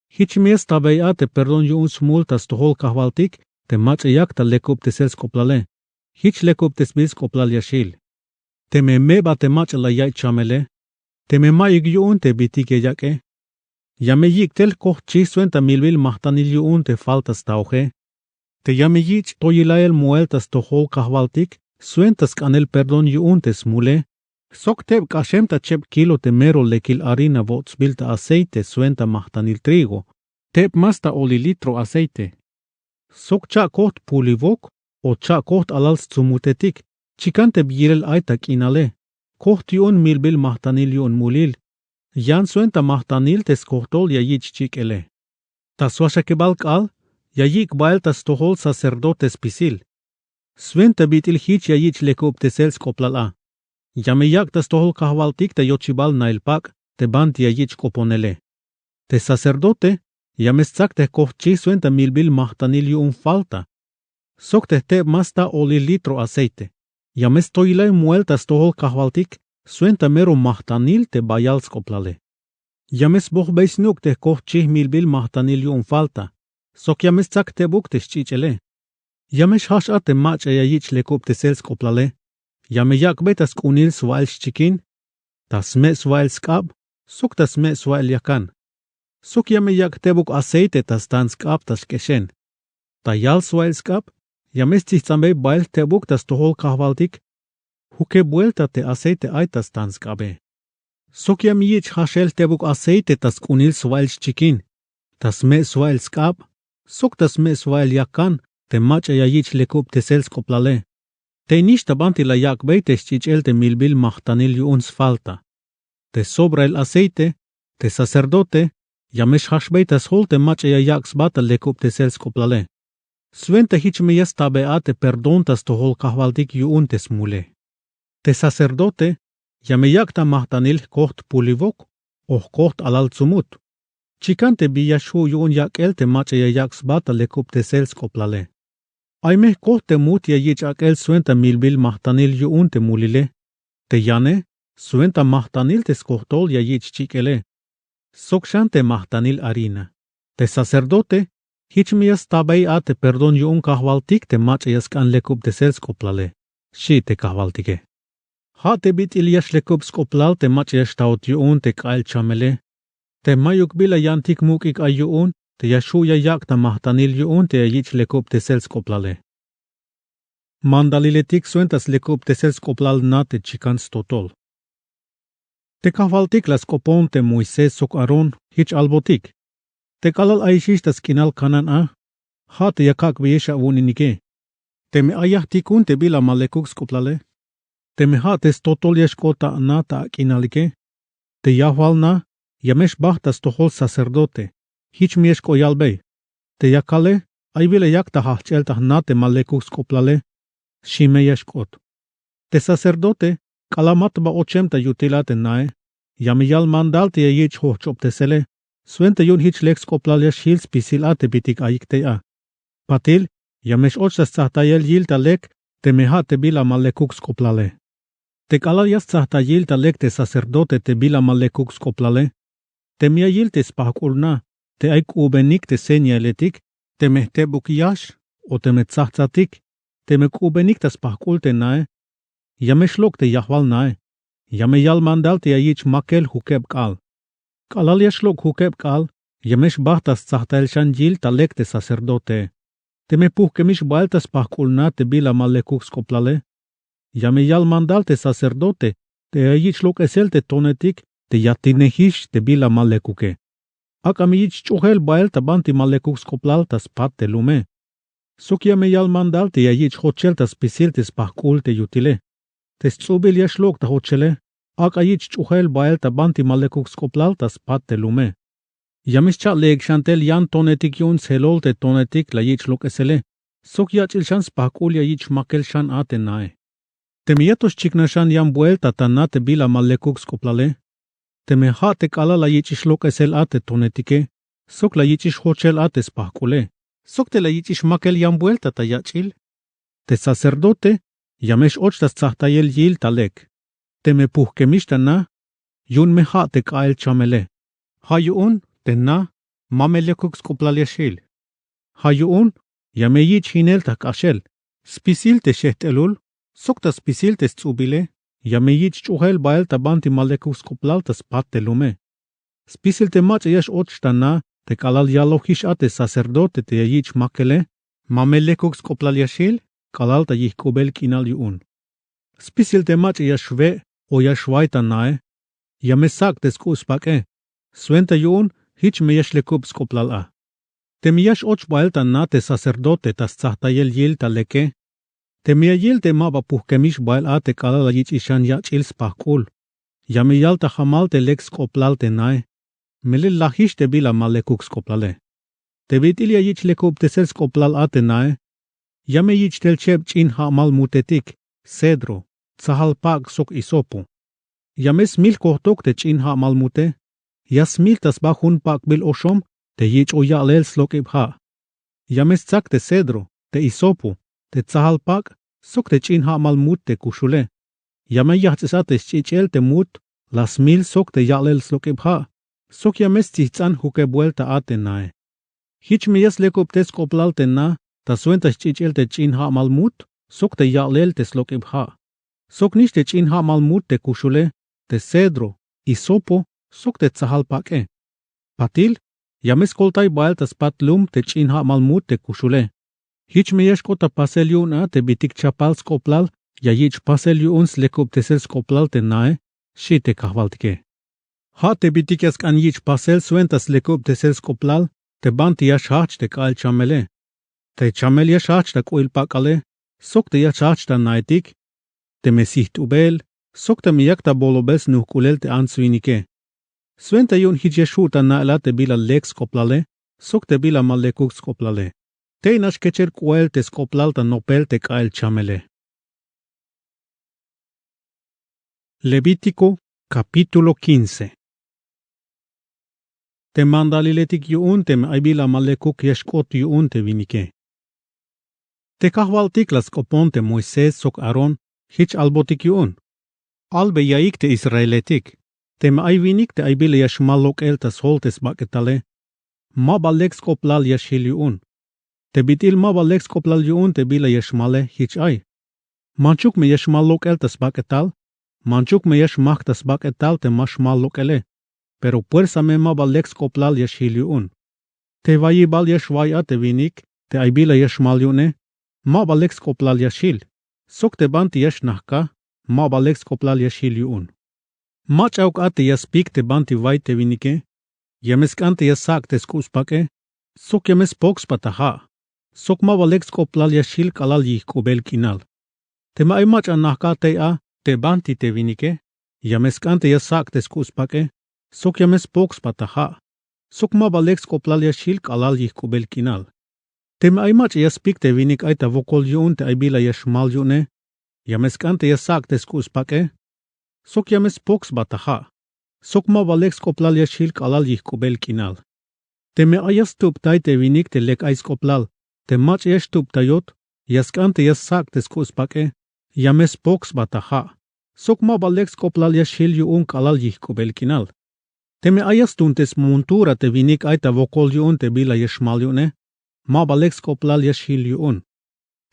jich me ya stabey a te perdón yu'un smul ta stojol kajwaltik te mach'a yak' ta lekubtesel sk'oplale. Jich lekubtesbil sk'oplal ya xjil. Teme meba te mach'a la yaiy chamele, teme mayuk yu'un te bitik ya yak'e, ya me yik' tel jkojt chij swenta milbil majtanil yu'un te falta staoje. Te ya me yich' toyilayel moel ta stojol kajwaltik swenta sk'anel perdón yu'un te smule, sok teb k'axem ta cheb kilo te mero lekil harina wots'bil ta aceite swenta majtanil trigo, teb más ta olil litro aceite, sok cha'kojt puliwok o cha'kojt alal stsumutetik, chikan te bi yilel ay ta k'inale, kojt yu'un milbil majtanil yu'un mulil, yan swenta majtanil te skojtol ya yich' chik'ele. Ta swaxakibal k'aal, ya yik' bael ta stojol sacerdote spisil. Swenta bit'il jich ya yich' lekubtesel sk'oplal a. Ya me yak' ta stojol kajwaltik ta yochibal nail pak' te banti ya yich' k'oponele. Te sacerdote, ya me stsak te jkojt chij swenta milbil majtanil yu'un falta, sok te jteb más ta olil litro aceite. Ya me stoyilay moel ta stojol kajwaltik swenta mero majtanil te bayal sk'oplale. Ya me sbojbey snuk' te jkojt chij milbil majtanil yu'un falta, sok ya me stsak tebuk te sch'ich'ele. Ya me xjax a te mach'a ya yich' lekubtesel sk'oplale. Ya me yak'bey ta sk'unil swail xchikin, ta sme' swail sk'ab, sok ta sme' swail yakan. Sok ya me yak' tebuk aceite ta stan sk'ab ta xk'exen. Ta yal swail sk'ab, ya me stsijts'ambey bael tebuk ta stojol kajwaltik, jukeb buelta te aceite ay ta stan sk'abe. Sok ya me yich' jaxel tebuk aceite ta sk'unil swail xchikin, ta sme' swail sk'ab, sok ta sme' swail yakan, te mach'a ya yich' lekubtesel sk'oplale. Tey nix ta banti la yak'bey te sch'ich'el te milbil majtanil yu'un sfalta. Te sobrail aceite, te sacerdote, ya me xjaxbey ta sjol te mach'a ya yak' sba ta lekubtesel sk'oplale. Swenta jich me ya stabe a te perdón ta stojol kajwaltik yu'un te smule. Te sacerdote, ya me yak' ta majtanil jkojt puliwok, o jkojt alal tsumut. Chikan te bi ya xju' yu'un yak'el te mach'a ya yak' sba ta lekubtesel sk'oplale. Ay me jkojt te mut ya yich' ak'el swenta milbil majtanil yu'un te mulile. Te yane, swenta majtanil te skojtol ya yich' chik'ele. Sok xan te majtanil harina. Te sacerdote, jich me ya stabey a te perdón yu'un kajwaltik te mach'a ya sk'an lekubtesel sk'oplale, xchi te kajwaltike. Ja' te bit'il ya xlekub sk'oplal te mach'a ya xtaot yu'un te k'a'el chamele. Te mayuk bila yantik muk'ik ay yu'un te ya xju' ya yak' ta majtanil yu'un te ya yich' lekubtesel sk'oplale. Mandaliletik swenta slekubtesel sk'oplal na te chikan stotol. Te kajwaltik la sk'opon te Moisés sok Aarón jich albotik. Te k'alal ayixix ta sk'inal Canaán a, Ja' te ya kak'beyex awu'unenike. Teme ay yajtikun te bila ma lekuk sk'oplale, teme ja' te stotol ya xk'ot ta ana ta ak'inalike, te yajwal na ya me xbajt ta stojol sacerdote. Jich me ya xk'ot yalbey. Te ya kale, ay bila yak ta jajch'el ta jna te ma lekuk sk'oplale, xi me ya xk'ot. Te sacerdote k'alal matba ochem ta yutil a te nae, ya me yal mandal te ya yich' jojch'obtesele. Swenta yu'un jich lek sk'oplal ya xjil spisil a te bitik ayik tey a. Patil, ya me x-och ta stsajtayel yil ta lek teme ja' te bila ma lekuk sk'oplale. Te k'alal ya stsajtay yil ta lek te sacerdote te bila ma lekuk sk'oplale, teme ya yil te spajk'ul na te ay k'u'ubenik te señaletik, teme jtebuk yax o teme tsajtsatik, teme k'u'ubenik ta spajk'ul te nae, ya me xlok' te yajwal nae. Ya me yal mandal te ya yich' makel jukeb k'aal. K'alal ya xlok' jukeb k'aal, ya me xbajt ta stsajtayel xan yil ta lek te sacerdotee. Teme pujkemix bael ta spajk'ul na te bila ma lekuk sk'oplale, ya me yal mandal te sacerdote te ya yich' lok'esel te tonetik te ya tinejix te bila ma lekuke. Ak'a me yich' ch'ojel bael ta banti ma lekuk sk'oplal ta spat te lume. Sok ya me yal mandal te ya yich' jochel ta spisil te spajk'ul te yutile. Te sts'ubil ya xlok' ta jochele, ak'a yich' ch'ojel bael ta banti ma lekuk sk'oplal ta spat te lume. Ya me xcha' leek xan tel yan tonetik yu'un sjelol te tonetik la yich' lok'esele, sok yach'il xan spajk'ul ya yich' makel xan a te nae. Teme ya to xchiknaj xan yan buelta ta na te bila ma lekuk sk'oplale, teme ja' te k'alal la yich'ix lok'esel a te tonetike, sok la yich'ix jochel a te spajk'ule, sok te la yich'ix makel yan buelta ta yach'il, te sacerdote ya me x-och ta stsajtayel yil ta lek. Teme pujkemix ta na, yu'un me ja' te k'a'el chamele. Ja' yu'un te na ma me lekuk sk'oplal ya xjil. Ja' yu'un ya me yich' jinel ta jk'axel, spisil te xejt'elul, sok ta spisil te sts'ubile, ya me yich' ch'ojel bael ta banti ma lekuk sk'oplal ta spat te lume. Spisil te mach'a ya x-och ta na te k'alal yalojix a te sacerdote te ya yich' makele, ma me lekuk sk'oplal ya xjil k'alal ta yijk'ubel k'inal yu'un. Spisil te mach'a ya xwe' o ya xway ta nae, ya me sak' te sk'u' spak'e. Swenta yu'un jich me ya xlekub sk'oplal a. Teme ya x-och bael ta na te sacerdote ta stsajtayel yil ta leke, teme ya yil te maba pujkemix bael a te k'alal la yich'ix xan yach'il spajk'ul, ya me yal ta jamal te lek sk'oplal te nae, melel lajix te bila ma lekuk sk'oplale. Te bit'il ya yich' lekubtesel sk'oplal a te nae, ya me yich' tel cheb ch'in ja'mal mutetik, cedro, tsajal pak' sok hisopo. Ya me smil kojtok te ch'in ja'mal mute, ya smil ta sba jun pak'bil oxom te yich'oj ya'lel slok'ib ja'. Ya me stsak te cedro, te hisopo, te tsajal pak' sok te ch'in ja'mal mut te kuxule. Ya me yajts'is a te sch'ich'el te mut la smil sok te ya'lel slok'ib ja', sok ya me stsijts'an jukeb buelta a te nae. Jich me ya slekubtes sk'oplal te na ta swenta sch'ich'el te ch'in ja'mal mut sok te ya'lel te slok'ib ja', soknix te ch'in ja'mal mut te kuxule, te cedro, hisopo sok te tsajal pak'e. Patil, ya me skoltay bael ta spat lum te ch'in ja'mal mut te kuxule. Jich me ya xk'ot ta pasel yu'un a te bitik chapal sk'oplal ya yich' pasel yu'un slekubtesel sk'oplal te nae, xi te kajwaltike. Ja' te bitik ya sk'an yich' pasel swenta slekubtesel sk'oplal te banti ya xjajch te k'a'el chamele, te chamel ya xjajch ta k'u'il pak'ale, sok te ya xjajch ta naetik, teme sijt'ubel, sok teme yak ta bolobel snujk'ulel te ants winike. Swenta yu'un jich ya xju' ta na'el a te bila lek sk'oplale sok te bila ma lekuk sk'oplale. Tey nax kechel k'oel te sk'oplal ta nopel te k'a'el chamele. Levítico, capítulo quince. Te mandaliletik yu'un teme ay bila ma lekuk ya xk'ot yu'un te winike. Te kajwaltik la sk'opon te Moisés sok Aarón, jich albotik yu'un: Albeyaik te israeletik, teme ay winik te ay bila ya xmal lok'el ta sjol te sbak'etale, maba lek sk'oplal ya xjil yu'un. Te bit'il maba lek sk'oplal yu'un te bila ya xmale, jich ay: Manchuk me ya xmal lok'el ta sbak'etal, manchuk me ya xmajk ta sbak'etal te ma xmal lok'ele, pero puersa me maba lek sk'oplal ya xjil yu'un. Te wayibal ya xway a te winik te ay bila ya xmal yu'une, maba lek sk'oplal ya xjil, sok te banti ya xnajka, maba lek sk'oplal ya xjil yu'un. Mach'auk a te ya spik te banti way te winike, ya me sk'an te ya sak' te sk'u' spak'e, sok ya me spok sba ta ja'. sok ma ba lek sk'oplal ya xjil k'alal yijk'ubel k'inal. Teme ay mach'a najk'aj tey a te banti te winike, ya me sk'an te ya sak' te sk'u' spak'e, sok ya me spok sba ta ja', sok ma ba lek sk'oplal ya xjil k'alal yijk'ubel k'inal. Teme ay mach'a ya spik te winik ay ta wokol yu'un te ay bila ya xmal yu'une, ya me sk'an te ya sak' te sk'u' spak'e, sok ya me spok sba ta ja', sok ma ba lek sk'oplal ya xjil k'alal yijk'ubel k'inal. Teme ay ya stubtay te winik te lek ay sk'oplal te mach'a ya xtubtayot, ya sk'an te ya sak' te sk'u' spak'e, ya me spok sba ta ja', sok ma ba lek sk'oplal ya xjil yu'un k'alal yijk'ubel k'inal. Teme ay ya stuuntes montura te winik ay ta wokol yu'un te bila ya xmal yu'une, ma ba lek sk'oplal ya xjil yu'un.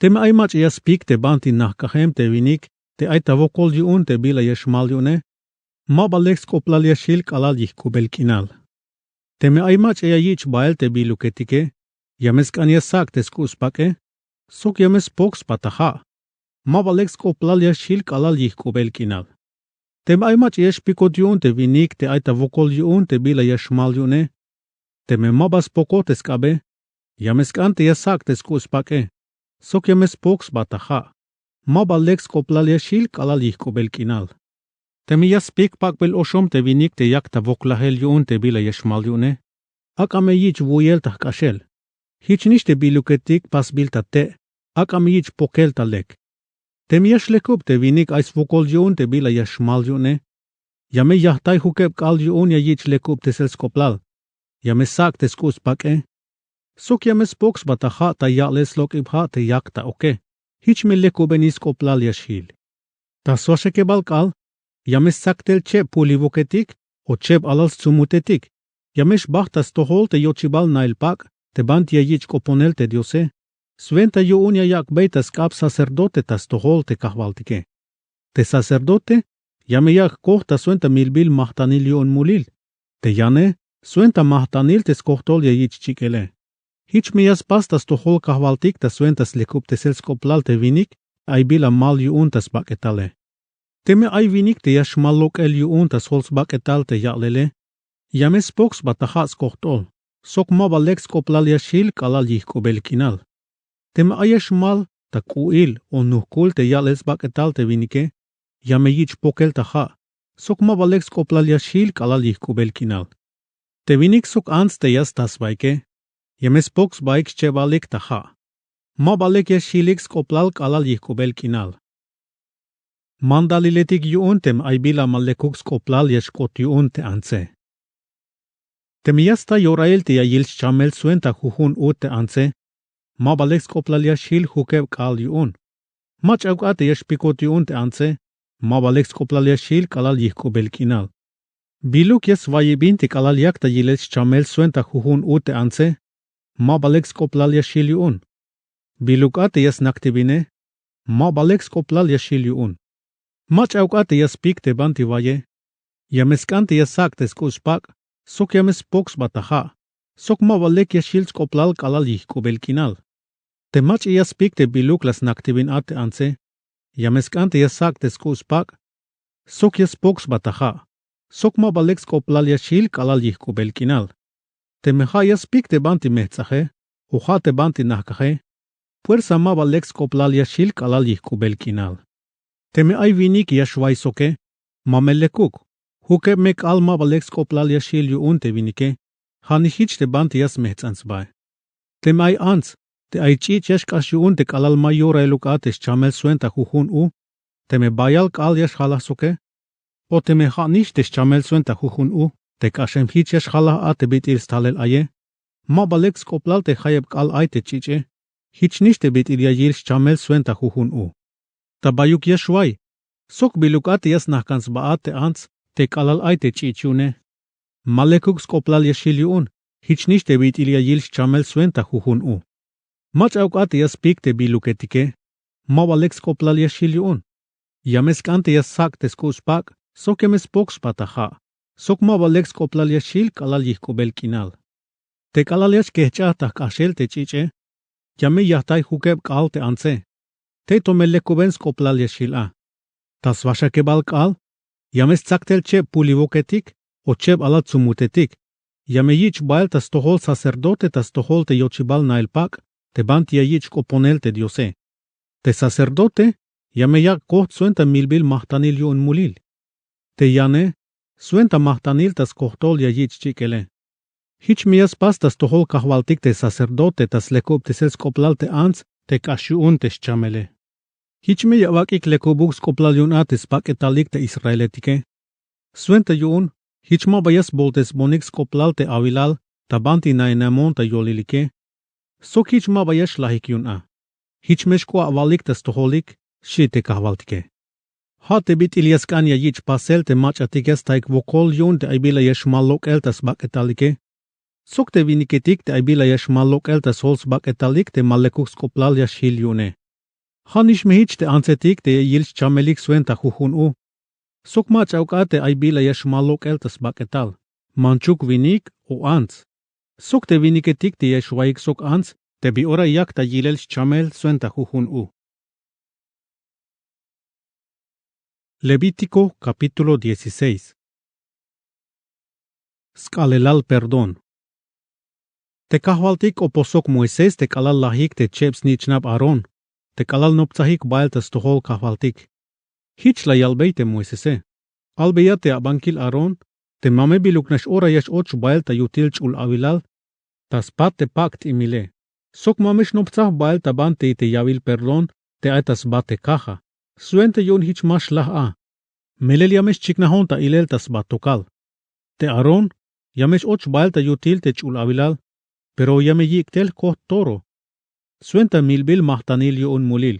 Teme ay mach'a ya spik te banti najk'ajem te winik te ay ta wokol yu'un te bila ya xmal yu'une, ma ba lek sk'oplal ya xjil k'alal yijk'ubel k'inal. Teme ay mach'a ya yich' bael te biluketike, ya me sk'an ya sak' te sk'u' spak'e, sok ya me spok sba ta ja', ma ba lek sk'oplal ya xjil k'alal yijk'ubel k'inal. Teme ay mach'a ya xpikot yu'un te winik te ay ta wokol yu'un te bila ya xmal yu'une, teme ma ba spokot te sk'abe, ya me sk'an te ya sak' te sk'u' spak'e, sok ya me spok sba ta ja', ma ba lek sk'oplal ya xjil k'alal yijk'ubel k'inal. Teme ya spik pak'bel oxom te winik te yak ta woklajel yu'un te bila ya xmal yu'une, ak'a me yich' wuyel ta jk'axel. Jichnix te biluketik pasbil ta te', ak'a me yich' pokel ta lek. Teme ya xlekub te winik ay swokol yu'un te bila ya xmal yu'une, ya me yajtay jukeb k'aal yu'un ya yich' lekubtesel sk'oplal, ya me sak' te sk'u' spak'e, sok ya me spok sba ta ja' ta ya'lel slok'ib ja' te yak ta oke, jich me lekubenix sk'oplal ya xjil. Ta swaxakebal k'aal, ya me stsaktel cheb puliwoketik o cheb alal stsumutetik, ya me xbajt ta stojol te yochibal nail pak' te banti ya yich' k'oponel te Diose, swenta yu'un ya yak'bey ta sk'ab sacerdote ta stojol te kajwaltike. Te sacerdote ya me yak' jkoj ta swenta milbil majtanil yu'un mulil, te yane swenta majtanil te skojtol ya yich' chik'ele. Jich me ya spas ta stojol kajwaltik ta swenta slekubtesel sk'oplal te winik ay bila mal yu'un ta sbak'etale. Teme ay winik te ya xmal lok'el yu'un ta sjol sbak'etal te ya'lele, ya me spok sba ta ja' skojtol, sok ma ba lek sk'oplal ya xjil k'alal yijk'ubel k'inal. Teme ay ya xmal ta k'u'il o nujk'ul te ya'lel sbak'etal te winike, ya me yich' pokel ta ja', sok ma ba lek sk'oplal ya xjil k'alal yijk'ubel k'inal. Te winik sok ants te ya sta sbaike, ya me spok sbaik xchebalik ta ja', ma ba lek ya xjilik sk'oplal k'alal yijk'ubel k'inal. Mandaliletik yu'un teme ay bila ma lekuk sk'oplal ya xk'ot yu'un te antse. Teme ya sta yorail te ya yil xchamel swenta jujun u te antse, ma ba lek sk'oplal ya xjil jukeb k'aal yu'un. Mach'a awk'a te ya xpikot yu'un te antse, ma ba lek sk'oplal ya xjil k'alal yijk'ubel k'inal. Biluk ya swayibin te k'alal yak ta yilel xchamel swenta jujun u te antse, ma ba lek sk'oplal ya xjil yu'un. Biluk a te ya snaktiwine, ma ba lek sk'oplal ya xjil yu'un. Mach'a awk'a te ya spik te banti waye, ya me sk'an te ya sak' te sk'u' spak', sok ya me spok sba ta ja', sok ma ba lek ya xjil sk'oplal k'alal yijk'ubel k'inal. Te mach'a ya spik te biluk la snaktiwin a te antse, ya me sk'an te ya sak' te sk'u' spak', sok ya spok sba ta ja', sok ma ba lek sk'oplal ya xjil k'alal yijk'ubel k'inal. Teme ja' ya spik te banti mejts'aje, o ja' te banti najk'aje, puersa ma ba lek sk'oplal ya xjil k'alal yijk'ubel k'inal. Teme ay winik ya xway soke, ma me lekuk, jukeb me k'aal ma ba lek sk'oplal ya xjil yu'un te winike, ja'nix jich te banti ya smejts'an sbae. Teme ay ants te ay ch'ich' ya xk'ax yu'un te k'alal ma yorailuk a te xchamel swenta jujun u, teme bayal k'aal ya xjalaj soke, o teme ja'nix te xchamel swenta jujun u te k'axem jich ya xjalaj a te bit'il stalel aye, ma ba lek sk'oplal te jayeb k'aal ay te ch'ich'e, jichnix te bit'il ya yil xchamel swenta jujun u. Ta bayuk ya xway, sok biluk a te ya snajk'an sba a te ants te k'alal ay te ch'ich' yu'une, ma lekuk sk'oplal ya xjil yu'un, jichnix te bit'il ya yil xchamel swenta jujun u. Mach'a awk'a te ya spik te biluketike, ma ba lek sk'oplal ya xjil yu'un. Ya me sk'an te ya sak' te sk'u' spak', sok ya me spok sba ta ja', sok ma ba lek sk'oplal ya xjil k'alal yijk'ubel k'inal. Te k'alal ya xkejch'aj ta jk'axel te ch'ich'e, ya me yajtay jukeb k'aal te antse, tey to me lekuben sk'oplal ya xjil a. Ta swaxakebal k'aal, ya me stsaktel cheb puliwoketik o cheb alal tsumutetik, ya me yich' bael ta stojol sacerdote ta stojol te yochibal nail pak', te banti ya yich' k'oponel te diose. Te sacerdote ya me yak' kojt swenta milbil majtanil yu'un mulil. Te yane swenta majtanil ta skojtol ya yich' chik'ele. Jich me ya spas ta stojol kajwaltik te sacerdote ta slekubtesel sk'oblal te ants te k'ax yu'un te xchamele. Jich me ya awak'ik lekubuk sk'oblal yu'un a te sbak'etalik te israeletike. Swenta yu'un jich ma ba ya sboltesbonik sk'oblal te awilal ta banti nainamon ta yolilike. Sok jich ma ba ya xlajik yu'un a. Jich me xk'o awa'lik ta stojolik, xchi te kajwaltike. Ja' te bit'il ya sk'an ya yich' pasel te mach'atik ya staik wokol yu'un te ay bila ya xmal lok'el ta sbak'etalike. Sok te winiketik te ay bila ya xmal lok'el ta sjol sbak'etalik te ma lekuk sk'oblal ya xjil yu'une. Ja' nix me jich te antsetik te ya yil xchamelik swenta jujun u. Sok mach'a uk a te ay bila ya xmal lok'el ta sbak'etal, manchuk winik o ants. Sok te winiketik te ya xwaik sok ants te bi ora yak ta yilel xchamel swenta jujun u. Levítico capítulo dieciséis. Sk'aalelal perdón. Te kajwaltik k'opoj sok Moisés te k'alal lajik te cheb snich'nab Aarón, te k'alal noptsajik bael ta stojol kajwaltik. Jich la yalbey te Moisese: Albeya te abankil Aarón te ma me biluk nax ora ya x-och bael ta yutil ch'ul awilal ta spat te pak' t'imile, sok ma me xnoptsaj bael ta banti te yawil perdón te ay ta sba te kaja, swenta yu'un jich ma xlaj a. Melel ya me xchiknajon ta ilel ta sba tokal. Te Aarón ya me x-och bael ta yutil te ch'ul awilal, pero ya me yik' tel jkojt toro swenta milbil majtanil yu'un mulil.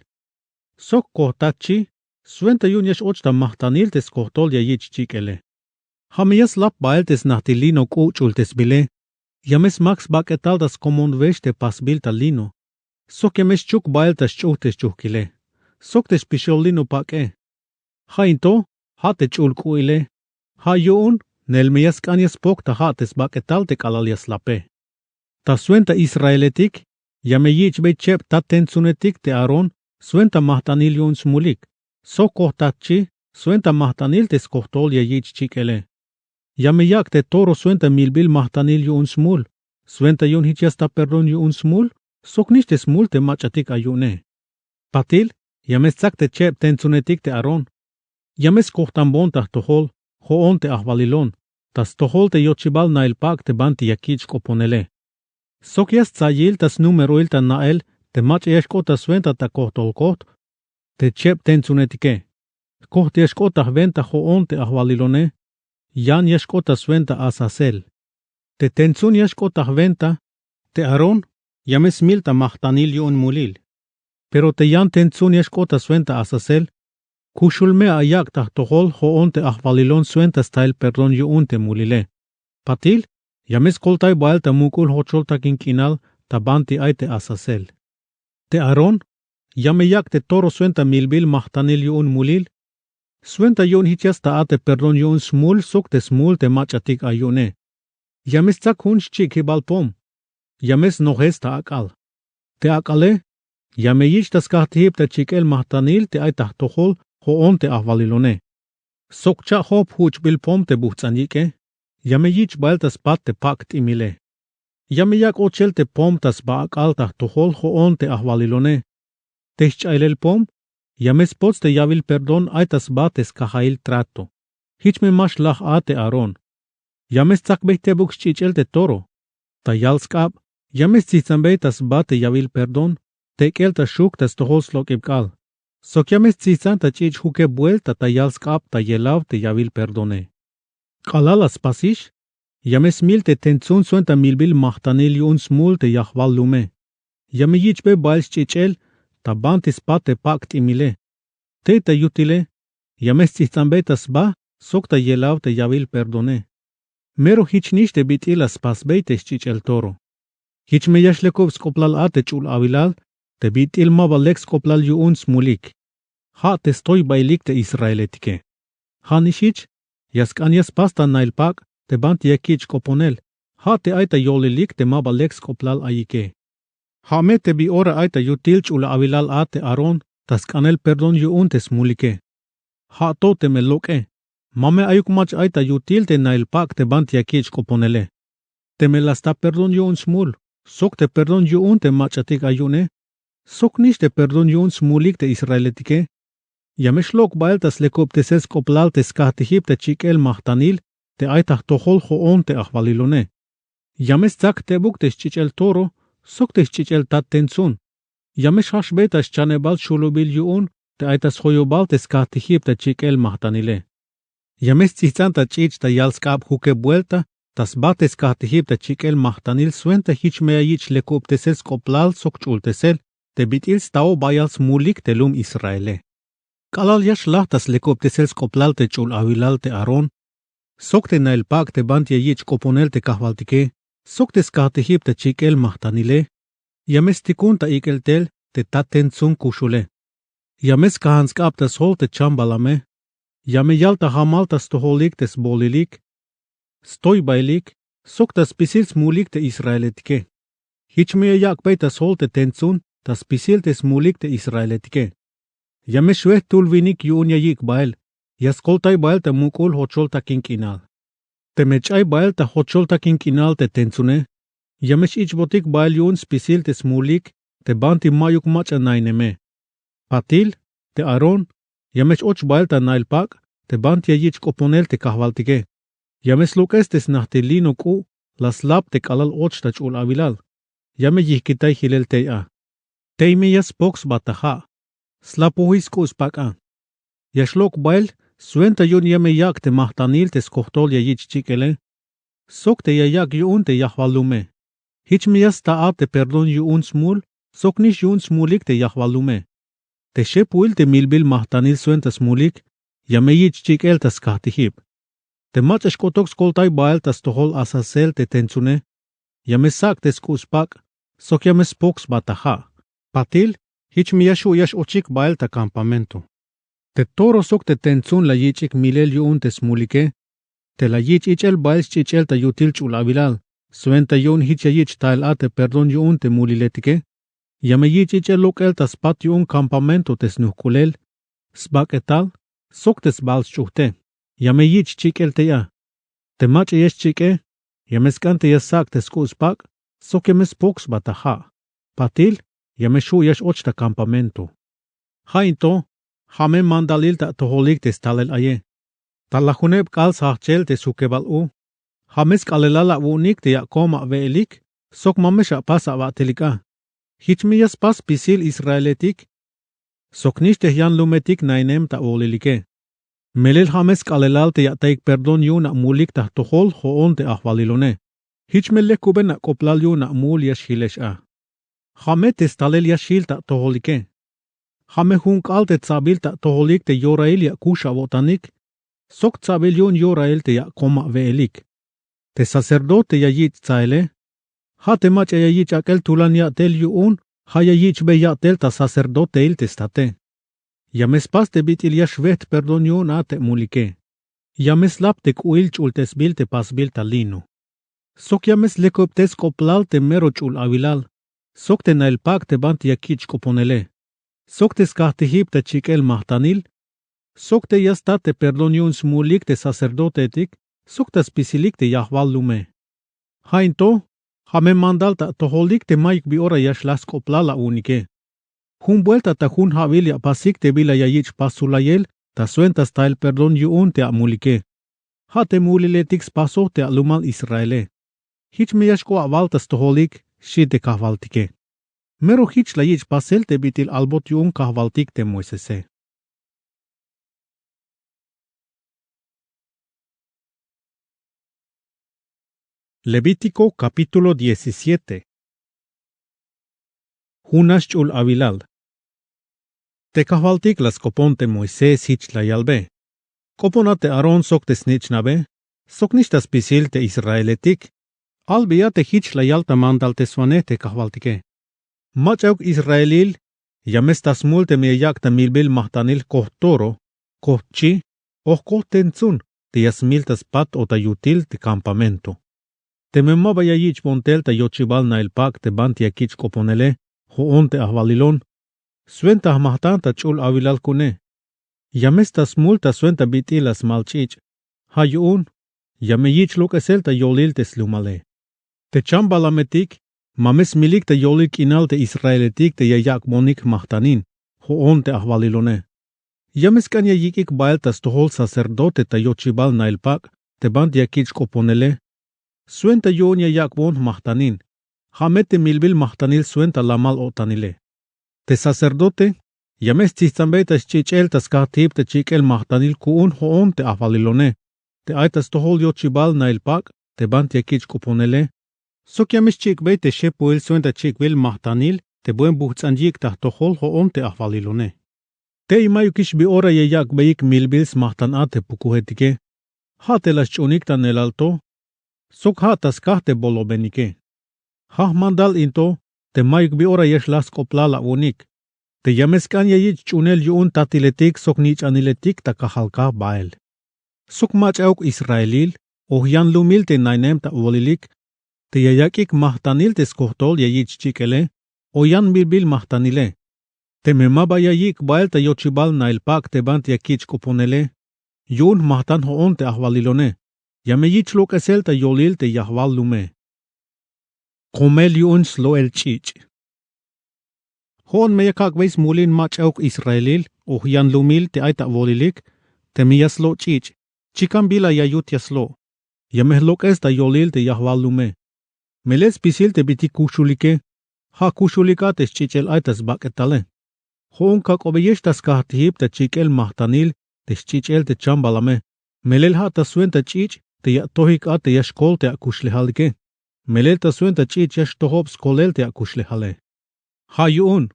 Sok kojtat chi swenta yu'un ya x-och ta majtanil te skojtol ya yich' chik'ele. Ja' me ya slap bael te snajtil lino k'uch'ultesbile. Ya me smak sbak'etal ta skomonwex te pasbil ta lino. Sok ya me xchuk bael ta xch'uj te xch'ujkile sok te spixol lino pak'e. Ja' in to ja' te ch'ul k'u'ile. Ja' yu'un neel me ya sk'an ya spok ta ja' te sbak'etal te k'alal ya slape. Ta swenta israeletik ya me yich'bey cheb tat tentsunetik te Aarón swenta majtanil yu'un smulik. Sok kojtat chi swenta majtanil te skojtol ya yich' chik'ele. Ya me yak' te toro swenta milbil majtanil yu'un smul, swenta yu'un jich ya sta perdón yu'un smul sok nix te smul te mach'atik ay yu'une. Patil ya me stsak te cheb tentsunetik te Aarón. Ya me skojtambon ta jtojol jo'on te ajwalilon, ta stojol te yochibal nail pak' te banti ya kich' k'oponele. Sok ya stsayil ta snumeroil ta na'el te mach'a ya xk'ot ta swenta ta kojtol kojt te cheb tentsunetike. Kojt ya xk'ot ta jwenta jo'on te ajwalilone, yan ya xk'ot ta swenta Azazel. Te tentsun ya xk'ot ta jwenta te Aarón ya me smil ta majtanil yu'un mulil. Pero te yan tentsun ya xk'ot ta swenta Azazel, kuxul me ayak' ta jtojol jo'on te ajwalilon swenta stail perdón yu'un te mulile. Patil ya me skoltay bael ta muk'ul jocholtakin k'inal ta banti ay te Azazel. Te Aarón ya me yak' te toro swenta milbil majtanil yu'un mulil. Swenta yu'un jich ya sta a te perdón yu'un smul sok te smul te mach'atik ay yu'une. Ya me stsak jun xchi'kibal pom. Ya me snojes ta ak'al. Te ak'ale ya me yich' ta skajtijib ta chik'el majtanil te ay ta jtojol jo'on te ajwalilone. Sok cha'job juch'bil pom te bujts'an yik'e ya me yich' bael ta spat te pak' t'imile. Ya me yak' ochel te pom ta sba ak'al ta jtojol jo'on te ajwalilone. Te xch'aylel pom ya me spots te yawil perdón ay ta sba te skajail trato. Jich me ma xlaj a te Aarón. Ya me stsakbey tebuk sch'ich'el te toro. Ta yal sk'ab ya me stsijtsanbey ta sba te yawil perdón tek'el ta xuk ta stojol slok'ib k'aal. Sok ya me stsijtsan ta ch'ich' jukeb buelta ta yal sk'ab ta yelaw te yawil perdone. K'alal la spasix ya me smil te tentsun swenta milbil majtanil yu'un smul te yajwal lume. Ya me yich'bey bael sch'ich'el ta banti spat te pak' t'imile. Tey ta yutile ya me sts'ijt'anbey ta sba sok ta yelaw te yawil perdone. Mero jich nix te bit'il la spasbey te sch'ich'el toro. Jich me ya xlekub sk'oblal a te ch'ul awilal te bit'il ma ba lek sk'oblal yu'un smulik. Ja' te stoybailik te israeletike. Ja' nix jich ya sk'an ya spas ta nail pak' te banti ya kich' k'oponel. Ja' te ay ta yolilik te ma ba lek sk'oblal ayike. Ja' me te bi ora ay ta yutil ch'ul awilal a te Aarón ta sk'anel perdón yu'un te smulike. Ja' to teme lok'e ma me ayuk mach'a ay ta yutil te nail pak' te banti ya kich' k'oponele. Teme la sta perdón yu'un smul sok te perdón yu'un te mach'atik ay yu'une, soknix te perdón yu'un smulik te israeletike. Ya me xlok' bael ta slekubtesel sk'oblal te skajtijib ta chik'el majtanil te ay ta jtojol jo'on te ajwalilone. Ya me stsak tebuk te sch'ich'el toro sok te sch'ich'el tat tentsun. Ya me xjajxbe ta schanebal xulubil yu'un te ay ta sjoyobal te skajtijib ta chik'el majtanile. Ya me sts'ijts'an ta ch'ich' ta yal sk'ab jukeb buelta ta sba te skajtijib ta chik'el majtanil swenta jich me ya yich' lekubtesel sk'oblal sok ch'ultesel te bit'il staob bayal smulik te lum Israele. K'alal ya xlaj ta slekubtesel sk'oblal te ch'ul awilal te Aarón sok te nail pak' te banti ya yich' k'oponel te kajwaltike sok te skajtijib ta chik'el majtanile, ya me stikun ta ik'el tel te tat tentsun kuxule. Ya me skajan sk'ab ta sjol te chambalame. Ya me yal ta jamal ta stojolik te sbolilik, stoybailik sok ta spisil smulik te israeletike. Jich me ya yak'bey ta sjol te tentsun ta spisil te smulik te israeletike. Ya me xwe jtul winik yu'un ya yik' bael, ya skoltay bael ta muk'ul jochol takin k'inal. Teme ch'ay bael ta jochol takin k'inal te tentsune, ya me x-ich'botik bael yu'un spisil te smulik te banti ma'yuk mach'a naineme. Patil, te Aarón, ya me x-och bael ta nail pak' te banti ya yich' k'oponel te kajwaltike. Ya me slok'es te snajtil lino k'u' la slap te k'alal och ta ch'ul awilal. Ya me yijkitay jilel tey a. Tey me ya spok sba ta ja', slapoji sk'u' spak' a. Ya xlok' bael swenta yu'un ya me yak' te majtanil te skojtol ya yich' chik'ele sok te ya yak' yu'un te yajwal lume. Jich me ya sta a te perdón yu'un smul soknix yu'un smulik te yajwal lume. Te xepuil te milbil majtanil swenta smulik ya me yich' chik'el ta skajtijib. Te mach'a xk'otok skoltay bael ta stojol Asasel te tentsune, ya me sak' te sk'u' spak' sok ya me spok sba ta ja'. Patil, jich me ya xju' ya x-ochik bael ta kampamento. Te toro sok te tentsun la yich'ik milel yu'un te smulike. Te la yich' ich'el bael sch'ich'el ta yutil ch'ul awilal swenta yu'un jich ya yich' tael a te perdón yu'un te muliletike. Ya me yich' ich'el lok'el ta spat yu'un kampamento te snujk'ulel, sbak'etal sok te sbal sch'ujte. Ya me yich' chik'el tey a. Te mach'a ya xchik'e, ya me sk'an te ya sak' te sk'u' spak' sok ya me spok sba ta ja'. Patil, ya me xju' ya x-och ta kampamento. Ja' in to, ja' me mandalil ta atojolik te stalel aye. Ta lajuneb k'aal sjajchel te sjukebal u, ja' me sk'aalelal awu'unik te ya kom awe'elik sok ma me xapas awa'telik a. Jich me ya spas spisil israeletik soknix te jyanlumetik nainem ta awolilike. Melel ja' me sk'aalelal te ya atayik perdón yu'un amulik ta jtojol jo'on te ajwalilone. Jich me lekuben ak'oblal yu'un amul ya xjilex a. Ja' me te stalel ya xjil ta atojolike. Ja' me jun k'aal te tsa'bil ta atojolik te yorail ya kux awo'tanik sok tsa'bil yu'un yorail te ya kom awe'elik. Te sacerdote ya yich' tsaele, ja' te mach'a ya yich' ak'el tulan ya'tel yu'un ja' ya yich'bey ya'tel ta sacerdoteil te state. Ya me spas te bit'il ya xwejt perdón yu'un a te amulike. Ya me slap te k'u'il ch'ultesbil te pasbil ta lino. Sok ya me slekubtes sk'oblal te mero ch'ul awilal sok te nail pak' te banti ya kich' k'oponele sok te skajtijib ta chik'el majtanil sok te ya sta te perdón yu'un smulik te sacerdoteetik sok ta spisilik te yajwal lume. Ja' in to, ja' me mandal ta atojolik te mayuk bi ora ya xlaj sk'oblal awu'unike. Jun buelta ta jun ja'bil ya apasik te bila ya yich' pasulayel ta swenta stael perdón yu'un te amulike. Ja' te muliletik spasoj te alumal Israele. Jich me ya xk'o awal ta stojolik, xi te kajwaltike. Mero jich la yich' pasel te bit'il albot yu'un kajwaltik te Moisese. Levítico capítulo diecisiete. Jun nax ch'ul awilal. Te kajwaltik la sk'opon te Moisés jich la yalbe: K'opona te Aarón sok te snich'nabe, soknix ta spisil te Israeletik. Albeya te jich la yal ta mandalteswanej te kajwaltike: Mach'auk Israelil ya me sta smul teme ya yak' ta milbil majtanil jkojt toro, jkojt chi o jkojt tentsun te ya smil ta spat o ta yutil te kampamento. Teme ma ba ya yich'bon tel ta yochibal nail pak' te banti ya kich' k'oponele jo'on te ajwalilon, swenta jmajtan ta ch'ul awilal ku'une. Ya me sta smul ta swenta bit'il la smal ch'ich', ja' yu'un ya me yich' lok'esel ta yolil te slumale. Te chambalametik Ma me smilik ta yolil k'inal te israeletik te ya yak'bonik jmajtanin jo'on te ajwalilone. Ya me sk'an ya yik'ik bael ta stojol sacerdote ta yochibal nail pak' te banti ya kich' k'oponele. Swenta yu'un ya yak'bon jmajtanin, ja' me te milbil majtanil swenta lamal-o'tanile. Te sacerdote ya me stsijtsanbey ta sch'ich'el ta skajtijib ta chik'el majtanil ku'un jo'on te ajwalilone te ay ta stojol yochibal nail pak' te banti ya kich' k'oponele. Sok ya me xchik'bey te xepuhil swenta chik'bil majtanil te buen bujts'an yik' ta jtojol jo'on te ajwalilone. Tey mayukix bi ora ya yak'beyik milbil smajtan a te pukujetike. Ja' te la sch'uunik ta neelal to sok ja' ta skaj te bolobenike. Ja' jmandal in to te mayuk bi ora ya xlaj sk'oplal awu'unik te ya me sk'an ya yich' ch'uunel yu'un tatiletik sok nich'aniletik ta kajal kaj bael. Sok mach'a uk israelil o jyanlumil te nainem ta wolilik te ya yak'ik majtanil te skojtol ya yich' chik'ele o yan milbil majtanile. Teme ma ba ya yik' bael ta yochibal nail pak' te banti ya kich' k'oponele yu'un jmajtan jo'on te ajwalilone, ya me yich' lok'esel ta yolil te yajwal lume. Komel yu'un slo'el ch'ich'. Jo'on me ya kak'bey smulin mach'a uk israelil o jyanlumil te ay ta wolilik, teme ya slo' ch'ich' chikan bila ya yut ya slo', ya me jlok'es ta yolil te yajwal lume. Melel spisil te bit'il kuxulike ja' kuxulik a te sch'ich'el ay ta sbak'etale. Jo'on kak'obeyex ta skajtijib ta chik'el majtanil te sch'ich'el te chambalame. Melel ja' ta swenta ch'ich' te ya atojik a te ya xkol te akuxlejalike. Melel ta swenta ch'ich' ya xtojob skolel te akuxlejale. Ja' yu'un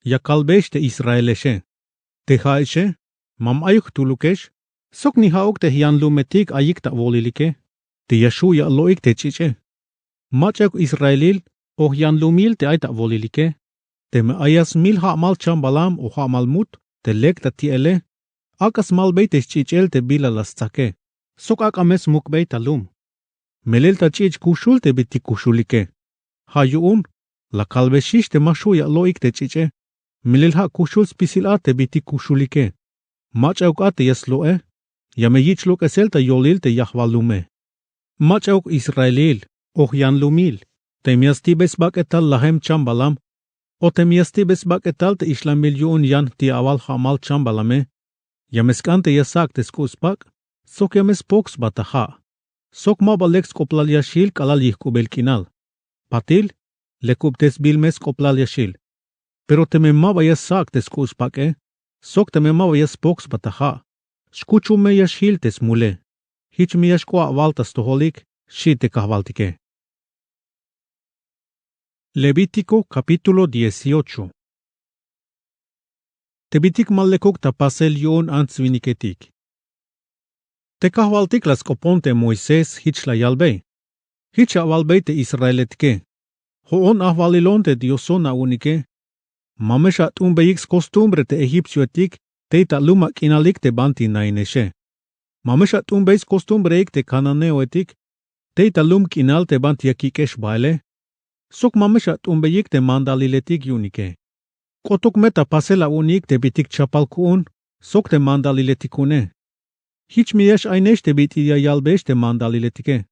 ya kalbeyex te israelexe. Te ja'exe ma me ayuk jtulukex sok ni ja'uk te jyanlumetik ayik ta awolilike te ya xju' ya alo'ik te ch'ich'e. Mach'a uk israelil o jyanlumil te ay ta awolilike, teme ay ya smil ja'mal chambalam o ja'mal mut te lek ta ti'ele, ak'a smalbey te sch'ich'el te bila la stsake sok ak'a me smuk'bey ta lum. Melel ta ch'ich' kuxul te bit'il kuxulike. Ja' yu'un la kalbexix te ma xju' ya alo'ik te ch'ich'e. Melel ja' kuxul spisil a te bit'il kuxulike. Mach'a uk a te ya slo'e ya me yich' lok'esel ta yolil te yajwal lume. Mach'a uk israelil o jyanlumil, teme ya stibey sbak'etal lajem chambalam o teme ya stibey sbak'etal te ixlamil yu'un yan jti'awal ja'mal chambalame, ya me sk'an te ya sak' te sk'u' spak' sok ya me spok sba ta ja'. Sok ma ba lek sk'oplal ya xjil k'alal yijk'ubel k'inal. Patil lekubtesbil me sk'oplal ya xjil. Pero teme ma ba ya sak' te sk'u' spak'e sok teme ma ba ya spok sba ta ja', xkuchum me ya xjil te smule. Jich me ya xk'oab awal ta stojolik, xchi te kajwaltike. Levítico capítulo dieciocho. Te bit'il ma lekuk ta pasel yu'un ants winiketik. Te kajwaltik la sk'opon te moisés jich la yalbey. Jich awalbey te israeletike. Jo'on ajwalilon te dioson awu'unike. Ma me xat'umbeyik skostumbre te egipcioetik tey ta luma k'inalik te banti nainexe. Ma me xat'umbey skostumbreik te kananeoetik tey ta lum k'inal te banti ya kik'ex baele. Sok ma me xat'umbeyik te mandaliletik yu'unike. K'otuk me ta pasel awu'unik te bit'il chapal ku'un sok te mandaliletik ku'une. Jich me ya x'ainex te bit'il ya yalbeyex te mandaliletike.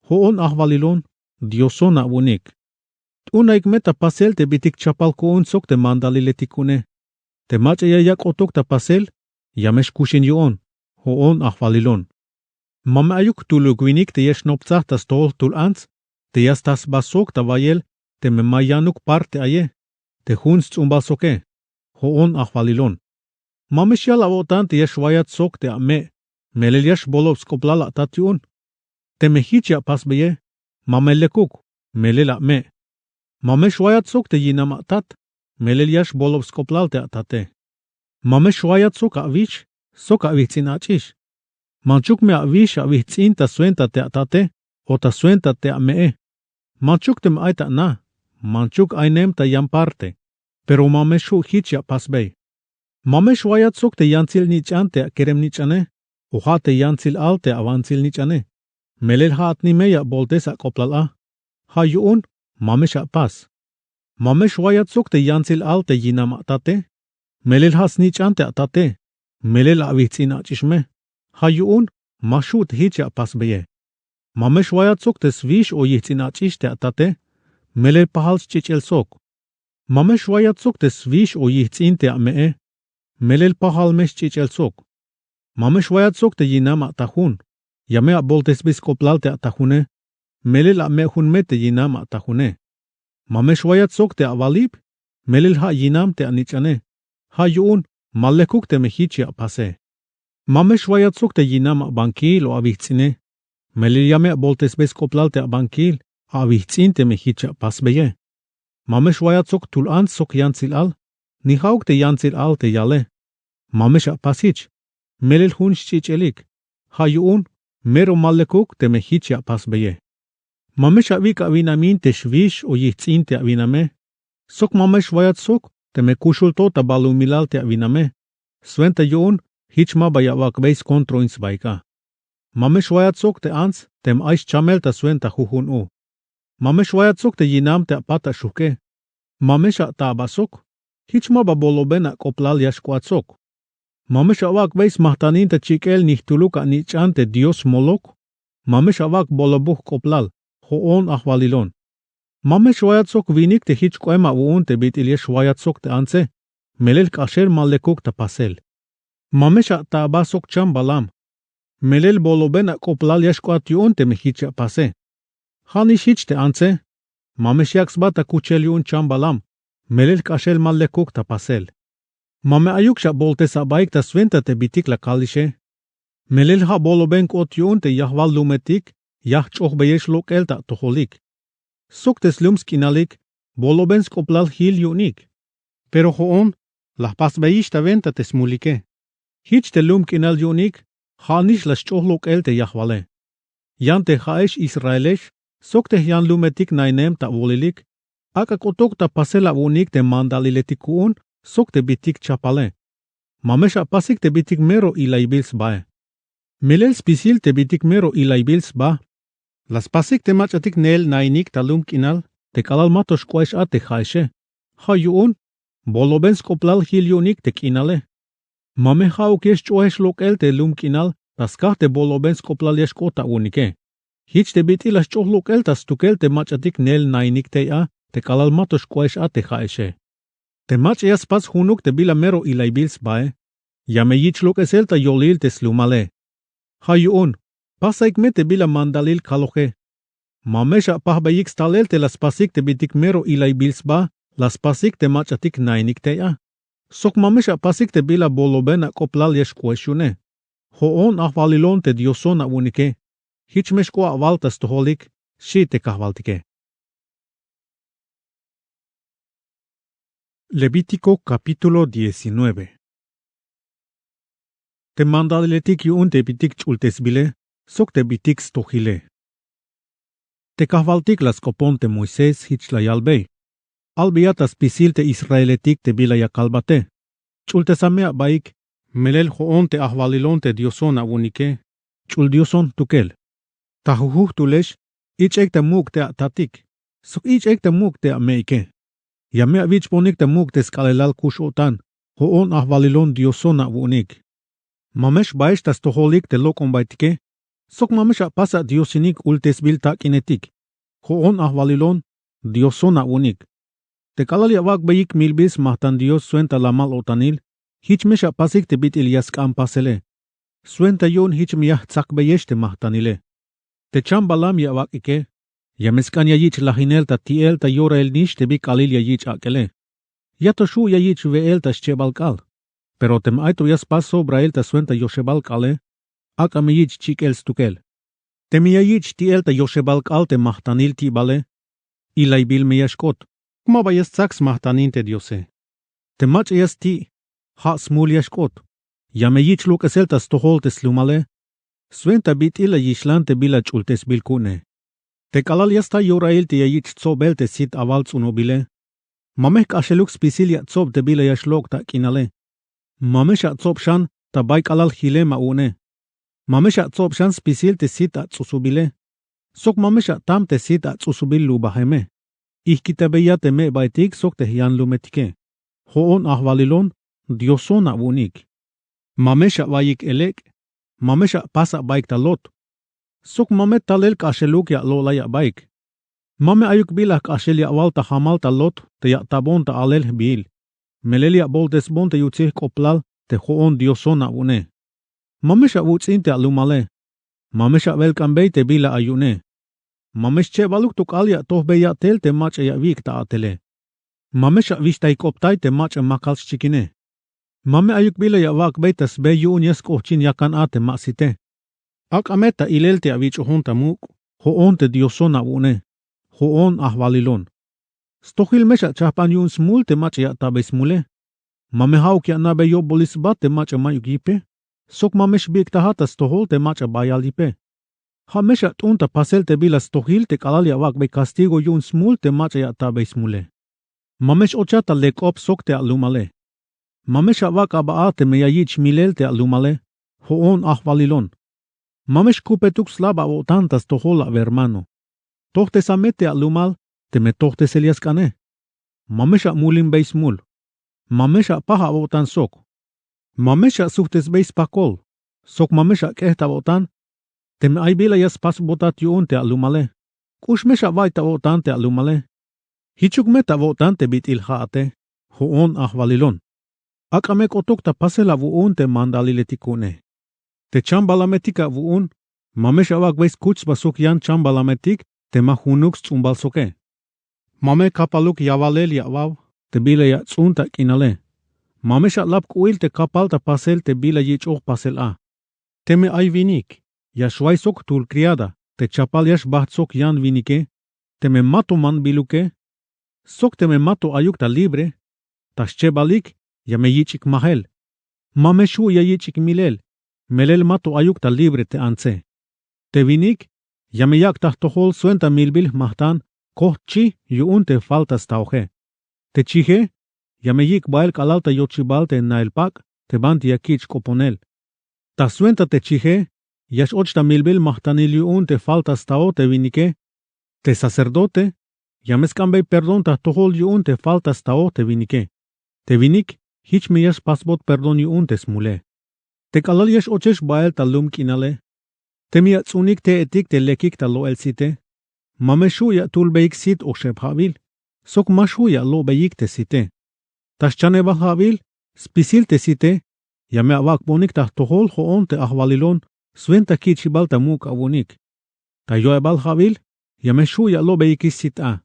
Jo'on ajwalilon dioson awu'unik. T'unaik me ta pasel te bit'il chapal ku'un sok te mandaliletik ku'une. Te mach'a ya yak' k'otuk ta pasel ya me xkuxin yu'un. Jo'on ajwalilon. Ma me ayuk jtuluk winik te ya xnoptsaj ta stojol jtul ants te ya staj sba sok ta wayel teme ma yanuk parte aye te jun sts'umbal soke. Jo'on ajwalilon. Ma me xyal awo'tan te ya xwayat sok te ame', melel ya xbolob sk'oplal atat yu'un. Teme jich ya apasbeye, ma me lekuk, melel ame'. Ma me xwayat sok te yinam atat, melel ya xbolob sk'oplal te atate. Ma me xwayat sok awix sok awijts'in ach'ix. Manchuk me awix awijts'in ta swenta te atate o ta swenta te ame'e. Manchuk teme ay ta ana, manchuk aynem ta yan parte. Pero ma me xju' jich ya apasbey. Ma me xwayat sok te yantsil nich'an te akerem nich'ane o ja' te yantsil al te awantsil nich'ane. Melel ja'at ni me ya aboltes ak'oplal a. Ja' yu'un ma me xapas. Ma me xwayat sok te yantsil al te yinam atate. Melel ja' snich'an te atate. Melel awijts'in ach'ix me. Ja' yu'un ma xju' te jich ya apasbeye. Ma me xwayat sok te swix o yijts'in ach'ix te atate. melel pajal sch'ich'el sok. Ma me xwayat sok te swix o yijts'in te ame'e, melel pajal me sch'ich'el sok. Ma me xwayat sok te yinam ata jun, ya me aboltesbe sk'oplal te ata june, melel ame'jun me te yinam ata june. Ma me xwayat sok te awalib, melel ja' yinam te anich'ane, ja' yu'un ma lekuk teme jich ya apase. Ma me xwayat sok te yinam abankil o awijts'ine, melel ya me aboltesbe sk'oplal te abankil, awijts'in teme jich ya apasbeye. Ma me xwayat sok tul ants sok yantsil al, ni ja'uk te yantsil al te yale. Ma me xapas jich, melel jun sch'ich'elik, ja' yu'un mero ma lekuk teme jich ya apasbeye. Ma me xawik' awinamin te xwix o yijts'in te awiname, sok ma me xwayat sok teme kuxul to ta balumilal te awiname, swenta yu'un jich ma ba ya awak'bey skontroin sbaik a. Ma me xwayat sok te ants teme ay xchamel ta swenta jujun u. Ma me xwayat sok te yinam te apat ta xujk'e. Ma me xata' aba sok, jich ma ba boloben ak'oplal ya xk'oat sok. Ma me xawak'bey smajtanin ta chik'el nijtuluk anich'an te dios Molok, ma me xawak' bolobuj k'oplal, jo'on ajwalilon. Ma me xwayat sok winik te jich k'oem awu'un te bit'il ya xwayat sok te antse, melel k'axel ma lekuk ta pasel. Ma me xata' aba sok cham balam, melel boloben ak'oplal ya xk'oat yu'un teme jich ya apase. Ja' nix jich te antse, ma me xyak' sba ta kuchel yu'un cham balam, melel k'axel ma lekuk ta pasel. Ma me ayuk xaboltes abaik ta swenta te bitik la kalixe, melel ja' boloben k'ot yu'un te yajwal lumetik ya jch'ojbeyex lok'el ta atojolik. Sok te slum sk'inalik boloben sk'oplal jil yu'unik. Pero jo'on la jpasbeyix ta wenta te smulike. Jich te lum k'inal yu'unik, ja' nix la xch'oj lok'el te yajwale. Yan te ja'ex israelex sok te jyanlumetik nainem ta awolilik, ak'a k'otuk ta pasel awu'unik te mandaliletik ku'un sok te bitik chapale. Ma me xapasik te bitik mero ilaybil sbae. Melel spisil te bitik mero ilaybil sba, la spasik te mach'atik neel nainik ta lum k'inal te k'alal ma to xk'o'ex a te ja'exe. Ja' yu'un boloben sk'oplal jil yu'unik te k'inale. Ma me ja'uk ya xch'oex lok'el te lum k'inal ta skaj te boloben sk'oplal ya xk'ot ta awu'unike. Jich te bit'il la xch'oj lok'el ta stukel te mach'atik neel nainik tey a te k'alal ma to xk'o'ex a te ja'exe. Te mach'a ya spas junuk te bila mero ilaybil sbae, ya me yich' lok'esel ta yolil te slumale. Ja' yu'un pasaik me te bila mandalil kaloje. Ma me xapajbeyik stalel te la spasik te bitik mero ilaybil sba, la spasik te mach'atik nainik tey a. Sok ma me xapasik te bila boloben ak'oplal ya xk'oex yu'une. Jo'on ajwalilon te dioson awu'unike, jich me xk'o awal ta stojolik, xi' te kajwaltike. Levítico capítulo diecinueve. Te mandaliletik yu'un te bitik ch'ultesbile sok te bitik stojile. Te kajwaltik la sk'opon te moisés jich la yalbey: Albeya ta spisil te israeletik te bila ya kalbate. Ch'ultesa me abaik, melel jo'on te ajwalilon te dioson awu'unike, ch'ul dioson jtukel. Ta jujujtulex ich'ek ta muk' te atatik, sok ich'ek ta muk' te ame'ike. Ya me awich'ponik ta muk' te sk'aalelal kux-o'tan, jo'on ajwalilon dioson awu'unik. Ma me xbaex ta stojolik te lok'ombaetike, sok ma me xapas adiosenik ultesbil tak'inetik, jo'on ajwalilon dioson awu'unik. Te k'alal ya awak'beyik milbil smajtan dios swenta lamal o'tanil, jich me xapasik te bit'il ya sk'an pasele. Swenta yu'un jich me ya jtsakbeyex te majtanile. Te cham balam ya awak'ike, ya me sk'an ya yich' lajinel ta ti'el ta yorail nix te bi k'aalil ya yich' ak'ele. Ya to xju' ya yich' we'el ta schebal k'aal. Pero teme ay to ya spas sobrail ta swenta yoxebal k'aale, ak'a me yich' chik'el stukel. Teme ya yich' ti'el ta yoxebal k'aal te majtanil ti'bale, ilaybil me ya xk'ot, ma ba ya stsak smajtanin te diose. Te mach'a ya sti', ja' smul ya xk'ot. Ya me yich' lok'esel ta stojol te slumale, swenta bit'il la yixlan te bila ch'ultesbil ku'une. Te k'alal ya sta yorail te ya yich' tsobel te sit awal ts'unubile, ma me jk'axeluk spisil ya atsob te bila ya xlok' ta k'inale. Ma me xatsob xan ta bay k'alal jilem awu'une. Ma me xatsob xan spisil te sit ats'usubile, sok ma me xatam te sit ats'usubil lubajeme. Ijkitabeya te me'baetik sok te jyanlumetike, jo'on ajwalilon dioson awu'unik. Ma me xawaiyik elek', ma me xapas abaik ta lot, sok ma me talel k'axeluk ya alo'lay abaik. Ma me ayuk bila jk'axel ya awal ta jamal ta lot te ya atabon ta alel jbiil. Melel ya aboltesbon te yutsil jk'oblal te jo'on diosona awu'une. Ma me xawuts'in te alumale. Ma me xawelk'anbey te bila ay yu'une. Ma me xche'baluk to k'aal ya atojbey ya'tel te mach'a ya awik' ta a'tele. Ma me xawixtayjk'optay te mach'a makal xchikine. Ma me ayuk bila ya awak'bey ta sbe yu'un ya sk'ojchin yakan a te ma site. Ak'a me ta ilel te awich'ojon ta muk', jo'on te diosona awu'une, jo'on ajwalilon. Stojil me xachajpan yu'un smul te mach'a ya atabey smule. Ma me ja'uk ya ana'bey yo'bolil sba te mach'a mayuk yipe. Sok ma me xbik'taja ta stojol te mach'a bayal yipe. Ja' me xat'un ta pasel te bila stojil te k'alal ya awak'bey kastigo yu'un smul te mach'a ya atabey smule. Ma me x'ocha ta lek k'op sok te alumale. Ma me xawak' aba'a teme ya yich' milel te alumale, jo'on ajwalilon. Ma me xkupetuk slab awo'tan ta stojol awermano. Tojtesa me te alumal teme tojtesel ya sk'ane. Ma me xamulinbey smul. Ma me xapaj awo'tan sok. Ma me xasujtesbey spakol. Sok ma me xak'ejt awo'tan teme ay bila ya spasbotat yu'un te alumale. K'ux me xawa'iy ta awo'tan te alumale. Jichuk me ta awo'tan te bit'il ja'ate, jo'on ajwalilon. Ak'a me k'otuk ta pasel awu'un te mandaliletik ku'une. Te chambalametik awu'un, ma me xawak'bey skuch sba sok yan chambalametik te ma junuk sts'umbal soke. Ma me kapaluk yawalel ya awaw te bila ya ats'un ta k'inale. Ma me xalap k'u'il te kapal ta pasel te bila yich'oj pasel a. Teme ay winik ya xway sok jtul criada te chapal ya xbajt sok yan winike, teme ma to manbiluke, sok teme ma to ayuk ta libre, ta schebalik ya me yich'ik majel. Ma me xju' ya yich'ik milel, melel ma to ayuk ta libre te antse. Te winik ya me yak' ta jtojol swenta milbil jmajtan kojt chi yu'un te falta staoje. Te chije ya me yik' bael k'alal ta yochibal te nael pak' te banti ya kich' k'oponel. Ta swenta te chije ya x-och ta milbil majtanil yu'un te falta stao te winike. Te sacerdote ya me sk'anbey perdón ta jtojol yu'un te falta stao te winike. Te winik jich me ya xpasbot perdón yu'un te smule. Te k'alal ya x-ochex bael ta lum k'inale, teme ya ats'unik te'etik te lekik ta lo'el site, ma me xju' ya atulbeyik sit oxeb ja'wil, sok ma xju' ya alo'beyik te site. Ta xchanebal ja'wil spisil te site ya me awak'bonik ta jtojol jo'on te ajwalilon swenta kich'ibal ta muk' awu'unik. Ta yo'ebal ja'wil ya me xju' ya alo'beyikix sit a.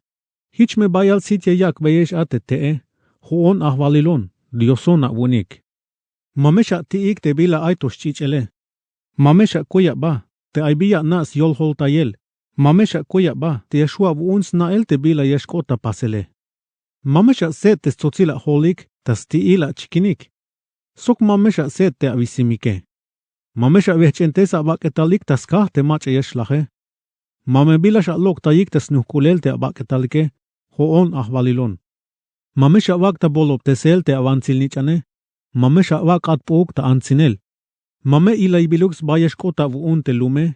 Jich me bayal sit ya yak'beyex a te te'e, jo'on ajwalilon, diosona awu'unik. Ma me xati'ik te bila ay to xch'ich'ele. Ma me xakuy aba te ay bi ya ana' syoljoltayel. Ma me xakuy aba te ya xju' awu'un sna'el te bila ya xk'ot ta pasele. Ma me xase't te stsotsil ajolik ta sti'il achikinik. Sok ma me xase't te awisimike. Ma me xawejch'entes abak'etalik ta skaj te mach'a ya xlaje. Ma me bila xalok'tayik ta snujk'ulel te abak'etalike, jo'on ajwalilon. Ma me xawak' ta bolobtesel te awantsil-nich'ane. Ma me xawak' k'atp'uk ta antsinel. Ma me ilaybiluk sba ya xk'ot awu'un te lume.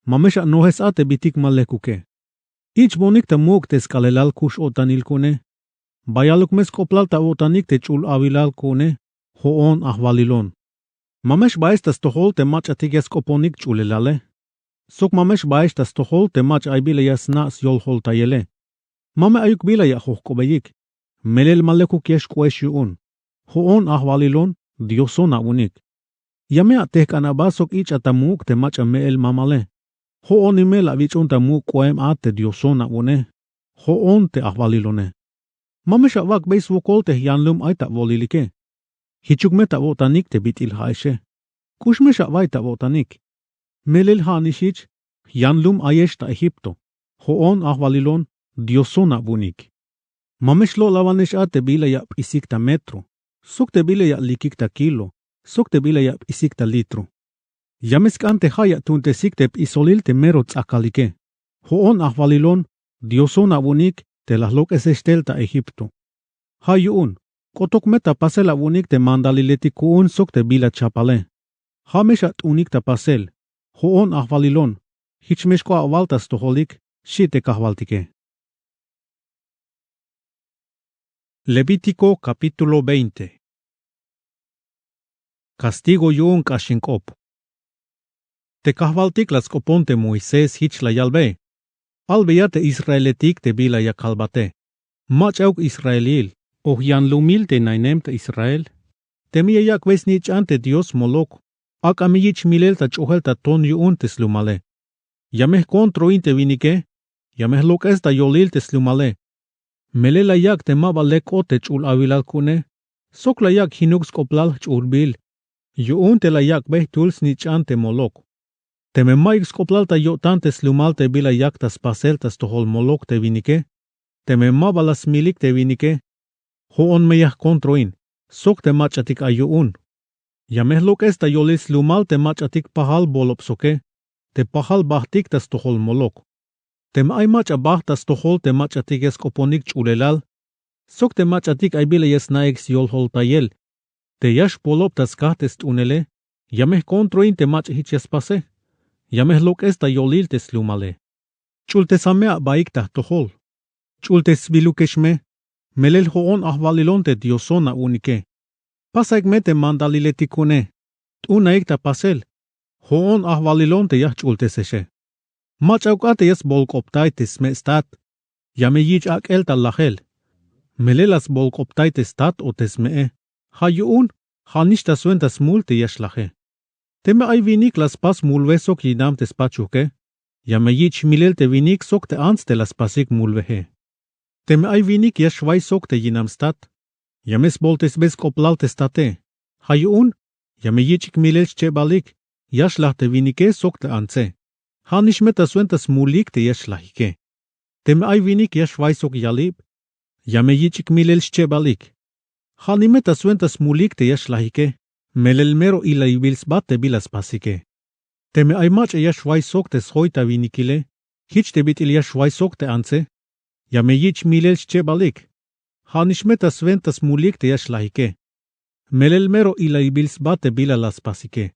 Ma me xanojes a te bitik ma lekuke. Ich'bonik ta muk' te sk'aalelal kux-o'tanil ku'une. Bayaluk me sk'oblal ta awo'tanik te ch'ul awilal ku'une, jo'on ajwalilon. Ma me xbaex ta stojol te mach'atik ya sk'oponik ch'ulelale. Sok ma me xbaex ta stojol te mach'a ay bila ya sna' syoljoltayele. Ma me ayuk bila ya ajojk'obeyik. Melel ma lekuk ya xk'oex yu'un. Jo'on ajwalilon, diosona awu'unik. Ya me atejk'an aba sok ich'a ta muk' te mach'a me'el mamale. Jo'onimel awich'on ta muk' k'oem a te diosona awu'une. Jo'on te ajwalilone. Ma me xawak'bey swokol te jyanlum ay ta awolilike. Jichuk me ta awo'tanik te bit'il ja'exe. K'ux me xaway ta awo'tanik. Melel ja'nix jich jyanlum ayex ta egipto. Jo'on ajwalilon, diosona awu'unik. Ma me xlo'lawanex a te bila ya ap'isik ta metro, sok te bila ya alikik ta kilo, sok te bila ya ap'isik ta litro. Ya me sk'an te ja' ya atuuntesik te p'isolil te mero ts'akalike. Jo'on ajwalilon, diosona awu'unik te la jlok'esex tel ta egipto. Ja' yu'un k'otok me ta pasel awu'unik te mandaliletik ku'un sok te bila chapale. Ja' me xat'unik ta pasel. Jo'on ajwalilon, jich me xk'oa awal ta stojolik, xchi te kajwaltike. Levítico capítulo veinte. Kastigo yu'un k'axin k'op. Te kajwaltik la sk'opon te moisés jich la yalbe. Albeya te israeletik te bila ya kalbate. Mach'a uk israelil o jyanlumil te nainem ta Israel. Teme ya yak'bey snich'an te dios Molok, ak'a me yich' milel ta ch'ojel ta ton yu'un te slumale. Ya me jkontroin te winike. Ya me jlok'es ta yolil te slumale. Melel la yak' te ma ba lek k'ot te ch'ul awilal ku'une, sok la yak' jinuk sk'oplal jch'ulbil yu'un te la yak'bey jtul snich'an te Molok. Teme mayuk sk'oplal ta yo'tan te slumal te bila yak' ta spasel ta stojol Molok te winike, teme ma ba la smilik te winike, jo'on me ya jkontroin sok te mach'atik ay yu'un. Ya me jlok'es ta yolil slumal te mach'atik pajal bolob soke, te pajal bajtik ta stojol Molok. Teme ay mach'a bajt ta stojol te mach'atik ya sk'oponik ch'ulelal sok te mach'atik ay bila ya sna'ik syoljoltayel te ya xbolob ta skaj te st'unele, ya me jkontroin te mach'a jich ya spase. Ya me jlok'es ta yolil te slumale. Ch'ultesa me abaik ta jtojol. Ch'ultes sbilukex me. Melel jo'on ajwalilon te dioson awu'unike. Pasaik me te mandaliletik ku'une. T'unaik ta pasel. Jo'on ajwalilon te ya jch'ultesexe. Mach'a uk a te ya sbolk'optay te sme' stat. Ya me yich' ak'el ta lajel. Melel la sbolk'optay te stat o te sme'e. Ja' yu'un ja' nix ta swenta smul te ya xlaje. Teme ay winik la spas mulwe sok yinam te spachuke, ya me yich' milel te winik sok te ants te la spasik mulweje. Teme ay winik ya xway sok te yinam stat, ya me sboltesbey sk'oplal te state. Ja' yu'un ya me yich'ik milel schebalik ya xlaj te winike sok te antse. Ja' nix me ta swenta smulik te ya xlajike. Teme ay winik ya xway sok yalib, ya me yich'ik milel schebalik. Ja' nix me ta swenta smulik te ya xlajike. Melel mero ilaybil sba te bila spasike. Teme ay mach'a ya xway sok te sjoy ta winikile, jich te bit'il ya xway sok te antse, ya me yich' milel schebalik. Ja' nix me ta swenta smulik te ya xlajike. Melel mero ilaybil sba te bila la spasike.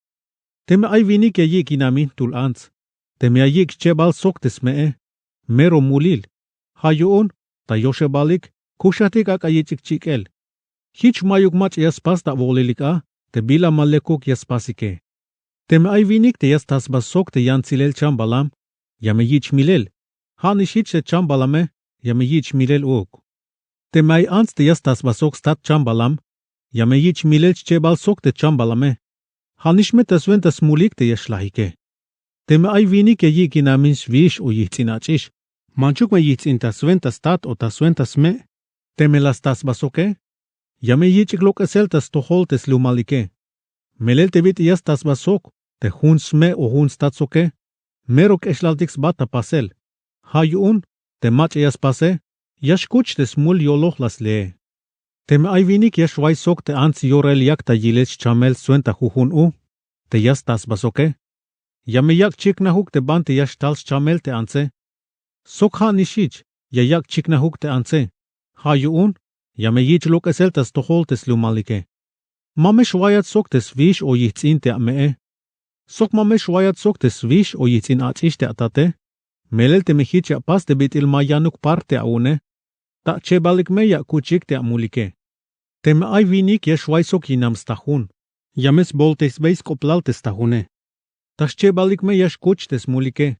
Teme ay winik ya yik' yinamin jtul ants, teme ya yik' schebal sok te sme'e, mero mulil. Ja' yu'un ta yoxebalik kuxajtik ak'a yich'ik chik'el. Jich mayuk mach'a ya spas ta awolilik a te bila ma lekuk ya spasike. Teme ay winik te ya stasba sok te yantsilel chambalam, ya me yich' milel. Ja' nix jich te chambalame, ya me yich' milel uuk. Teme ay ants te ya stasba sok stat chambalam, ya me yich' milel schebal sok te chambalame. Ja' nix me ta swenta smulik te ya xlajike. Teme ay winik ya yik' yinamin swix o yijts'in ach'ix, manchuk me yijts'in ta swenta stat o ta swenta sme', teme la stasba soke, ya me yich'ik lok'esel ta stojol te slumalike. Melel te bit'il ya stasba sok te jun sme' o jun stat soke, mero k'exlaltik sba ta pasel. Ja' yu'un te mach'a ya spase, ya xkuch te smul yoloj la slee. Teme ay winik ya xway sok te ants yorel yak ta yilel schamel swenta jujun u te ya stasba soke, ya me yak' chiknajuk te banti ya xtal schamel te antse. Sok ja' nix jich ya yak' chiknajuk te antse. Ja' yu'un ya me yich' lok'esel ta stojol te slumalike. Ma me xwayat sok te swix o yijts'in te ame'e. Sok ma me xwayat sok te swix o yijts'in ach'ix te atate. Melel teme jich ya apas te bit'il ma yanuk parte awu'une, ta achebalik me ya akuchik te amulike. Teme ay winik ya xway sok yinam stajun, ya me sboltesbey sk'oplal te stajune. Ta schebalik me ya xkuch te smulike.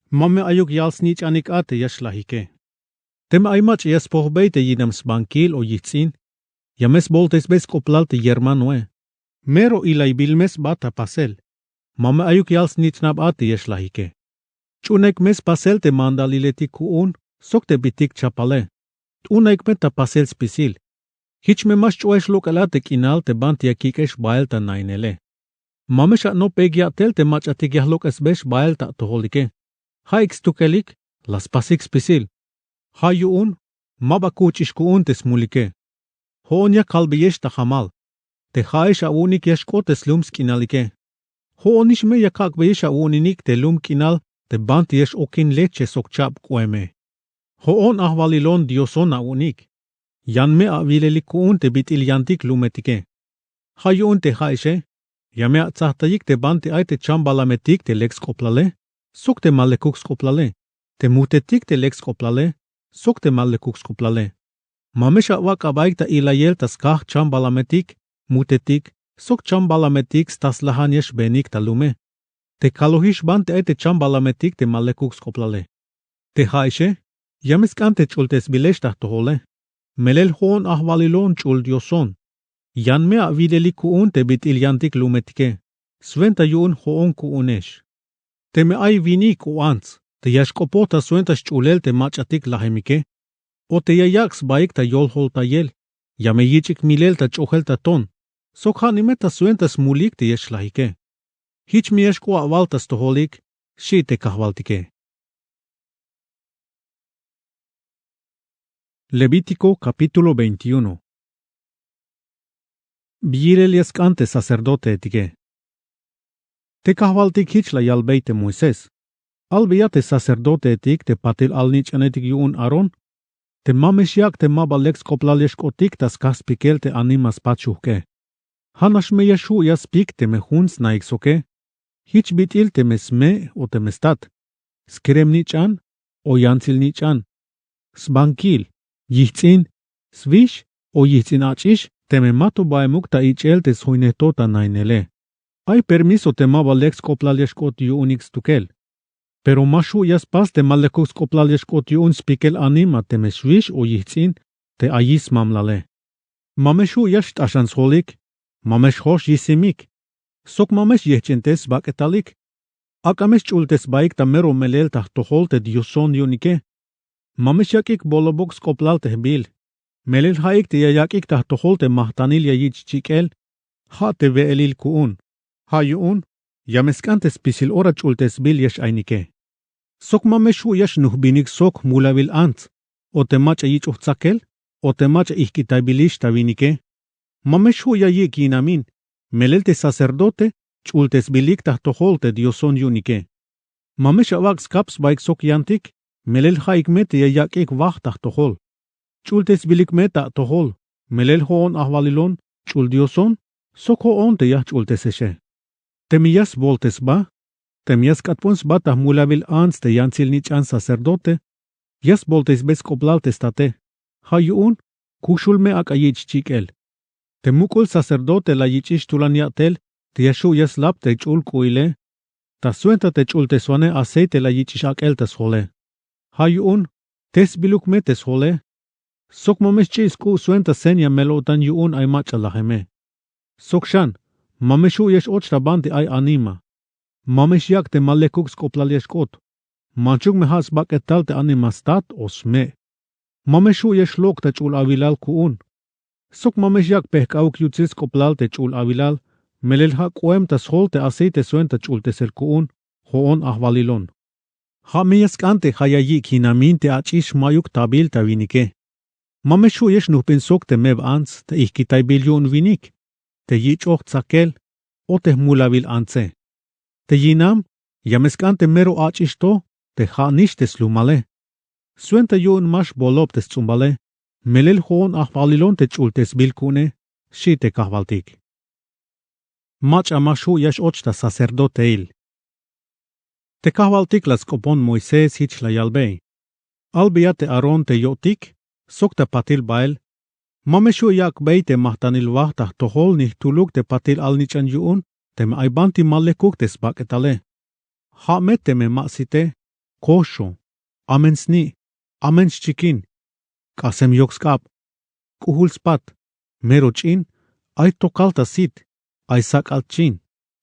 Ma me ayuk yal snich'anik a te ya xlajike. Teme ay mach'a ya spojbey te yinam sbankil o yijts'in, ya me sboltesbey sk'oplal te yermanoe. Mero ilaybil me sba ta pasel. Ma me ayuk yal snich'nab a te ya xlajike. Ch'uunaik me spasel te mandaliletik ku'un sok te bitik chapale. T'uunaik me ta pasel spisil. Jich me ma xch'uex lok'el a te k'inal te banti ya kik'ex bael ta nainele. Ma me xanopbeik ya'tel te mach'atik ya jlok'esbex bael ta atojolike. Ja'ik stukelik la spasik spisil. Ja' yu'un ma ba kuch'ix ku'un te smulike. Jo'on ya kalbeyex ta jamal te ja'ex awu'unik ya xk'ot te slum sk'inalike. Jo'on nix me ya kak'beyex awu'uninik te lum k'inal te banti ya x-okin leche sok chab k'oeme. Jo'on ajwalilon dioson awu'unik. Yan me awilelik ku'un te bit'il yantik lumetike. Ja' yu'un te ja'exe ya me atsajtayik te banti ay te chambalametik te lek sk'oplale sok te ma lekuk sk'oplale, te mutetik te lek sk'oplale sok te ma lekuk sk'oplale. Ma me xawak' abaik ta ilayel ta skaj chambalametik, mutetik sok chambalametik sta slajan ya xbeenik ta lume, te kalojix banti ay te chambalametik te ma lekuk sk'oplale. Te ja'exe, ya me sk'an te ch'ultesbilex ta jtojole. Melel jo'on ajwalilon ch'ul dioson. Yan me awilelik ku'un te bit'il yantik lumetike. Swenta yu'un jo'on ku'unex. Teme ay winik o ants te ya xk'opoj ta swenta sch'ulel te mach'atik lajemike, o te ya yak' sbaik ta yoljoltayel, ya me yich'ik milel ta ch'ojel ta ton, sok ja' nime ta swenta smulik te ya xlajike. Jich me ya xk'o awal ta stojolik, xi' te kajwaltike. Levítico capítulo veintiuno. Bi yilel ya sk'an te sacerdoteetike. Te kajwaltik jich la yalbey te Moisés: Albeya te sacerdoteetik te patil alnich'anetik yu'un Aarón te ma me xyak' te maba lek sk'oplal ya xk'otik ta skaj spikel te anima spat xujk'e. Ja'nax me ya xju' ya spik teme jun snaik soke, jich bit'il teme sme' o teme stat, skeremnich'an o yantsilnich'an, sbankil, yijts'in, swix o yijts'in ach'ix, teme ma to baemuk ta ich'el te sjoynej to ta nainele. Ay permiso te maba lek sk'oplal ya xk'ot yu'unik stukel. Pero ma xju' ya spas te ma lekuk sk'oplal ya xk'ot yu'un spikel anima teme swix o yijts'in te ayix smamlale. Ma me xju' ya xt'axan sjolik, ma me xjox yisimik, sok ma me xyejch'entes sbak'etalik. Ak'a me xch'ultes sbaik ta mero melel ta jtojol te dioson yu'unike. Ma me xyak'ik bolobuk sk'oplal te jbil, melel ja'ik te ya yak'ik ta jtojol te majtanil ya yich' chik'el, ja' te we'elil ku'un. Ja' yu'un ya me sk'an te spisil ora ch'ultesbil ya x-ainike. Sok ma me xju' ya xnujbinik sok jmulawil ants, o te mach'a yich'oj tsakel, o te mach'a ijk'itaybilix ta winike. Ma me xju' ya yik' yinamin, melel te sacerdote ch'ultesbilik ta jtojol te dioson yu'unike. Ma me xawak' skap sbaik sok yantik, melel ja'ik me te ya yak'ik waj ta jtojol. Ch'ultesbilik me ta atojol, melel jo'on ajwalilon ch'ul dioson sok jo'on te ya jch'ultesexe. Teme ya sboltes sba, teme ya sk'atpon sba ta jmulawil ants te yantsilnich'an sacerdote, ya sboltesbe sk'oplal te state. Ja' yu'un kuxul me ak'a yich' chik'el. Te muk'ul sacerdote la yich'ix tulan ya'tel te ya xju' ya slap te ch'ul k'u'ile, ta swenta te ch'ulteswanej aceite la yich'ix ak'el ta sjole. Ja' yu'un testbiluk me te sjole, sok ma me xch'i' sk'u' swenta seña mel-o'tan yu'un ay mach'a lajeme. Sok xan ma me xju' ya x-och ta banti ay anima. Ma me xyak' te ma lekuk sk'oplal ya xk'ot. Manchuk me ja' sbak'etal te anima stat o sme'. Ma me xju' ya xlok' ta ch'ul awilal ku'un. Sok ma me xyak' pejk'auk yutsil sk'oplal te ch'ul awilal, melel ja' k'oem ta sjol te aceite swenta ch'ultesel ku'un, jo'on ajwalilon. Ja' me ya sk'an te ja' ya yik' yinamin te ach'ix ma'yuk tabil ta winike. Ma me xju' ya xnujbin sok te meb ants te ijkitaybil yu'un winik, te yich'oj tsakel, o te jmulawil antse. Te yinam ya me sk'an te mero ach'ix to te ja'nix te slumale. Swenta yu'un ma xbolob te sts'umbale, melel jo'on ajwalilon te ch'ultesbil ku'une, xi' te kajwaltik. Mach'a ma xju' ya x-och ta sacerdoteil. Te kajwaltik la sk'opon Moisés jich la yalbey: Albeya te Aarón te yo'tik sok ta patil bael: Ma me xju' yak'bey te majtanil waj ta jtojol ni jtuluk te patil alnich'an yu'un teme ay banti ma lekuk te sbak'etale. Ja' me teme ma site, koxo, amen sni', amen xchikin, k'asem yok sk'ab, k'ujul spat, mero ch'in, ay tokal ta sit, ay sak'al chin,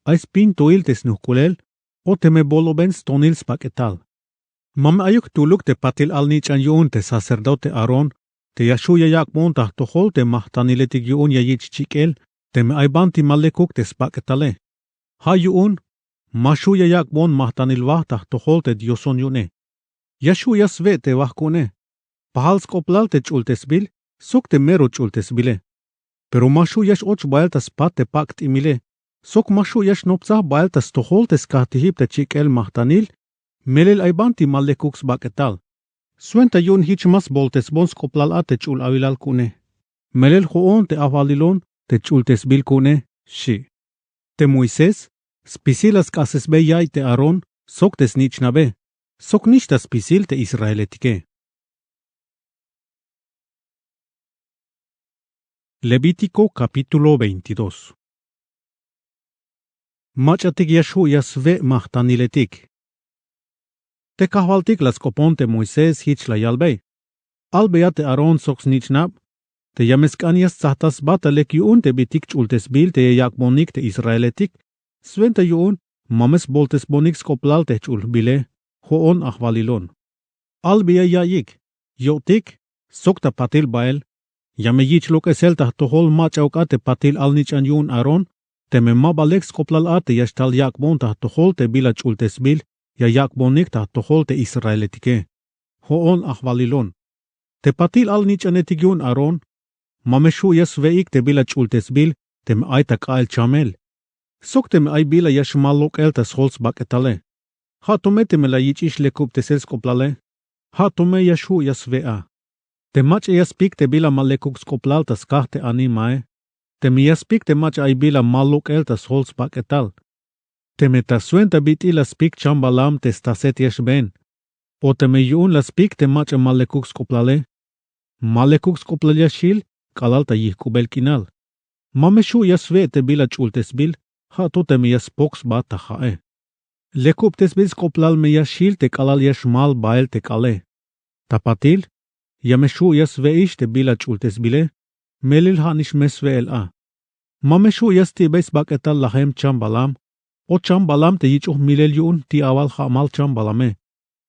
ay spintoil te snujk'ulel, o teme boloben stonil sbak'etal. Ma me ayuk jtuluk te patil alnich'an yu'un te sacerdote Aarón te ya xju' ya yak'bon ta jtojol te majtaniletik yu'un ya yich' chik'el teme ay banti ma lekuk te sbak'etale. Ja' yu'un ma xju' ya yak'bon majtanil waj ta jtojol te dioson yu'une. Ya xju' ya swe' te waj ku'une. Pajal sk'oplal te ch'ultesbil sok te mero ch'ultesbile. Pero ma xju' ya x-och bael ta spat te pak' t'i'mile, sok ma xju' ya xnoptsaj bael ta stojol te skajtijib te chik'el majtanil, melel ay banti ma lekuk sbak'etal. Swenta yu'un jich ma sboltesbon sk'oplal a te ch'ul awilal ku'une. Melel jo'on te ajwalilon te ch'ultesbil ku'une, xi'. Te Moisés spisil la sk'asesbey ya'iy te Aarón sok te snich'nabe, sok nix ta spisil te israeletike. Levítico capítulo veintidós. Mach'atik ya xju' ya swe' majtaniletik. Te kajwaltik la sk'opon te moisés jich la yalbey: Albeya te aarón sok snich'nab te ya me sk'an ya stsajta sba ta lek yu'un te bitik ch'ultesbil te ya yak'bonik te israeletik. Swenta yu'un ma me sboltesbonik sk'oplal te jch'ul jbile. Jo'on ajwalilon. Albeya ya'iyik, yo'tik, sok ta patil bael. Ya me yich' lok'esel ta jtojol mach'auk a te patil alnich'an yu'un aarón, teme ma ba lek sk'oplal a te ya xtal yak'bon ta jtojol te bila ch'ultesbil ya yak'bonik ta jtojol te israeletike. Jo'on ajwalilon. Te patil alnich'anetik yu'un aarón, ma me xju' ya swe'ik te bila ch'ultesbil teme ay ta k'a'el chamel, sok teme ay bila ya xmal lok'el ta sjol sbak'etale. Ja' to me teme la yich'ix lekubtesel sk'oplale, ja' to me ya xju' ya swe' a. Te mach'a ya spik te bila ma lekuk sk'oplal ta skaj te animae, teme ya spik te mach'a ay bila mal lok'el ta sjol sbak'etal. Teme ta swenta bit'il la spik chambalam te staset ya xbeen, o teme yu'un la spik te mach'a ma lekuk sk'oplale, ma lekuk sk'oplal ya xjil k'alal ta yijk'ubel k'inal. Ma me xju' ya swe' te bila ch'ultesbil, ja' to teme ya spok sba ta ja'e. Lekubtesbil sk'oplal me ya xjil te k'alal ya xmal bael te k'aale. Ta patil, ya me xju' ya swe'ix te bila ch'ultesbile, melel ja' nix me swe'el a. Ma me xju' ya sti'bey sbak'etal lajem chambalam, o chambalam te yich'oj milel yu'un jti'awal ja'mal chambalame.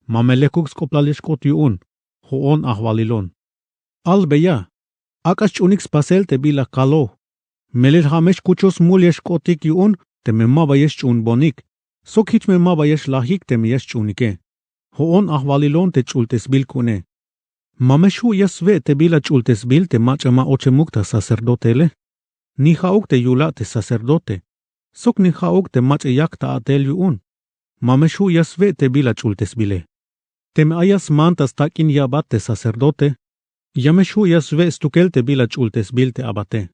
Ma me lekuk sk'oplal ya xk'ot yu'un. Jo'on ajwalilon. Albeya, ak'a xch'unik spasel te bila kaloj. Melel ja' me xkuchoj smul ya xk'otik yu'un teme ma ba ya xch'uunbonik, sok jich me ma ba ya xlajik teme ya xch'uunike. Jo'on ajwalilon te ch'ultesbil ku'une. Ma me xju' ya swe' te bila ch'ultesbil te mach'a ma ochemuk ta sacerdoteele, ni ja'uk te yula' te sacerdote, sok ni ja'uk te mach'a yak ta a'tel yu'un. Ma me xju' ya swe' te bila ch'ultesbile. Teme ay ya sman ta stak'in yabat te sacerdote, ya me xju' ya swe' stukel te bila ch'ultesbil te abate.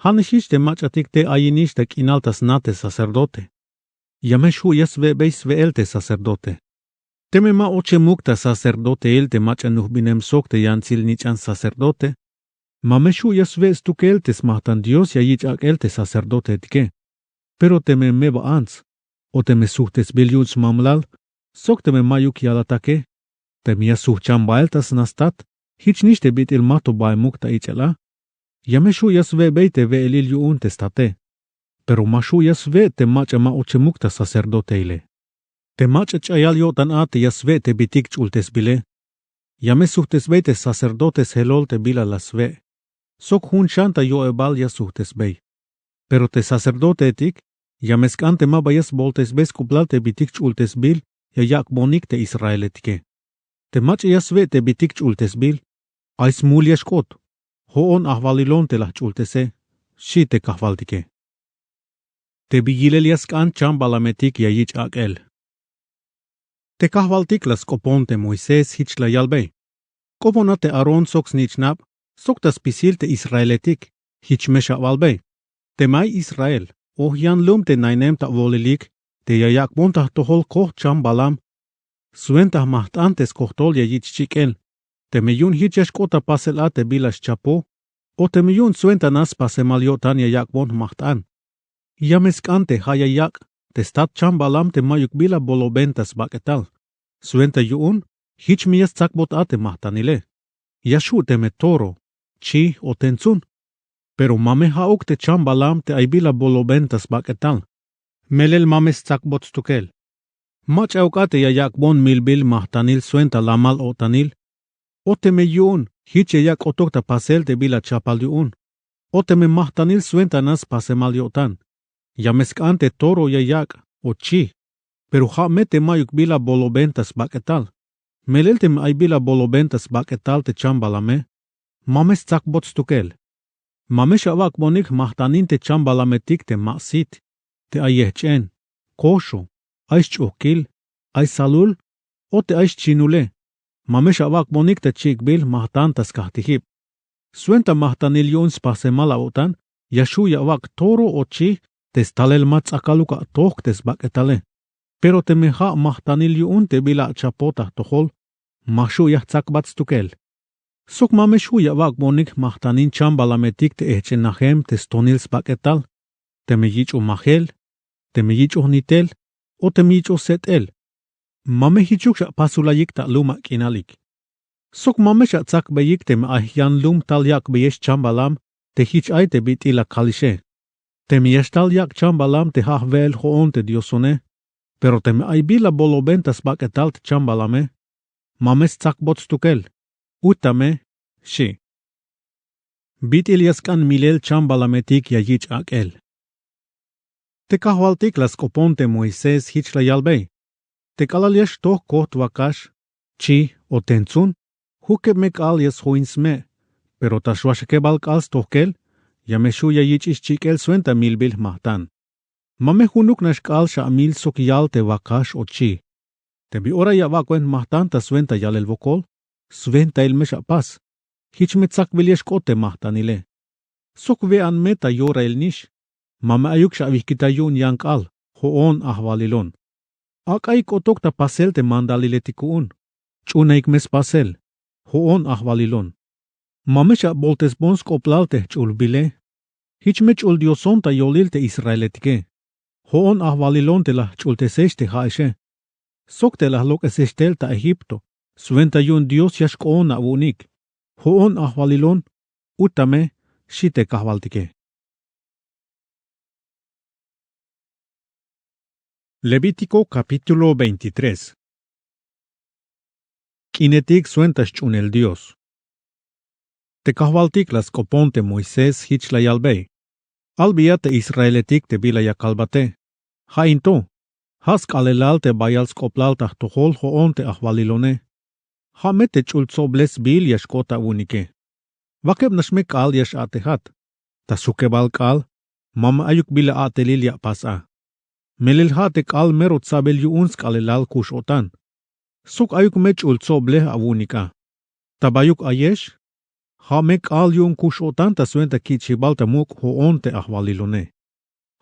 Ja' nix jich te mach'atik te ayinix ta k'inal ta sna te sacerdote. Ya me xju' ya swe'bey swe'el te sacerdote. Teme ma ochemuk ta sacerdotehil te mach'a nujbinem sok te yantsil nich'an sacerdote, ma me xju' ya swe' stukel te smajtan Dios ya yich' ak'el te sacerdotehetike. Pero teme meba ants, o teme sujtesbil yu'un smamlal, sok teme ma'yuk yalatake, teme ya sujchan bael ta sna stat, jich nix te bit'il ma to baemuk ta ich'el a. Ya me xju' ya swe'bey te we'elil yu'un te state. Pero ma xju' ya swe' te mach'a ma ochemuk ta sacerdotehile. Te mach'a ch'ayal yo'tan a te ya swe' te bitik ch'ultesbile, ya me sujtesbey te sacerdote sjelol te bila la swe', sok jun xan ta yo'ebal ya sujtesbey. Pero te sacerdotehetik, ya me sk'an te ma ba ya sboltesbey sk'oplal te bitik ch'ultesbil ya yak'bonik te israeletike. Te mach'a ya swe' te bitik ch'ultesbil, ay smul ya xk'ot. Jo'on ajwalilon te la jch'ultese, xchi te kajwaltike. Te bi yilel ya sk'an chambalametik ya yich' ak'el. Te kajwaltik la sk'opon te moisés jich la yalbey: K'opon a te aarón sok snich'nab, sok ta spisil te israeletik, jich me xawalbey: Teme ay israel, o jyan lum te nainem ta wolilik, te ya yak'bon ta jtojol koj chambalam, swenta jmajt'an te skojtol ya yich' chik'el. Teme yu'un jich ya xk'ot ta pasel a te bila xchapo, o teme yu'un swenta na spasemal yo'tan ya yak'bon jmajt'an, ya me sk'an te ja' ya yak' te stat chambalam te ma'yuk bila boloben ta sbak'etal. Swenta yu'un, jich me ya stsakbot a te majtanile. Ya xju' teme toro, chij o tentsun. Pero ma me ja'uk te chambalam te ay bila boloben ta sbak'etal. Melel ma me stsakbot stukel. Mach'auk a te ya yak'bon milbil majtanil swenta lamal o'tanil, o teme yu'un jich ya yak' k'otuk ta pasel te bila chapal yu'un, o teme majtanil swenta na spasemal yo'tan. Ya me sk'an te toro ya yak' o chij. Pero ja' me te ma'yuk bila boloben ta sbak'etal. Melel teme ay bila boloben ta sbak'etal te chambalame, ma me stsakbot stukel. Ma me xawak'bonik jmajtanin te chambalametik te ma' sit, te ay yejch'en, koxo, ay sch'ojkil, ay salul, o te ay xchinule. Ma me xawak'bonik ta chik'bil jmajtan ta skajtijib. Swenta majtanil yu'un spasemal awo'tan, ya xju' ya awak' toro o chij te stalel ma ts'akaluk atojk te sbak'etale. Pero teme ja' majtanil yu'un te bila achapot ta jtojol, ma xju' ya jtsakbat stukel. Sok ma me xju' ya awak'bonik jmajtanin chambalametik te ejch'enajem te stonil sbak'etal, teme yich'oj majel, teme yich'oj nitel, o teme yich'oj set'el. Ma me jichuk xapasulayik ta lum ak'inalik. Sok ma me xatsakbeyik teme ay yan lum tal yak'beyex chambalam te jich ay te bit'il la kalixe. Teme ya xtal yak' chambalam te ja' jwe'el jo'on te Diosone, pero teme ay bila boloben ta sbak'etal te chambalame, ma me stsakbot stukel. Utame, xi'. Bit'il ya sk'an milel chambalametik ya yich' ak'el. Te kajwaltik la sk'opon te Moisés jich la yalbey: Te k'alal ya xtoj kojt wakax, chi, o tentsun, jukeb me k'aal ya sjoin sme', pero ta xwaxakebal k'aal stojkel, ya me xju' ya yich'ix chik'el swenta milbil jmajtan. Ma me junuk nax k'aal xamil sok yal te wakax o chi. Te bi ora ya awak'ben jmajtan ta swenta yalel wokol, swentail me xapas. Jich me tsakbil ya xk'ot te majtanile. Sok we'an me ta yorail nix. Ma me ayuk xawijkitay yu'un yan k'aal: jo'on ajwalilon. Ak'ayik k'otok ta pasel te mandalileti ku'un: ch'uunaik me spasel: jo'on ajwalilon. Ma me xaboltesbon sk'oblal te jch'ulbile. Jich me ch'ul Dioson ta yolil te israeletike: jo'on ajwalilon te la jch'ultesex te ja'exe, sok te la jlok'esex tel ta Egipto, swenta yu'un Dios ya xk'oon awu'unik: jo'on ajwalilon. Utame, xi' te kajwaltike. Levítico capítulo veintitrés. K'inetik swenta xch'uunel Dios. Te kajwaltik la sk'opon te Moisés jich la yalbey: Albiya te israeletik te bila ya kalbate. Ja' in to, ja' sk'aalelal te bayal sk'oblal ta jtojol jo'on te ajwalilone. Ja' me te ch'ul tsoble sbiil ya xk'ot awu'unike. Wakeb nax me k'aal ya x-a'tejat. Ta sjukebal k'aal, ma me ayuk bila a'telil ya apas a. Melel ja' te k'aal mero tsabel yu'un sk'aalelal kux-o'tan. Sok ayuk me ch'ul tsoble awu'unik a. Ta bayuk ayex, ja' me k'aal yu'un kux-o'tan ta swenta kich'jibal ta muk' jo'on te ajwalilone.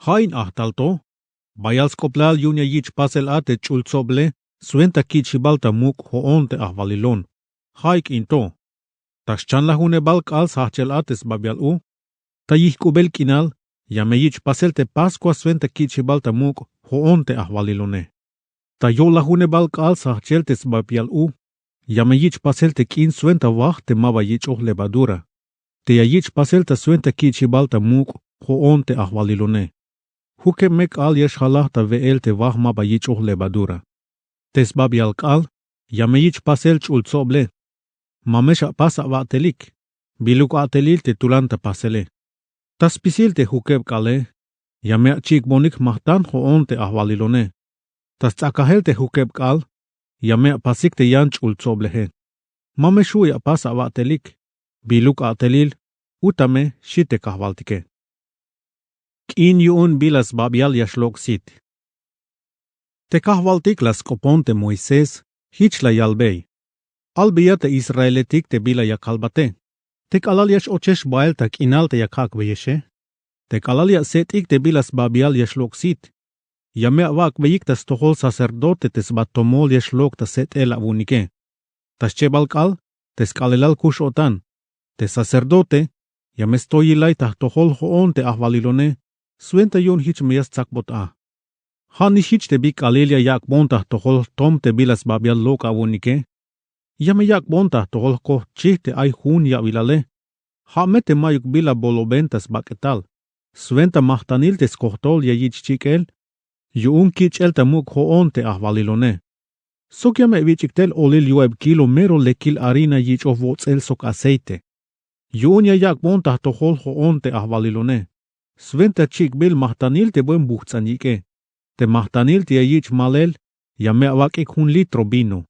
Ja' in ajtal to, bayal sk'oblal yu'un ya yich' pasel a te ch'ul tsoble swenta kich'jibal ta muk' jo'on te ajwalilon. Ja'ik in to, ta xchan lajunebal k'aal sjajch'el a te sbabial u, ta yijk'ubel k'inal, ya me yich' pasel te Pascua swenta kich'jibal ta muk' jo'on te ajwalilone. Ta yo'lajunebal k'aal sjajch'el te sbabial u, ya me yich' pasel te k'in swenta waj te maba yich'oj levadura, te ya yich' pasel ta swenta kich'jibal ta muk' jo'on te ajwalilone. Jukeb me k'aal ya xjalaj ta we'el te waj maba yich'oj levadura. Te sbabial k'aal, ya me yich' pasel ch'ul tsoble. Ma me xapas awa'telik: biluk a'telil te tulan ta pasele. Ta spisil te jukeb k'aale, ya me achik'bonik jmajtan jo'on te ajwalilone. Ta sts'akajel te jukeb k'aal, ya me apasik te yan ch'ul tsobleje. Ma me xju' ya apas awa'telik: biluk a'telil, utame, xi' te kajwaltike. K'in yu'un bila sbabial ya xlok' sit. Te kajwaltik la sk'opon te Moisés jich la yalbey: Albiya te israeletik te bila ya kalbate. Te k'alal ya x-ochex bael ta k'inal te ya kak'beyexe, te k'alal ya aset'ik te bila sbabial ya xlok' sit, ya me awak'beyik ta stojol sacerdote te sba tomol ya xlok' ta set'el awu'unike. Ta xchebal k'aal, te sk'aalelal kux-o'tan, te sacerdote, ya me stoyilay ta jtojol jo'on te ajwalilone swenta yu'un jich me ya stsakbot a. Ja' nix jich te bi k'aalil ya yak'bon ta jtojol jtom te bila sbabial lok' awu'unike. Ya me yak'bon ta jtojol jkojt chij te ay jun ya'bilale. Ja' me te ma'yuk bila boloben ta sbak'etal, swenta majtanil te skojtol ya yich' chik'el yu'un kich'el ta muk' jo'on te ajwalilone. Sok ya me awich'ik tel olil yo'eb kilo mero lekil harina yich'oj wots'el sok aceite. Yu'un ya yak'bon ta jtojol jo'on te ajwalilone swenta chik'bil majtanil te buen bujts'an yik'e, te majtanil te ya yich' malel, ya me awak'ik jun litro vino.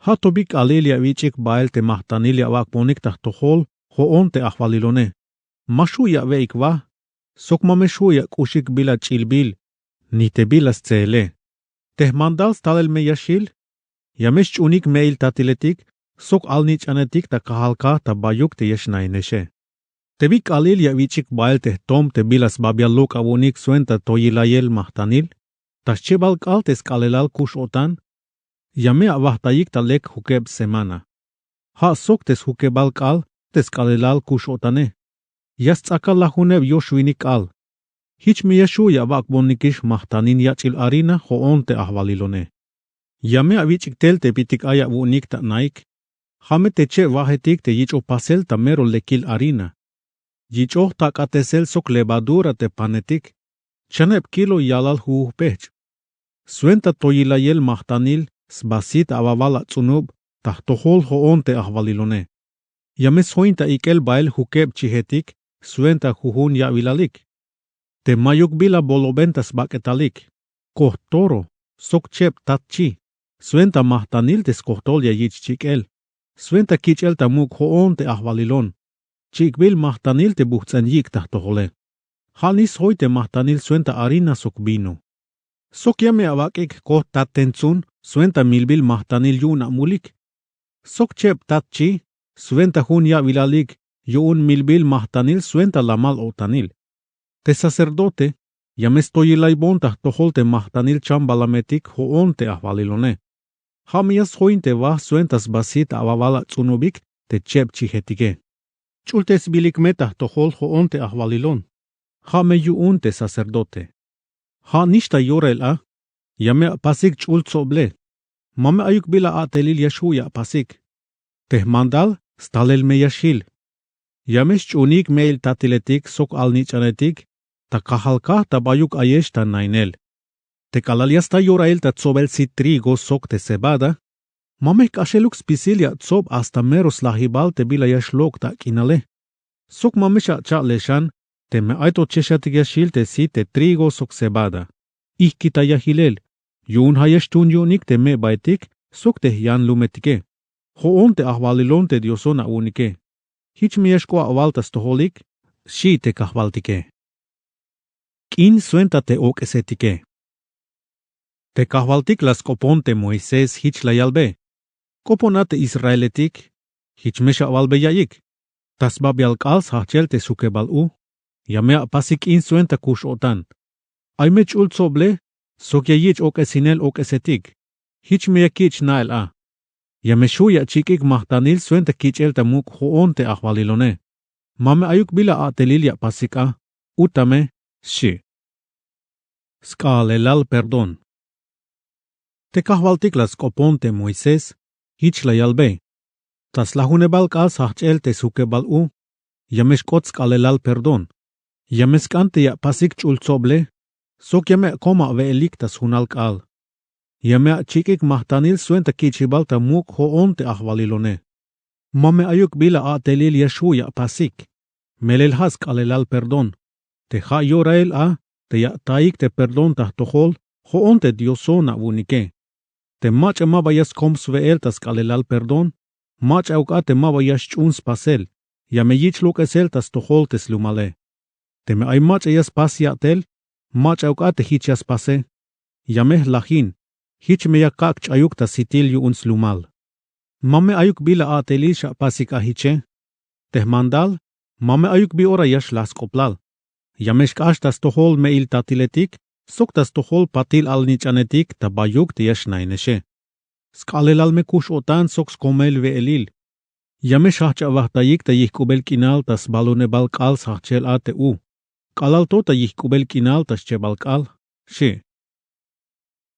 Ja' to bi k'aalil ya awich'ik bael te majtanil ya awak'bonik ta jtojol jo'on te ajwalilone. Ma xju' ya awe'ik wa, sok ma me xju' ya ak'uxik bila ch'ilbil, ni te bila stseele. Te jmandal stalel me ya xjil, ya me xch'uunik me'il tatiletik sok alnich'anetik ta kajal kaj ta bayuk te ya xnainexe. Te bi k'aalil ya awich'ik bael te jtom te bila sbabial lok' awu'unik swenta toyilayel majtanil, ta xchebal k'aal te sk'aalelal kux-o'tan, ya me awajtayik ta lek jukeb semana. Ja' sok te sjukebal k'aal te sk'aalelal kux-o'tane, ya sts'akal lajuneb yoxwinik k'aal. Jich me ya xju' ya awak'bonikix majtanil yach'il harina jo'on te ajwalilone. Ya me awich'ik tel te bitik ay awu'unik ta anaik. Ja' me te cheb wajetik te yich'oj pasel ta mero lekil harina. Yich'oj tak'atesel sok levadura te panetik. Chaneb kilo yalal jujuj pejch'. Swenta toyilayel majtanil sba sit awawal ats'unub ta jtojol jo'on te ajwalilone. Ya me sjoin ta ik'el bael jukeb chijetik swenta jujun ya'wilalik. Te ma'yuk bila boloben ta sbak'etalik, kojt toro, sok cheb tatchi, swenta majtanil te skojtol ya yich' chik'el, swenta kich'el ta muk' jo'on te ajwalilon, chik'bil majtanil te bujts'en yik' ta jtojole. Ja' nix sjoy te majtanil swenta harina sok vino. Sok ya me awak'ik kojt tatentzun swenta milbil majtanil yu'un amulik. Sok cheb tatchi, swenta jun ya'wilalik yu'un milbil majtanil swenta lamal-o'tanil. Te sacerdote ya me stoyilaybon ta jtojol te majtanil chambalametik jo'on te ajwalilone. Ja' me ya sjoin te waj swenta sba sit awawal ats'unubik te cheb chijetike. Ch'ultesbilik me ta jtojol jo'on te ajwalilon. Ja' me yu'un te sacerdote. Ja' nix ta yorail a, ya me apasik ch'ul tsoble. Ma me ayuk bila a'telil ya xju' ya apasik. Te jmandal stalel me ya xjil. Ya me xch'uunik me'il tatiletik sok alnich'anetik ta kajal kaj ta bayuk ayex ta nainel. Te k'alal ya sta yorail ta tsobel sit trigo sok te cebada, ma me jk'axeluk spisil ya atsob hasta mero slajibal te bila ya xlok' ta ak'inale. Sok ma me xacha'lel xan teme ay to chexatik ya xjil te sit te trigo sok cebada. Ijkitaya jilel, yu'un ja' ya xtuun yu'unik te me'baetik sok te jyanlumetike, jo'on te ajwalilon te Dioson awu'unike. Jich me ya xk'oab awal ta stojolik, xi' te kajwaltike. K'in swenta te ok'esetike. Te kajwaltik la sk'opon te Moisés jich la yalbe: K'opon a te israeletik, jich me xawalbe ya'iyik: Ta sbabial k'aal sjajch'el te sjukebal u, ya me apasik k'in swenta kux-o'tan. Ay me ch'ul tsoble sok ya yich' ok'esinel ok'esetik. Jich me ya kich' na'el a. Ya me xju' ya achik'ik majtanil swenta kich'el ta muk' jo'on te ajwalilone. Ma me ayuk bila a'telil ya apasik a, u tame, xi'. Sk'aalelal perdón. Te kajwaltik la sk'opon te Moisés jich la yalbe: Ta slajunebal k'aal sjajch'el te sjukebal u, ya me xk'ot sk'aalelal perdón. Ya me sk'an te ya apasik ch'ul tsoble sok ya me akom awe'elik ta sjunal k'aal. Ya me achik'ik majtanil swenta kich'ibal ta muk' jo'on te ajwalilone. Ma me ayuk bila a'telil ya xju' ya apasik, melel ja' sk'aalelal perdón. Te ja' yorail a te ya ataik te perdón ta jtojol jo'on te Dioson awu'unike. Te mach'a ma ba ya skom swe'el ta sk'aalelal perdón, mach'auk a te ma ba ya xch'uun spasel, ya me yich' lok'esel ta stojol te slumale. Teme ay mach'a ya spas ya'tel, mach'auk a te jich ya spase, ya me jlajin, jich me ya kak' ch'ayuk ta sitil yu'un slumal. Ma me ayuk bila a'telil xapasik a jiche. Te jmandal, ma me ayuk bi ora ya xlaj sk'oplal. Ya me xk'ax ta stojol me'il tatiletik sok ta stojol patil alnich'anetik ta bayuk te ya xnainexe. Sk'aalelal me kux-o'tan sok skomel we'elil. Ya me xjajch' awajtayik ta yijk'ubel k'inal ta sbalunebal k'aal sjajch'el a te u, k'alal to ta yijk'ubel k'inal ta schebal k'aal, xi'.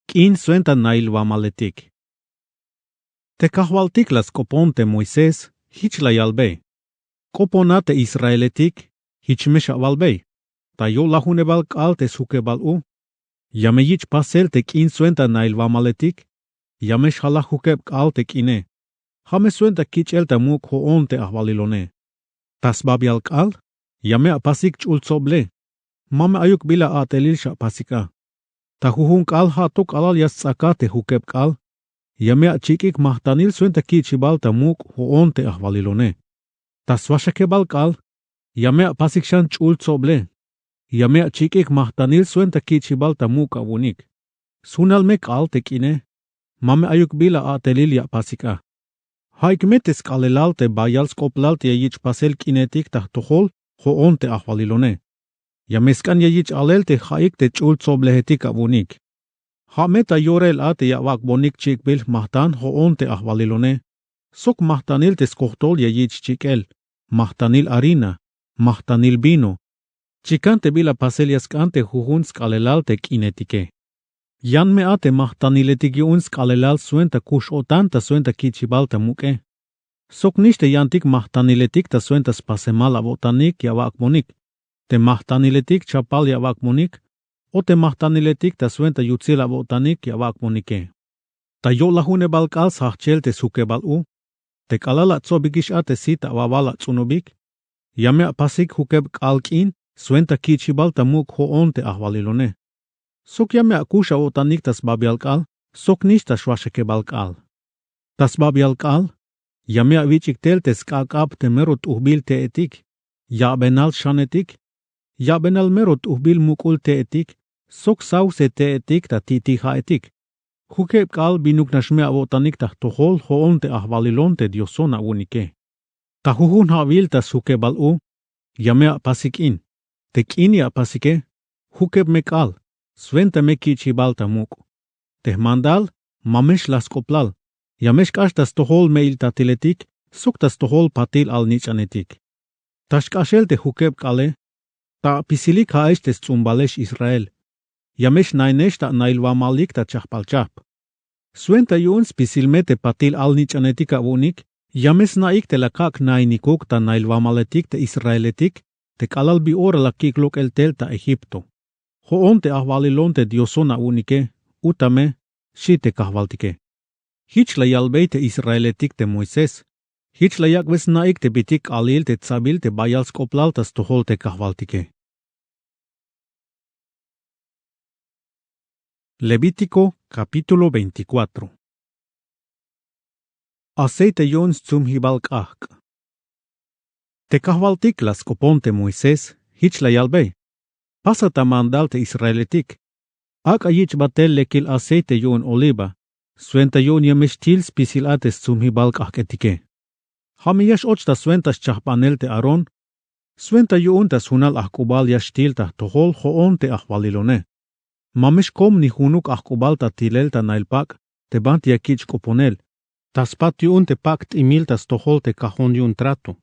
K'in swenta nail wamaletik. Te kajwaltik la sk'opon te Moisés jich la yalbe: K'opon a te israeletik, jich me xawalbey: Ta yo'lajunebal k'aal te sjukebal u, ya me yich' pasel te k'in swenta nail wamaletik, ya me xjalaj jukeb k'aal te k'ine. Ja' me swenta kich'el ta muk' jo'on te ajwalilone. Ta sbabial k'aal, ya me apasik ch'ul tsoble. Ma me ayuk bila a'telil xapasik a. Ta jujun k'aal ja' to k'alal ya sts'akaj te jukeb k'aal, ya me achik'ik majtanil swenta kich'ibal ta muk' jo'on te ajwalilone. Ta swaxakebal k'aal, ya me apasik xan ch'ul tsoble. Ya me achik'ik majtanil swenta kich'ibal ta muk' awu'unik. Sjunal me k'aal te k'ine, ma me ayuk bila a'telil ya apasik a. Ja'ik me te sk'aalelal te bayal sk'oplal te ya yich' pasel k'inetik ta jtojol jo'on te ajwalilone. Ya me sk'an ya yich' alel te ja'ik te ch'ul tsoblejetik awu'unik. Ja' me ta yorail a te ya awak'bonik chik'bil jmajtan jo'on te ajwalilone, sok majtanil te skojtol ya yich' chik'el, majtanil harina, majtanil vino, chikan te bila pasel ya sk'an te jujun sk'aalelal te k'inetike. Yan me a te majtaniletik yu'un sk'aalelal swenta kux-o'tan ta swenta kich'ibal ta muk'e. Sok nix te yantik majtaniletik ta swenta spasemal awo'tanik ya awak'bonik, te majtaniletik chapal ya awak'bonik, o te majtaniletik ta swenta yutsil awo'tanik ya awak'bonike. Ta yo'lajunebal k'aal sjajch'el te sjukebal u, te k'alal atsobikix a te sit awawal ats'unubik, ya me apasik jukeb k'aal k'in swenta kich'ibal ta muk' jo'on te ajwalilone. Sok ya me akux awo'tanik ta sbabial k'aal, sok nix ta xwaxakebal k'aal. Ta sbabial k'aal, ya me awich'ik tel te sk'ak'ab te mero t'ujbil te'etik, ya'benal xanetik, ya'benal mero t'ujbil muk'ul te'etik, sok sawse te'etik ta ti'tija'etik. Jukeb k'aal binuk nax me awo'tanik ta jtojol jo'on te ajwalilon te Dioson awu'unike. Ta jujun ja'wil ta sjukebal u, ya me apasik in. Te k'in ya apasike, jukeb me k'aal, swenta me kich'ibal ta muk'. Te jmandal, ma me xlaj sk'oplal, ya me xk'ax ta stojol me'iltatiletik, sok ta stojol patil alnich'anetik. Ta xk'axel te jukeb k'aale, ta apisilik ja'ex te sts'umbalex Israel, ya me xnainex ta anail wamalik ta chajpal chajp. Swenta yu'un spisil me te patil alnich'anetik awu'unik, ya me sna'ik te la kak' nainikuk ta anail wamaletik te Israeletik, te k'alal bi ora la kik' lok'el tel ta Egipto. Jo'on te ajwalilon te Dioson awu'unike, u tame, xi te Kajwaltike. Jich la yalbey te Israeletik te Moisés, jich la yak'bey sna'ik te bitik k'aalil te tsabil te bayal sk'oplal ta stojol te Kajwaltike. Levítico capítulo veinticuatro. Aceite yu'un stsumjibal k'ajk'. Te Kajwaltik la sk'opon te Moisés, jich la yalbey: Pasa ta mandal te Israeletik. Ak'a yich'batel lekil aceite yu'un oliva, swenta yu'un ya me xtil spisil a te stsumjibal k'ajk'etike. Ja' me ya x-och ta swenta xchajbanel te Aarón, swenta yu'un ta sjunal ajk'ubal ya xtil ta jtojol jo'on te ajwalilone. Ma me xkom ni junuk ajk'ubal ta tilel ta nail pak' te banti ya kich' k'oponel, ta spat yu'un te pak' t'imil ta stojol te kajon yu'un trato.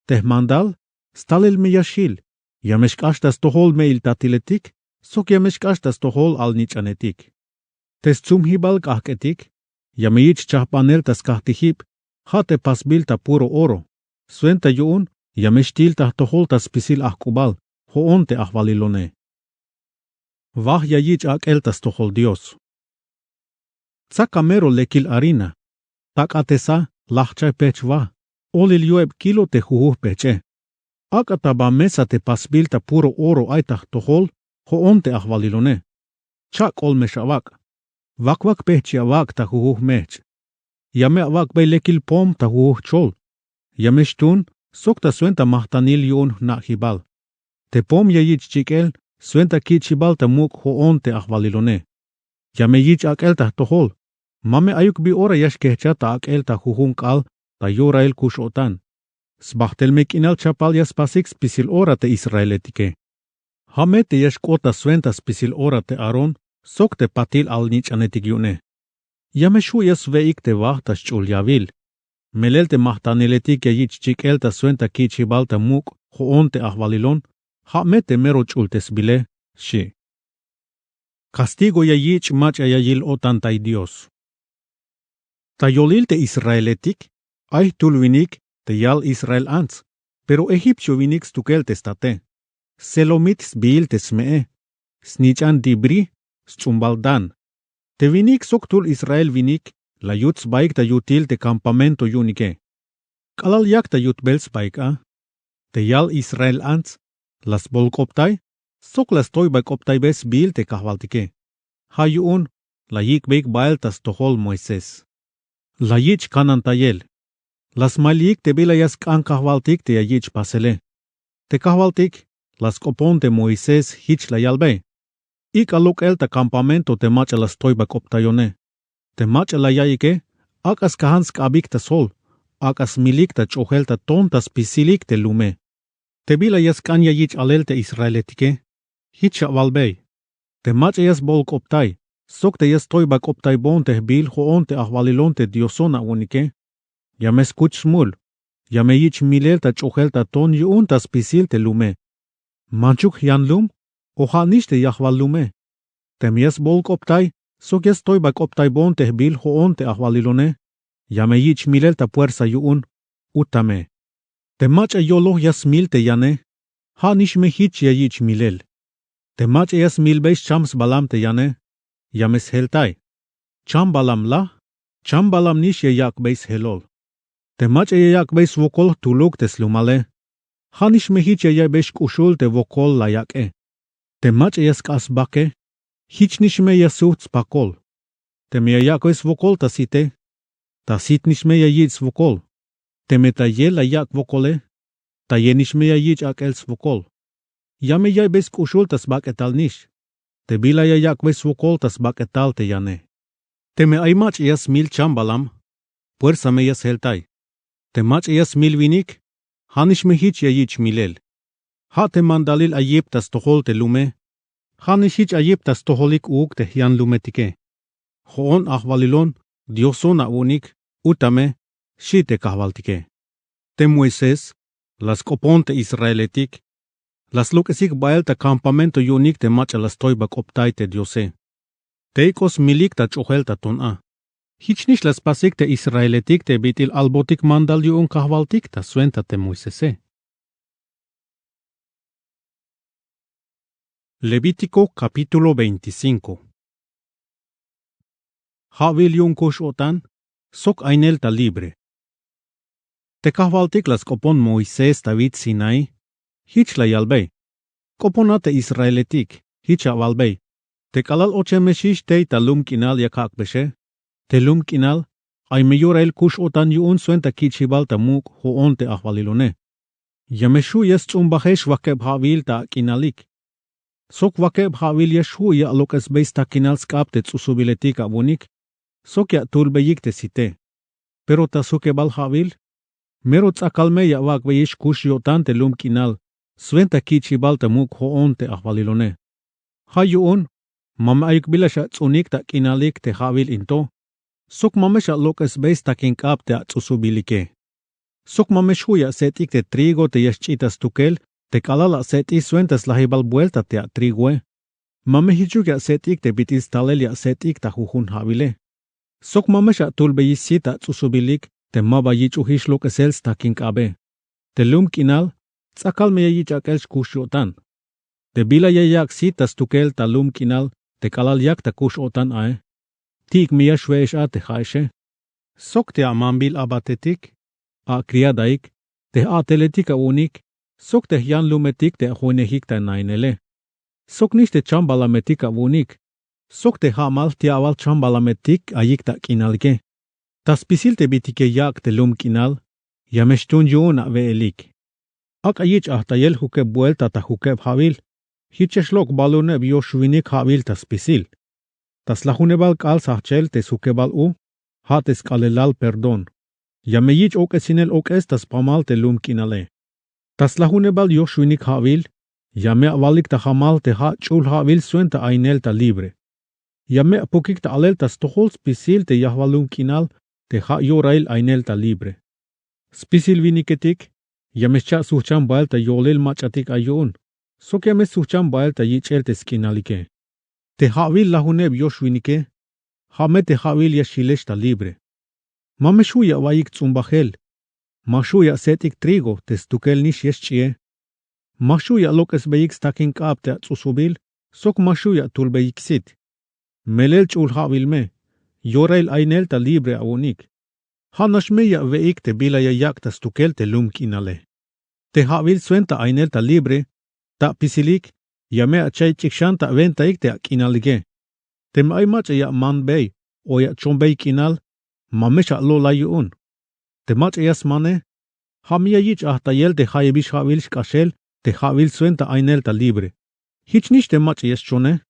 Te jmandal, stalel me ya xjil, ya me xk'ax ta stojol me'iltatiletik, sok ya me xk'ax ta stojol alnich'anetik. Te stsumjibal k'ajk'etik, ya me yich' chajbanel ta skajtijib, ja' te pasbil ta puro oro, swenta yu'un ya me xtil ta jtojol ta spisil ajk'ubal jo'on te ajwalilone. Waj ya yich' ak'el ta stojol Dios. Tsaka mero lekil harina, tak'atesa lajchay pejch wa, olil yo'eb kilo te jujuj pejch'e. Ak'a ta ba mesa te pasbil ta puro oro ay ta jtojol jo'on te ajwalilone. Cha'k'ol me xawak'. Wakwak pejch ya awak' ta jujuj mejch'. Ya me awak'bey lekil pom ta jujuj chol. Ya me xtun sok ta swenta majtanil yu'un jna'jibal. Te pom ya yich' chik'el swenta kich'ibal ta muk' jo'on te ajwalilone. Ya me yich' ak'el ta jtojol. Ma me ayuk bi ora ya xkejchat ta ak'el ta jujun k'aal ta yorail kux-o'tan. Sbajtel me k'inal chapal ya spasik spisil ora te israeletike. Ja' me te ya xk'ot ta swenta spisil ora te Aarón sok te patil alnich'anetik yu'une. Ya me xju' ya swe'ik te waj ta xch'ul yawil. Melel te majtaniletik ya yich' chik'el ta swenta kich'ibal ta muk' jo'on te ajwalilon, ja' me te mero ch'ultesbile, xi'. Castigo ya yich' mach'a ya yil-o'tantay Dios. Ta yolil te israeletik, ay jtul winik te yal Israel ants, pero egipcio winik stukel te state. Selomit sbiil te sme'e, snich'an Dibrí, sts'umbal Dan. Te winik sok jtul Israel winik la yut sbaik ta yutil te campamento yu'unike. K'alal yak ta yutbel sbaik a, te yal Israel ants, la sbolk'optay sok la stoybak'optaybey sbiil te kajwaltike. Ja' yu'un la yik'beyik bael ta stojol Moisés. La yich' kanantayel. La smailiyik te bila ya sk'an kajwaltik te ya yich' pasele. Te kajwaltik la sk'opon te Moisés, jich la yalbey: Ik'a lok'el ta campamento te mach'a la stoybak'optayone. Te mach'a la ya'iyike, ak'a skajan sk'abik ta sjol, ak'a smilik ta ch'ojel ta ton ta spisilik te lume. Te bila ya sk'an ya yich' alel te israeletike, jich ya awalbey: Te mach'a ya sbolk'optay sok te ya stoybak'optaybon te jbiil jo'on te ajwalilon te Dioson awu'unike, ya me skuch smul, ya me yich' milel ta ch'ojel ta ton yu'un ta spisil te lume. Manchuk jyan lum, o ja' nix te yajwal lume. Teme ya sbohol k'optay sok ya stoybak'optaybon te jbil jo'on te ajwalilone, ya me yich' milel ta puersa yu'un. Utame. Te mach'a yoloj ya smil te yane, ja' nix me jich ya yich' milel. Te mach'a ya smilbey xcham sbalam te yane, ya me sjeltay. Cham balam laj, cham balam nix ya yak'bey sjelol. Te mach'a ya yak'bey swokol jtuluk te slumale, ja' nix me jich ya ya'iybey xk'uxul te wokol la yak'e. Te mach'a ya sk'ax sbake, jich nix me ya sujt' spakol. Teme ya yak'bey swokol ta site, ta sit nix me ya yich' swokol. Teme ta yel la yak' wokole, ta yel nix me ya yich' ak'el swokol. Ya me ya'iybey sk'uxul ta sbak'etal nix, te bila ya yak'bey swokol ta sbak'etal te yane. Teme ay mach'a ya smil cham balam, puersa me ya sjeltay. Te mach'a ya smil winik, ja' nix me jich ya yich' milel. Ja' te mandalil ay yip ta stojol te lume, ja' nix jich ay yip ta stojolik uuk te jyanlumetike. Jo'on ajwalilon, Dioson awu'unik. Utame, xi' te kajwaltike. Te Moisés, la sk'opon te israeletik, la slok'esik bael ta kampamento yu'unik te mach'a la stoybak'optay te Diose. Tey k'o smilik ta ch'ojel ta ton a. Jich nix la spasik te israeletik te bit'il albotik mandal yu'un kajwaltik ta swenta te Moisese. Levítico capítulo veinticinco. Ja'wil yu'un kux-o'tan sok aynel ta libre. Te kajwaltik la sk'opon Moisés ta wits Sinaí, jich la yalbey: K'opona te israeletik, jich awalbey: Te k'alal ochemexix tey ta lum k'inal ya kak'bexe, te lum k'inal, ay me yorail kux-o'tan yu'un swenta kich'jibal ta muk' jo'on te ajwalilone. Ya me xju' ya sts'umbajex wakeb ja'wil ta ak'inalik. Sok wakeb ja'wil ya xju' ya alok'esbey stakinal sk'ab te ts'usubiletik awu'unik, sok ya atulbeyik te site. Pero ta sjukebal ja'wil, mero ts'akal me ya awak'beyix kux yo'tan te lum k'inal swenta kich'jibal ta muk' jo'on te ajwalilone. Ja' yu'un, ma me ayuk bila xats'unik ta k'inalik te ja'wil in to, sok ma me xalok'esbey stakin k'ab te ats'usubilike. Sok ma me xju' ya aset'ik te trigo te ya xch'i ta stukel te k'alal aset'ix swenta slajibal buelta te atrigoe. Ma me jichuk ya aset'ik te bit'il stalel ya aset'ik ta jujun ja'wile. Sok ma me xatulbeyix sit ta ats'usubilik te ma ba yich'ojix lok'esel stakin k'abe. Te lum k'inal, ts'akal me ya yich' ak'el xkux yo'tan. Te bila ya yak' sit ta stukel ta lum k'inal te k'alal yak ta kux-o'tan ae, ti'ik me ya xwe'ex a te ja'exe. Sok te amambil abatetik, akriadaik, te j'a'teletik awu'unik, sok te jyanlumetik te ajoinejik ta nainele. Sok nix te chambalametik awu'unik, sok te ja'mal jtia'bal chambalametik ayik ta k'inalike. Ta spisil te bitike yak' te lum k'inal, ya me xtun yu'un awe'elik. Ak'a yich' ajtayel jukeb buelta ta jukeb ja'wil, jich ya xlok' baluneb yoxwinik ja'wil ta spisil. Ta slajunebal k'aal sjajchel te sjukebal u, ja' te sk'aalelal perdón. Ya me yich' ok'esinel ok'es ta spamal te lum k'inale. Ta slajunebal yoxwinik ja'wil, ya me awalik ta jamal te ja' ch'ul ja'wil swenta aynel ta libre. Ya me apokik ta alel ta stojol spisil te yajwal lum k'inal te ja' yorail aynel ta libre. Spisil winiketik, ya me xcha' sujchan bael ta yolil mach'atik ay yu'un, sok ya me sujchan bael ta yich'el te sk'inalike. Te ja'wil lajuneb yoxwinike, ja' me te ja'wil ya xjilex ta libre. Ma me xju' ya awa'iyik ts'umbajel, ma xju' ya aset'ik trigo te stukel nix ya xch'ie, ma xju' ya alok'esbeyik stakin k'ab te ats'usubil, sok ma xju' ya atulbeyik sit. Melel ch'ul ja'wil me, yorail aynel ta libre awu'unik. Ja' nax me ya awe'ik te bila ya yak' ta stukel te lum k'inale. Te ja'wil swenta aynel ta libre, ta apisilik, ya me acha'iych'ik xan ta awentaik te ak'inalike. Teme ay mach'a ya amanbey o ya achombey k'inal, ma me xalo'lay yu'un. Te mach'a ya smane, ja' me ya yich' ajtayel te jayebix ja'wil xk'axel te ja'wil swenta aynel ta libre. Jich nix te mach'a ya xchone,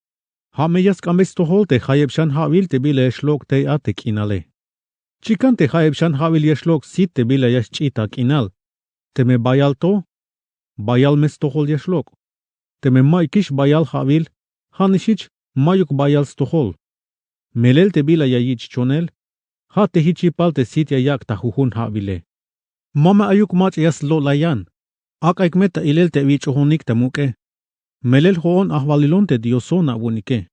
ja' me ya sk'ambey stojol te jayeb xan ja'wil te bila ya xlok' tey a te k'inale. Chikan te jayeb xan ja'wil ya xlok' sit te bila ya xch'i ta k'inal. Teme bayal to, bayal me stojol ya xlok'. Teme ma'yukix bayal ja'wil, ja' nix jich ma'yuk bayal stojol. Melel te bila ya yich' chonel, ja' te jich yipal te sit ya yak' ta jujun ja'wile. Ma me ayuk mach'a ya slo'lay yan, ak'ayuk me ta ilel te awich'ojonik ta muk'e. Melel jo'on ajwalilon te Dioson awu'unike.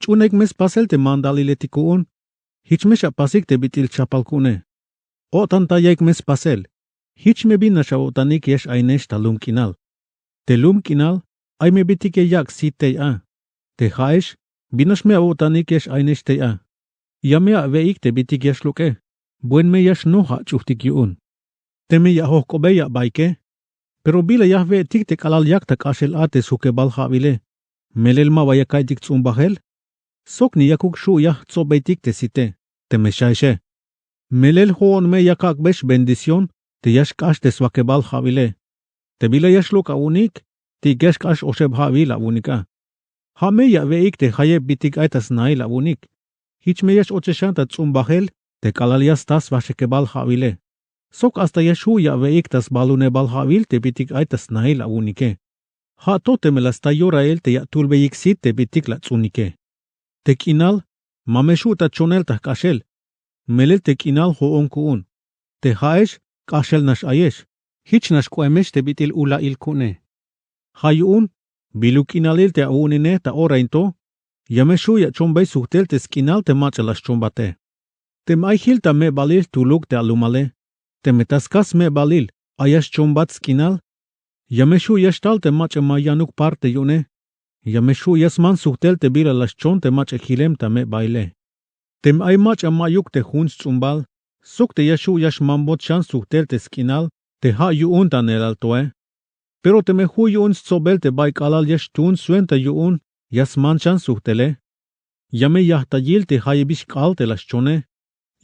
Ch'uunaik me spasel te mandaliletik ku'un. Jich me xapasik te bit'il chapal ku'une. O'tan ta yaik me spasel. Jich me bin nax awo'tanik ya x'ainex ta lum k'inal. Te lum k'inal ay me bitik ya yak' sit tey a. Te ja'ex, bin nax me awo'tanik ya x'ainex tey a. Ya me awe'ik te bitik ya xlok'e. Buen me ya xnoj ach'ujtik yu'un. Teme ya jojk'obey abaike. Pero bila ya jwe'tik te k'alal yak ta k'axel a te sjukebal ja'wile. Melel ma ba ya ka'iytik ts'umbajel. Sok ni yakuk xju' ya jtsobeytik te site. Teme xaexe. Melel jo'on me ya kak'bey xbendición te ya xk'ax te swakebal ja'wile. Te bila ya xlok' awu'unik, ti'ik ya xk'ax oxeb ja'wil awu'unik a. Ja' me ya awe'ik te jayeb bitik ay ta snail awu'unik. Jich me ya x-oche xan ta ts'umbajel te k'alal ya sta swaxekebal ja'wile. Sok hasta ya xju' ya awe'ik ta sbalunebal ja'wil te bitik ay ta snail awu'unike. Ja' to teme la sta yorail te ya atulbeyik sit te bitik la ats'unike. Te k'inal, ma me xju' ta chonel ta jk'axel. Melel te k'inal jo'on ku'un. Te ja'ex, k'axel nax ayex. Jich nax k'oemex te bit'il ula'il ku'une. Ja' yu'un, biluk k'inalil te awu'unine ta ora in to, ya me xju' ya achonbey sujtel te sk'inal te mach'a la xchombate. Teme ay jil ta me'balil tuluk te alumale. Teme ta skas me'balil ay ya xchombat sk'inal. Ya me xju' ya xtal te mach'a ma yanuk parte yu'une. Ya me xju' ya sman sujtel te bila la xchon te mach'a jilem ta me'baile. Teme ay mach'a ma'yuk te jun sts'umbal, sok te ya xju' ya xmambot xan sujtel te sk'inal, te ja' yu'un ta neelal toe. Pero teme ju' yu'un stsobel te bay k'alal ya xtuun swenta yu'un ya sman xan sujtele. Ya me yajtayil te jayebix k'aal te la xchone.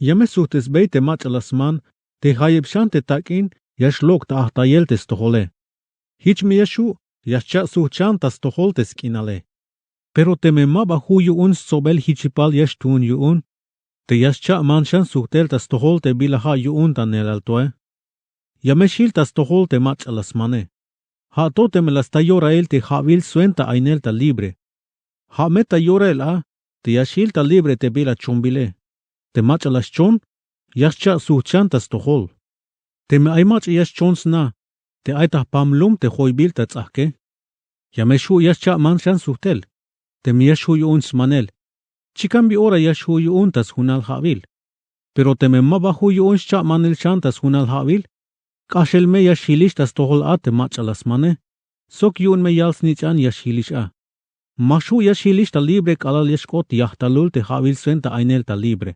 Ya me sujtesbey te mach'a la sman te jayeb xan te tak'in ya xlok' ta ajtayel te stojole. Jich me ya xju' ya xcha' sujt xan ta stojol te sk'inale. Pero teme ma ba ju' yu'un stsobel jichipal ya xtuun yu'un te ya xcha' man xan sujtel ta stojol te bila ja' yu'un ta neelal toe. Ya me xjil ta stojol te mach'a la smane. Ja' to teme la sta yorail te ja'wil swenta ainel ta libre. Ja' me ta yorail a te ya xjil ta libre te bila chombile. Te mach'a la xchon ya xcha' sujt xan ta stojol. Teme ay mach'a ya xchon sna te ay ta jpam lum te joybil ta ts'ajke. Ya me xju' ya xcha' man xan sujtel. Teme ya xju' yu'un smanel. Chikan bi ora ya xju' yu'un ta sjunal ja'wil. Pero teme ma ba ju' yu'un xcha' manel xan ta sjunal ja'wil. K'axel me ya xjilix ta stojol a te mach'a la smane. Sok yu'un me yal snich'an ya xjilix a. Ma xju' ya xjilix ta libre k'alal ya xk'ot yajtalul te ja'wil swenta ainel ta libre.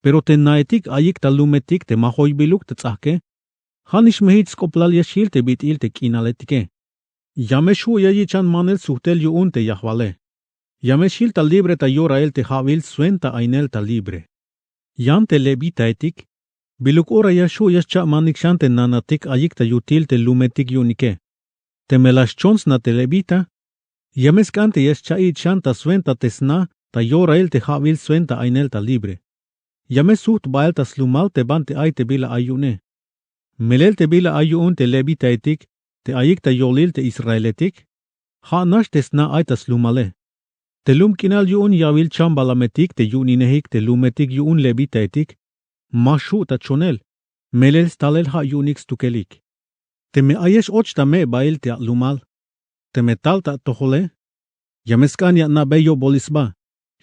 Pero te naetik ayik ta lumetik te ma joybiluk ta ts'ajke. Ja' nix me jich sk'oplal ya xjil te bit'il te k'inaletike. Ya me xju' ya yich' xan manel sujtel yu'un te yajwale. Ya me xjil ta libre ta yorail te ja'wil swenta ainel ta libre. Yan te levitaetik. Biluk ora ya xju' ya xcha' manik xan te nanatik ayik ta yutil te lumetik yu'unike. Teme la xchon sna te levita. Ya me sk'an te ya xcha' ich' xan ta swenta te sna ta yorail te ja'wil swenta ainel ta libre. Ya me sujt bael ta slumal te banti ay te bila ay yu'une. Melel te bila ay yu'un te levitaetik te ayik ta yolil te israeletik. Ja' nax te sna ay ta slumale. Te lum k'inal yu'un yawil chambalametik te yu'uninejik te lumetik yu'un levitaetik. Ma xju' ta chonel. Melel stalel ja' yu'unik stukelik. Teme ayex och ta me'bail te alumal. Teme tal ta atojole. Ya me sk'an ya ana'bey yo'bolil sba.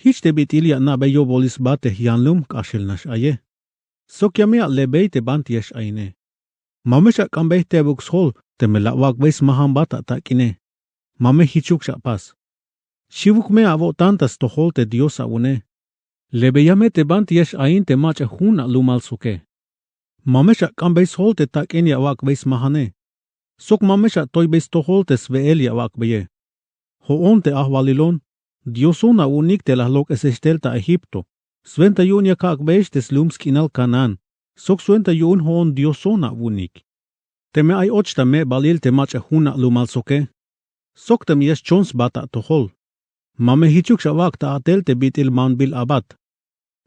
Jich te bit'il ya ana'bey yo'bolil sba te jyanlum k'axel nax aye. Sok ya me alebey te banti ya x'aine. Ma me xak'ambey jtebuk sjol teme la awak'bey smajambat atak'ine. Ma me jichuk xapas. Xiwuk me awo'tan ta stojol te dios awu'une. Lebeya me te banti ya x'ain te mach'a jun alumal soke. Ma me xak'ambey sjol te tak'in ya awak'bey smajane. Sok ma me xatoybey stojol te swe'el ya awak'beye. Jo'on te ajwalilon. Dioson awu'unik te la lok'esex tel ta egipto. Swenta yu'un ya kak'beyex te slum sk'inal kanaán. Sok swenta yu'un jo'on dioson awu'unik. Teme ay och ta me'balil te mach'a jun alumal soke. Sok teme ya xchon sba ta atojol. Ma me jichuk xawak' ta a'tel te bit'il manbil abat.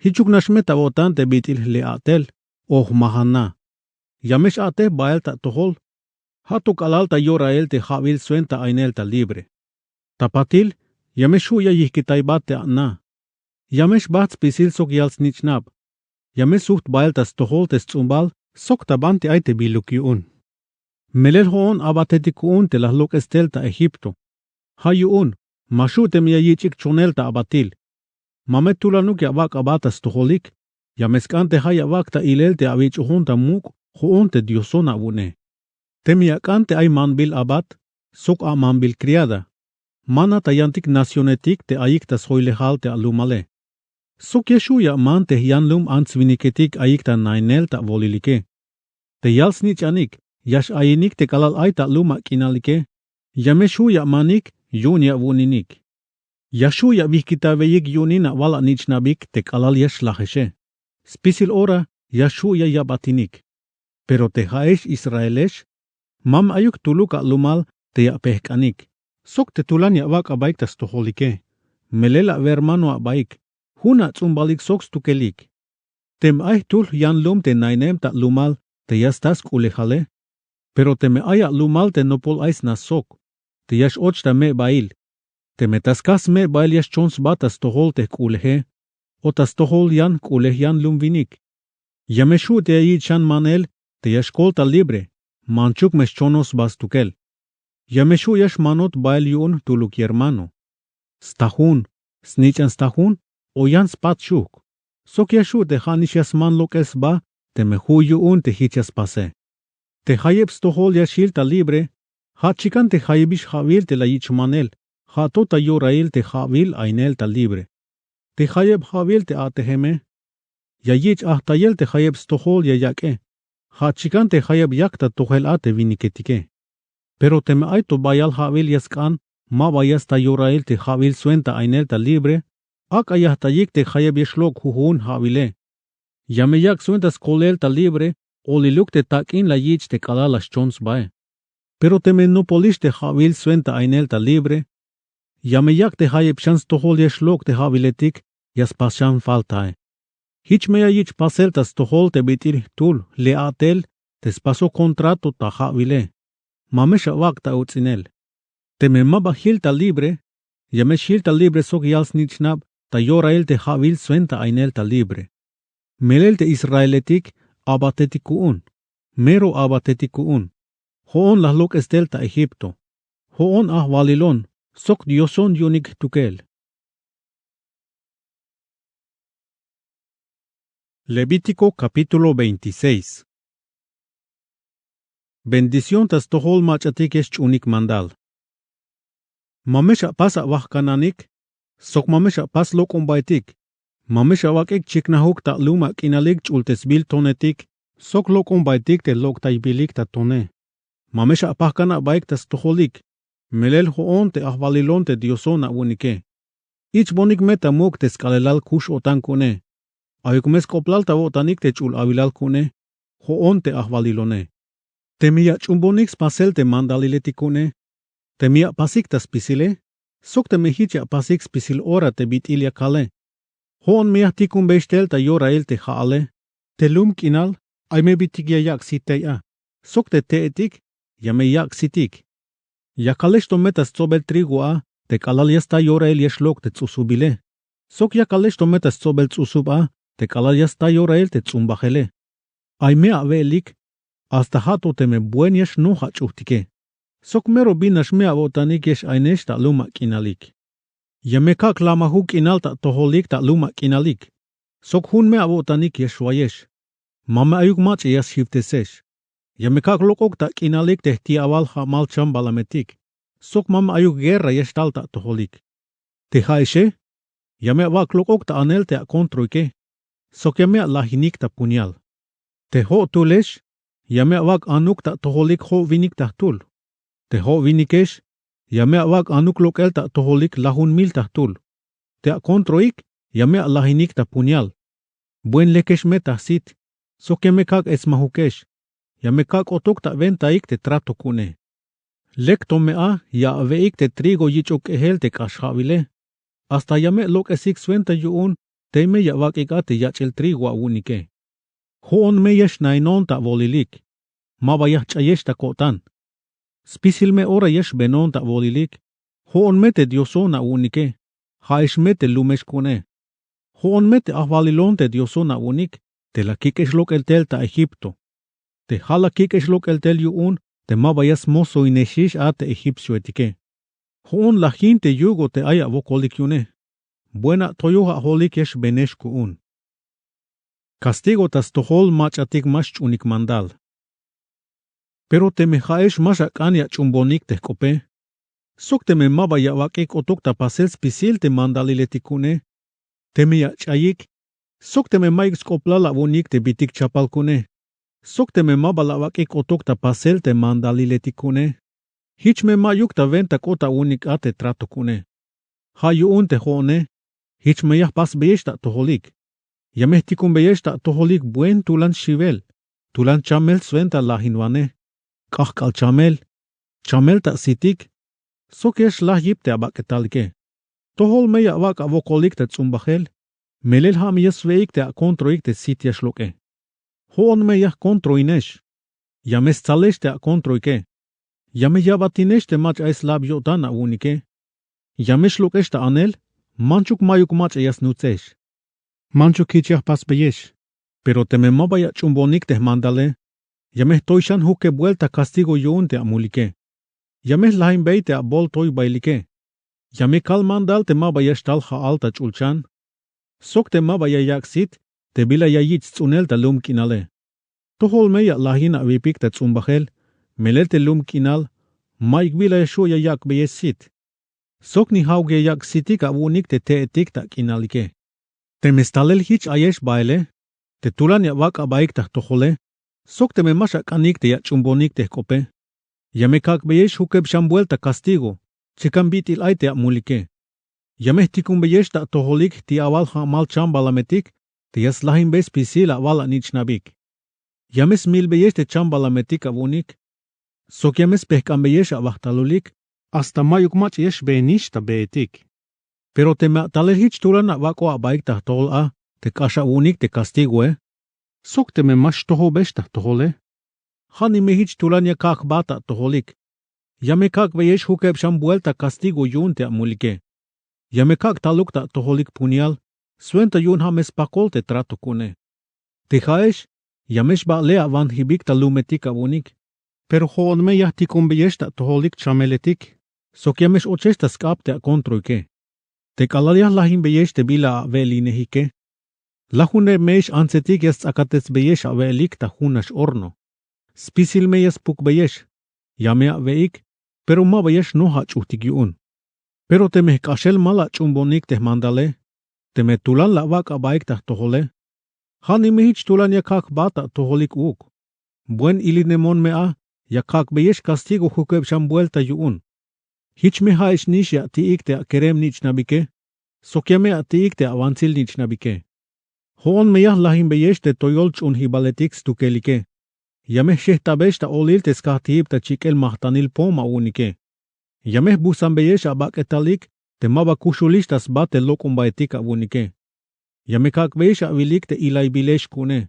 Jichuk nax me ta awo'tan te bit'il jle a'tel o jmajan na. Ya me x'a'tej bael ta atojol. Ja' to k'alal ta yorail te ja'wil swenta ainel ta libre. Ta patil. Ya me xju' ya yijkitaybat te a'na. Ya me xbajt spisil sok yal snich'nab. Ya me sujt bael ta stojol te sts'umbal sok ta banti ay te biluk yu'un. Melel jo'on abatetik ku'un te la lok'es tel ta egipto. Ja' yu'un ma xju' teme ya yich'ik chonel ta abatil. Ma me tulanuk ya awak' aba ta stojolik. Ya me sk'an te ja' ya awak' ta ilel te awich'ojun ta muk' jo'on te dioson awu'une. Teme ya ak'an te ay manbil abat sok amanbil kriada, man a ta yantik nacionetik te ayik ta sjoylejal te alumale. Sok ya xju' ya aman te jyanlum ants-winiketik ayik ta nainel ta awolilike. Te yal-snich'anik ya x-ayinik te k'alal ay ta alum ak'inalike. Ya me xju' ya amanik yu'un ya awu'uninik. Ya xju' ya awijkitaweyik yu'unin awal anich'nabik te k'alal ya xlajexe. Spisil ora ya xju' ya yabatinik. Pero te ja'ex israelex, ma me ayuk tuluk alumal te ya apejk'anik sok te tulan ya awak' abaik ta stojolike. Melel awermano abaik, jun ats'umbalik sok stukelik. Teme ay jtul jyanlum te nainem ta alumal te ya sta sk'ulejale. Pero teme ay alumal te nopol ay sna sok, te ya x-och ta me'bail, teme ta skaj sme'bail ya xchon sba ta stojol te jk'uleje o ta stojol yan jk'ulej yanlum winik, ya me xju' te ya yich' xan manel te ya xkolta libre, manchuk me xchonoj sba stukel. Ya me xju' ya xmanot bael yu'un jtuluk yermano, stajun, snich'an stajun o yan spat xujk. Sok ya xju' te ja' nix ya sman lok'el sba teme ju' yu'un te jich ya spase. Te jayeb stojol ya xjil ta libre, ja' chikan te jayebix ja'wil te la yich' manel, ja' to ta yorail te ja'wil ainel ta libre. Te jayeb ja'wil te a'tejeme, ya yich' ajtayel te jayeb stojol ya yak'e, ja' chikan te jayeb yak ta tojel a te winiketike. Pero teme ay to bayal ja'wil ya sk'an ma ba ya sta yorail te ja'wil swenta ainel ta libre, ak'a ya jtayik te jayeb ya xlok' jujun ja'wile. Ya me yak' swenta skolel ta libre, oliluk te tak'in la yich' te k'alal la xchon sbae. Pero teme nopolix te ja'wil swenta ainel ta libre, ya me yak' te jayeb xan stojol ya xlok' te ja'wiletik ya spas xan faltae. Jich me ya yich' pasel ta stojol te bit'il jtul le a'tel te spasoj kontrato ta ja'wile. Ma me xawak' ta uts'inel. Teme ma ba jil ta libre, ya me xjil ta libre sok yal-snich'nab ta yorail te ja'wil swenta ainel ta libre. Melel te israeletik abatetik ku'un, mero abatetik ku'un. Jo'on la jlok'es tel ta Egipto. Jo'on ajwalilon sok dioson yu'unik jtukel. Levítico capítulo veintiséis. Bendición ta stojol mach'atik ya xch'uunik mandal. Ma me xapas awajkananik sok ma me xapas lok'ombaetik. Ma me xawak'ik chiknajuk ta alum ak'inalik ch'ultesbil tonetik sok lok'ombaetik te lok'taybilik ta tone. Ma me xapajkan abaik ta stojolik. Melel jo'on te ajwalilon te dioson awu'unike. Ich'bonik me ta muk' te sk'aalelal kux-o'tan ku'une. Ayuk me sk'oplal ta awo'tanik te ch'ul awilal ku'une. Jo'on te ajwalilone. Teme ya ach'uunbonik spasel te mandaliletik ku'une, teme ya apasik ta spisile sok teme jich ya apasik spisil ora te bit'il ya kale, jo'on me ya jtikunbeyex tel ta yorail te ja'ale. Te lum k'inal ay me bitik ya yak' sit tey a, sok te te'etik ya me yak' sitik. Yakalex to me ta stsobel trigo a te k'alal ya sta yorail ya xlok' te ts'usubile. Sok yakalex to me ta stsobel ts'usub a te k'alal ya sta yorail te ts'umbajele. Ay me awe'elik, hasta ja' to teme buen ya xnoj ach'ujtike. Sok mero bin nax me awo'tanik ya x-ainex ta alum ak'inalik. Ya me kak' lamajuk k'inal ta atojolik ta alum ak'inalik. Sok jun me awo'tanik ya xwayex. Ma me ayuk mach'a ya sxiftesex. Ya me kak' lok'ok ta ak'inalik te jti'awal ja'mal chambalametik. Sok ma me ayuk guerra ya xtal ta atojolik. Te ja'exe, ya me awak' lok'ok ta anel te akontroike. Sok ya me alajinik ta puñal. Te jo'tulex, ya me awak' anuk ta atojolik jo'winik ta jtul. Te jo'winikex, ya me awak' anuk lok'el ta atojolik lajun mil ta jtul. Te akontroik, ya me alajinik ta puñal. Buen lekex me ta jsit, sok ya me kak' etsmajukex. Ya me kak' otok ta wentaik te trato ku'une. Lek to me a ya awe'ik te trigo yich'ok k'ejel te k'ax ja'wile. Hasta ya me alok'esik swenta yu'un tey me ya awak'ik a te yach'il trigo awu'unike. Jo'on me ya xnainon ta awolilik. Ma ba ya jch'ayex ta ko'tan. Spisil me ora ya xbenon ta awolilik. Jo'on me te dioson awu'unike. Ja'ex me te lumex ku'une. Jo'on me te ajwalilon te dioson awu'unik te la kik'ex lok'el tel ta Egipto. Te ja' la kik'ex lok'el tel yu'un te ma ba ya smosoinexix a te egipcioetike. Jo'on la jin te yugo te ay awokolik yu'une. Buen atoyoj ajolik ya xbeenex ku'un. Kastigo ta stojol mach'atik ma xch'uunik mandal. Pero teme ja'ex ma xak'an ya ach'uunbonik te jk'ope, sok teme ma ba ya awak'ik k'otuk ta pasel spisil te mandaliletik ku'une, teme ya ach'ayik, sok teme mayuk sk'oplal awu'unik te bitik chapal ku'une, sok teme ma ba la awak'ik k'otuk ta pasel te mandaliletik ku'une, jich me mayuk ta wenta k'ot awu'unik a te trato ku'une. Ja' yu'un te jo'one, jich me ya jpasbeyex ta atojolik. Ya me jtikunbeyex ta atojolik buen tulan xiwel, tulan chamel swenta lajinwanej, k'ajk'al chamel, chamel ta sitik, sok ya xlaj yip te abak'etalike. Tojol me ya awak' awokolik ta ts'umbajel, melel ja' me ya swe'ik te akontroik te sit ya xlok'e. Jo'on me ya jkontroinex. Ya me stsalex te akontroike. Ya me yabatinex te mach'a ay slab yo'tan awu'unike. Ya me xlok'ex ta anel, manchuk mayuk mach'a ya snutsex. Manchuk jich ya jpasbeyex. Pero teme ma ba ya ach'uunbonik te jmandale, ya me jtoy xan jukeb buelta kastigo yu'un te amulike. Ya me jlajinbey te abool toybailike. Ya me kal mandal te ma ba ya xtal ja'al ta ch'ulchan, sok te ma ba ya yak' sit te bila ya yich' sts'unel ta lum k'inale. Tojol me ya alajin awipik ta ts'umbajel, melel te lum k'inal, mayuk bila ya xju' ya yak'beyex sit. Sok ni ja'uk ya yak' sitik awu'unik te te'etik ta k'inalike. Teme stalel jich ayex baele, te tulan ya awak' abaik ta jtojole, sok teme ma xak'anik te ya ach'uunbonik te jk'ope, ya me kak'beyex jukeb xan buelta kastigo, chikan bit'il ay te amulike. Ya me jtikunbeyex ta atojolik jti'awal ja'mal chambalametik te ya slajinbey spisil awal anich'nabik. Ya me smilbeyex te chambalametik awu'unik, sok ya me spejk'anbeyex awajtalulik, hasta mayuk mach'a ya xbeenix ta beetik. Pero teme atalel jich tulan awak'o abaik ta jtojol a te k'ax awu'unik te kastigoe, sok teme ma xtojobex ta jtojole, ja' ni me jich tulan ya kak' jba ta atojolik. Ya me kak'beyex jukeb xan buelta kastigo yu'un te amulike. Ya me kak' taluk ta atojolik punial, swenta yu'un ja' me spakol te trato ku'une. Te ja'ex, ya me xba'le awanjibik ta lumetik awu'unik. Pero jo'on me ya jtikunbeyex ta atojolik chameletik, sok ya me x-ochex ta sk'ab te akontroike. Te k'alal ya jlajinbeyex te bila awe'elinejike, lajuneb me x-antsetik ya sts'akatesbeyex awe'elik ta junax horno. Spisil me ya spukbeyex, ya me awe'ik, pero ma ba ya xnoj ach'ujtik yu'un. Pero teme jk'axel ma la ach'uunbonik te jmandale, teme tulan la awak' abaik ta jtojole, ja' ni me jich tulan ya kak' jba ta atojolik uuk. Buen ilinemon me a, ya kak'beyex kastigo jukeb xan buelta yu'un. Jich me ja'ex nix ya ati'ik te akerem nich'nabike, sok ya me ati'ik te awantsil nich'nabike. Jo'on me ya jlajinbeyex te toyol ch'uunjibaletik stukelike. Ya me jxejt'abex ta olil te skajtijib ta chik'el majtanil poom awu'unike. Ya me jbujsanbeyex abak'etalik te ma ba kuxulix ta sba te lok'ombaetik awu'unike. Ya me kak'beyex awilik te ilaybilex ku'une.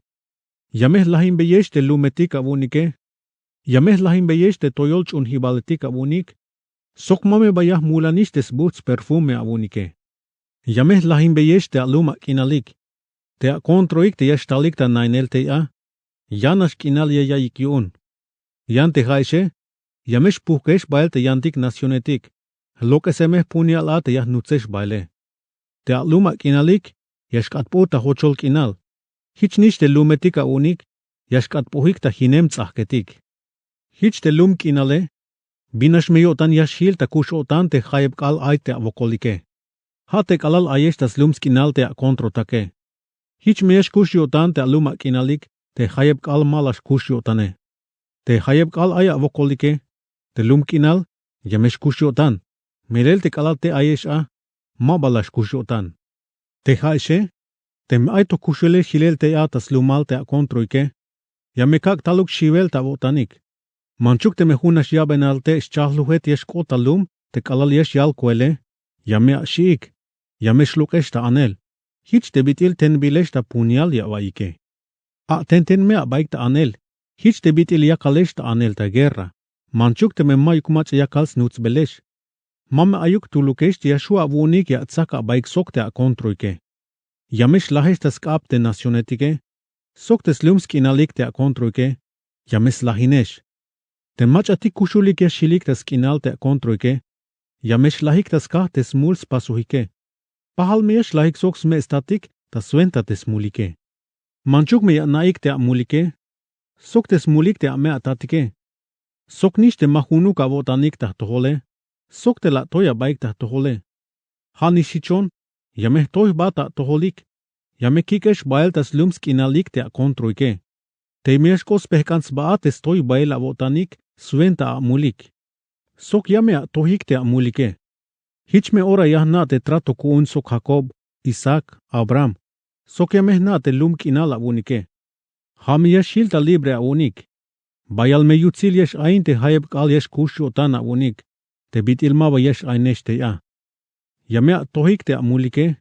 Ya me jlajinbeyex te lumetik awu'unike. Ya me jlajinbeyex te toyol ch'uunjibaletik awu'unik, sok ma me ba ya jmulanix te sbujts' perfume awu'unike. Ya me jlajinbeyex te alum ak'inalik, te akontroik te ya xtalik ta nainel tey a, ya nax k'inal ya ya'iyik yu'un. Yan te ja'exe, ya me xpujkex bael te yantik nacionetik, jlok'ese me jpunial a te ya jnutsex baele. Te alum ak'inalik, ya xk'atp'uj ta jochol k'inal. Jich nix te lumetik awu'unik, ya xk'atp'ujik ta jinem ts'ajketik. Jich te lum k'inale, bin nax me yo'tan ya xjil ta kux-o'tan te jayeb k'aal ay te awokolike. Ja' te k'alal ayex ta slum sk'inal te akontrotake. Jich me ya xkux yo'tan te alum ak'inalik te jayeb k'aal ma la xkux yo'tane. Te jayeb k'aal ay awokolike, te lum k'inal, ya me xkux yo'tan, melel te k'alal te ayex a, ma ba la xkux yo'tan. Te ja'exe, teme ay to kuxulel jilel tey a ta slumal te akontroike, ya me kak' taluk xiwel ta awo'tanik. Manchuk teme jun nax yabenal te xchajlujet ya xk'ot ta lum te k'alal ya xyalkoele, ya me axi'ik, ya me xlok'ex ta anel, jich te bit'il tenbilex ta punial ya awa'iyike. Atenten me abaik ta anel, jich te bit'il yakalex ta anel ta guerra, manchuk teme mayuk mach'a yakal snutsbelex. Ma me ayuk tulukex te ya xju' awu'unik ya atsajk abaik sok te akontroike. Ya me xlajex ta sk'ab te nacionetike, sok te slum sk'inalik te akontroike, ya me slajinex. Te mach'atik kuxulik ya xjilik ta sk'inal te akontroike, ya me xlajik ta skaj te smul spasojike. Pajal me ya xlajik sok sme' statik ta swenta te smulike. Manchuk me ya ana'ik te amulike sok te smulik te ame atatike. Sok nix te ma junuk awo'tanik ta jtojole sok te la atoy abaik ta jtojole. Ja' nix jichon, ya me jtoy jba ta atojolik. Ya me kik'ex bael ta slum sk'inalik te akontroike. Tey me ya xk'ot spejk'an sba a te stoy bael awo'tanik swenta amulik. Sok ya me atojik te amulike. Jich me ora ya jna' te trato ku'un sok jakob, isaac, abraham. Sok ya me jna' te lum k'inal awu'unike. Ja' me ya xjil ta libre awu'unik. Bayal me yutsil ya x'ain te jayeb k'aal ya xkux yo'tan awu'unik te bit'il ma ba ya x'ainex tey a. Ya me atojik te amulike.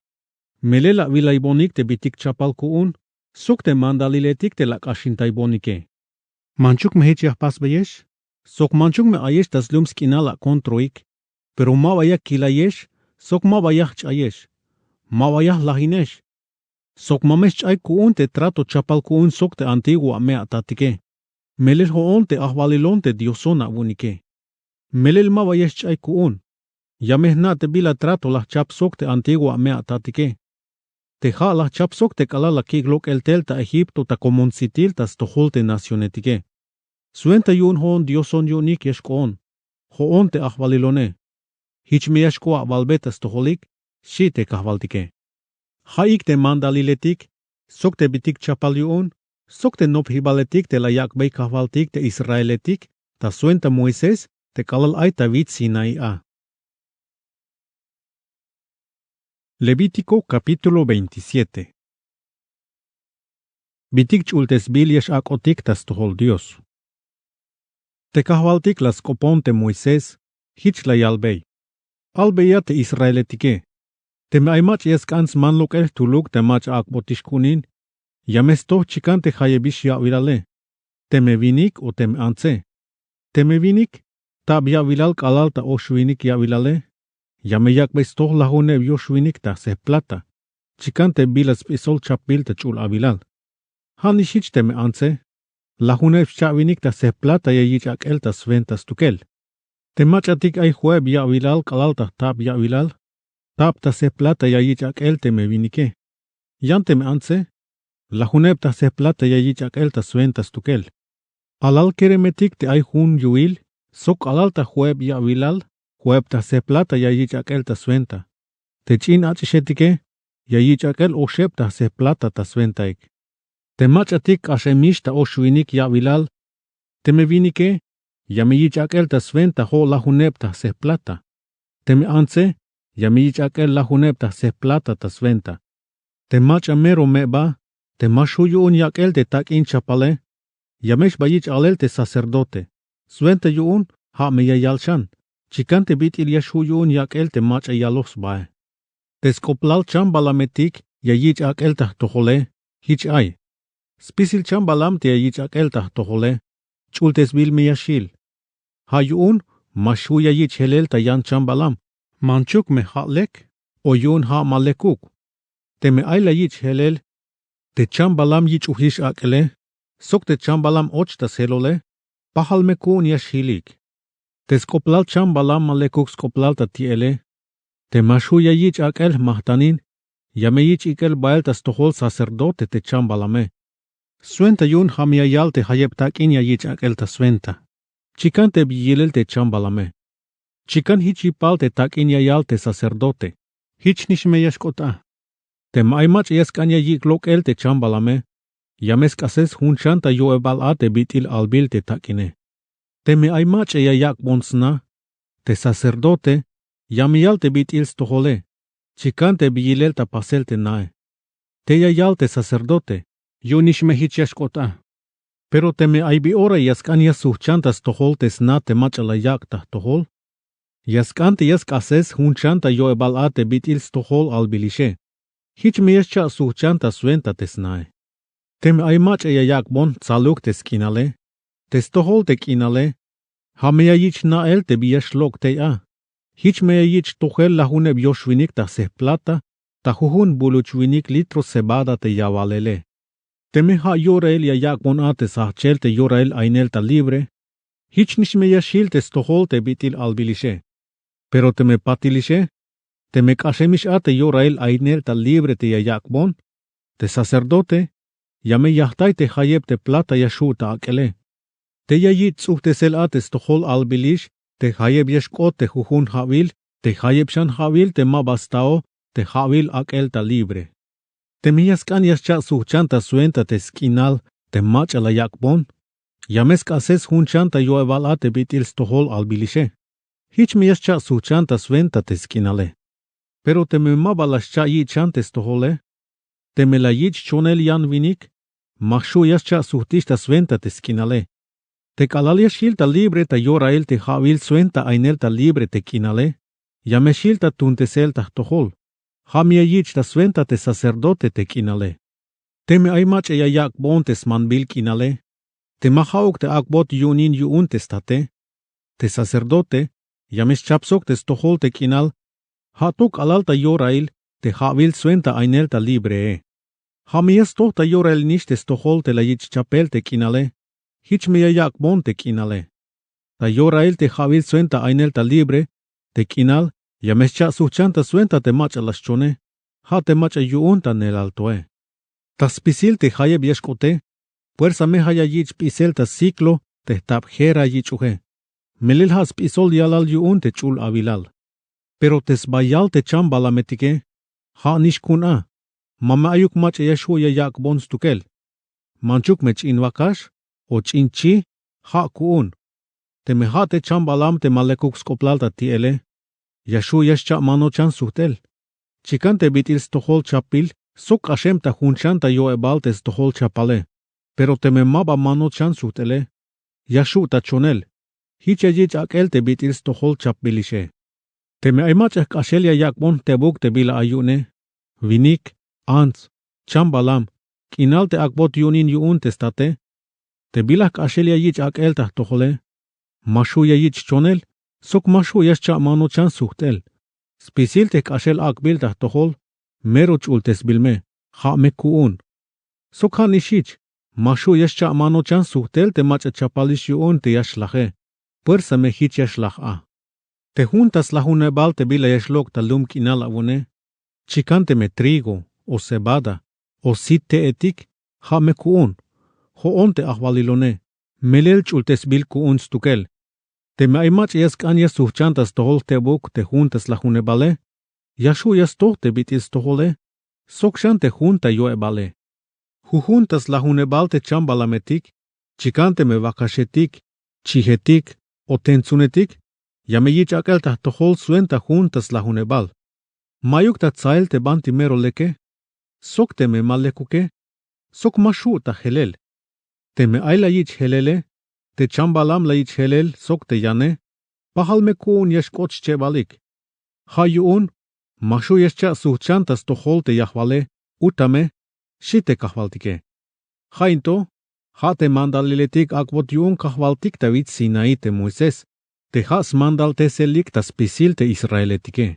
Melel awilaybonik te bitik chapal ku'un sok te mandaliletik te la ak'axintaybonike. Manchuk me jich ya jpasbeyex sok manchuk me ayex ta slum sk'inal akontroik. Pero ma ba ya kilayex sok ma ba ya jch'ayex. Ma ba ya jlajinex. Sok ma me xch'ay ku'un te trato chapal ku'un sok te antiguo ame atatike. Melel jo'on te ajwalilon te dioson awu'unike. Melel ma ba ya xch'ay ku'un. Ya me jna' te bila trato la jchap sok te antiguo ame atatike. Te ja' la jchap sok te k'alal la kik' lok'el tel ta egipto ta komontsitil ta stojol te nacionetike. Swenta yu'un jo'on dioson yu'unik ya xk'oon. Jo'on te ajwalilone. Jich me ya xk'o awalbe ta stojolik, xchi te kajwaltike. Ja'ik te mandaliletik sok te bitik chapal yu'un sok te nopjibaletik te la yak'bey kajwaltik te israeletik ta swenta moisés te k'alal ay ta wits sinaí a. Levítico capítulo veintisiete. Bitik ch'ultesbil ya x'ak'otik ta stojol dios. Te kajwaltik la sk'opon te moisés. Jich la yalbey. Albeya te israeletike. Teme ay mach'a ya sk'an sman lok'el jtuluk te mach'a ak'botix ku'unin, ya me stoj chikan te jayebix ya'wilale. Teme winik o teme antse. Teme winik, ta'ab ya'wilal k'alal ta oxwinik ya'wilale. Ya me yak'bey stoj lajuneb yoxwinik ta seb plata chikan te bila sp'isol chapbil ta ch'ul awilal. Ja' nix jich teme antse. Lajuneb xcha'winik ta seb plata ya yich' ak'el ta swenta stukel. Te mach'atik ay jo'eb ya'wilal k'alal ta jta'ab ya'wilal, ta'ab ta seb plata ya yich' ak'el teme winike. Yan teme antse. Lajuneb ta seb plata ya yich' ak'el ta swenta stukel. Alal keremetik te ay jun yu'il sok k'alal ta jo'eb ya'wilal, jo'eb ta seb plata ya yich' ak'el ta swenta. Te ch'in ach'ixetike ya yich' ak'el oxeb ta seb plata ta swentaik. Te mach'atik k'axemix ta oxwinik ya'wilal, teme winike, ya me yich' ak'el ta swenta jo' lajuneb ta seb plata. Teme antse, ya me yich' ak'el lajuneb ta seb plata ta swenta. Te mach'a mero me'ba, te ma xju' yu'un yak'el te tak'in chapale, ya me xba yich' alel te sacerdote. Swenta yu'un ja' me ya yal xan chikan te bit'il ya xju' yu'un yak'el te mach'a yaloj sbae. Te sk'oplal chambalametik ya yich' ak'el ta jtojole. Jich ay. Spisil chambalam te ya yich' ak'el ta jtojole. Ch'ultesbil me ya xjil. Ja' yu'un ma xju' ya yich' jelel ta yan chambalam. Manchuk me ja' lek o yu'un ja' ma lekuk. Teme ay la yich' jelel te chambalam yich'ojix ak'ele sok te chambalam och ta sjelole, pajal me ku'un ya xjilik. Te sk'oplal chambalam ma lekuk sk'oplal ta ti'ele. Te ma xju' ya yich' ak'el jmajtanin, ya me yich' ik'el bael ta stojol sacerdote te chambalame. Swenta yu'un ja' me ya yal te jayeb tak'in ya yich' ak'el ta swenta chikan te bi yilel te chambalame. Chikan jich yipal te tak'in ya yal te sacerdote. Jich nix me ya xk'ot a. Teme ay mach'a ya sk'an ya yik' lok'el te chambalame, ya me sk'ases jun xan ta yo'ebal a te bit'il albil te tak'ine. Teme ay mach'a ya yak'bon sna, te sacerdote ya me yal te bit'il stojole chikan te bi yilel ta pasel te nae. Te ya yal te sacerdote. Yu'un nix me jich ya xk'ot a. Pero teme ay bi ora ya sk'an ya sujchan ta stojol te sna te mach'a la yak' ta jtojol, ya sk'an te ya sk'ases jun xan ta yo'ebal a te bit'il stojol albilixe. Jich me ya xcha' sujchan ta swenta te snae. Teme ay mach'a ya yak'bon jtsaluk te sk'inale, te stojol te k'inale, ja' me ya yich' jna'el te bi ya xlok' tey a. Jich me ya yich' tojel lajuneb yoxwinik ta seb plata ta jujun buluch winik litro cebada te ya walele. Teme ja' yorail ya yak'bon a te sjajchel te yorail ainel ta libre, jich nix me ya xjil te stojol te bit'il albilixe. Pero teme patilixe, Teme k'axemix a te yorail ainel ta libre te ya yak'bon, te sacerdote ya me yajtay te jayeb te plata ya xju' ta ak'ele. Te ya yich' ts'ujtesel a te stojol albilix te jayeb ya xk'ot te jujun ja'wil, te jayeb xan ja'wil te ma ba stao te ja'wil ak'el ta libre. Teme ya sk'an ya xcha' sujchan ta swenta te sk'inal te mach'a la yak'bon, ya me sk'ases jun xan ta yo'ebal a te bit'il stojol alb'ilixe. Jich me ya xcha' sujchan ta swenta te sk'inale. Pero teme ma ba la xcha' yich' xan te stojole, teme la yich' chonel yan winik, ma xju' ya xcha' sujtix ta swenta te sk'inale. Te k'alal ya xjil ta libre ta yorail te ja'wil swenta ainel ta libre te k'inale, ya me xjil ta tuuntesel ta jtojol. Ja' me ya yich' ta swenta te sacerdote te k'inale. Teme ay mach'a ya yak'bon te smanbil k'inale, te ma ja'uk te ak'bot yu'unin yu'un te state, te sacerdote ya me xchap sok te stojol te k'inal. Ja' to k'alal ta yorail te ja'wil swenta ainel ta libree. Ja' me ya stoj ta yorail nix te stojol te la yich' chapel te k'inale. Jich me ya yak'bon te k'inale. Ta yorail te ja'wil swenta ainel ta libre te k'inal, ya me xcha' sujchan ta swenta te mach'a la xchone, ja' te mach'a yu'un ta neelaltoe. Ta spisil te jayeb ya xk'ote, puersa me ja' ya yich' p'isel ta siklo te jtab jera yich'oje. Melel ja' sp'isol yalal yu'un te ch'ul awilal. Pero te sbayal te chambalametike, ja' nix ku'un a. Ma me ayuk mach'a ya xju' ya yak'bon stukel. Manchuk me ch'in wakax o ch'in chi, ja' ku'un. Teme ja' te chambalam te ma lekuk sk'oplal ta ti'ele, ya xju' ya xcha' manoch xan sujt'el. Chikan te bit'il stojol chapbil sok k'axem ta jun xan ta yo'ebal te stojol chapale. Pero teme ma ba manoch xan sujt'ele, ya xju' ta chonel. Jich ya yich' ak'el te bit'il stojol chapbilixe. Teme ay mach'a jk'axel ya yak'bon jtebuk te bila ay yu'une, winik, ants, chambalam, k'inal te ak'bot yu'unin yu'un te state, te bila jk'axel ya yich' ak'el ta jtojole, ma xju' ya yich' chonel, sok ma xju' ya xcha' manoch xan sujt'el. Spisil te jk'axel ak'bil ta jtojol, mero ch'ultesbil me, ja' me ku'un. Sok ja' nix jich, ma xju' ya xcha' manoch xan sujt'el te mach'a chapalix yu'un te ya xlaje. Puersa me jich ya xlaj a. Te jun ta slajunebal te bila ya xlok' ta lum k'inal awu'une, chikan teme trigo o cebada o sit te'etik, ja' me ku'un. Jo'on te ajwalilone, melel ch'ultesbil ku'un stukel. Teme ay mach'a ya sk'an ya sujchan ta stojol jtebuk te jun ta slajunebale, ya xju' ya stoj te bit'il stojole sok xan te jun ta yo'ebale. Jujun ta slajunebal te chambalametik, chikan teme wakaxetik, chijetik o tentsunetik, ya me yich' ak'el ta jtojol swenta jun ta slajunebal. Ma'yuk ta tsael te banti mero leke, sok teme ma lekuke, sok ma xju' ta jelel. Teme ay la yich' jelele, te chambalam la yich' jelel sok te yane, pajal me ku'un ya xk'ot xchebalik. Ja' yu'un, ma xju' ya xcha' sujchan ta stojol te yajwale, utame, xi te kajwaltike. Ja' into, ja' te mandaliletik ak'bot yu'un kajwaltik ta wits Sinaí te Moisés, te ja' smandalte selik ta spisil te israeletike.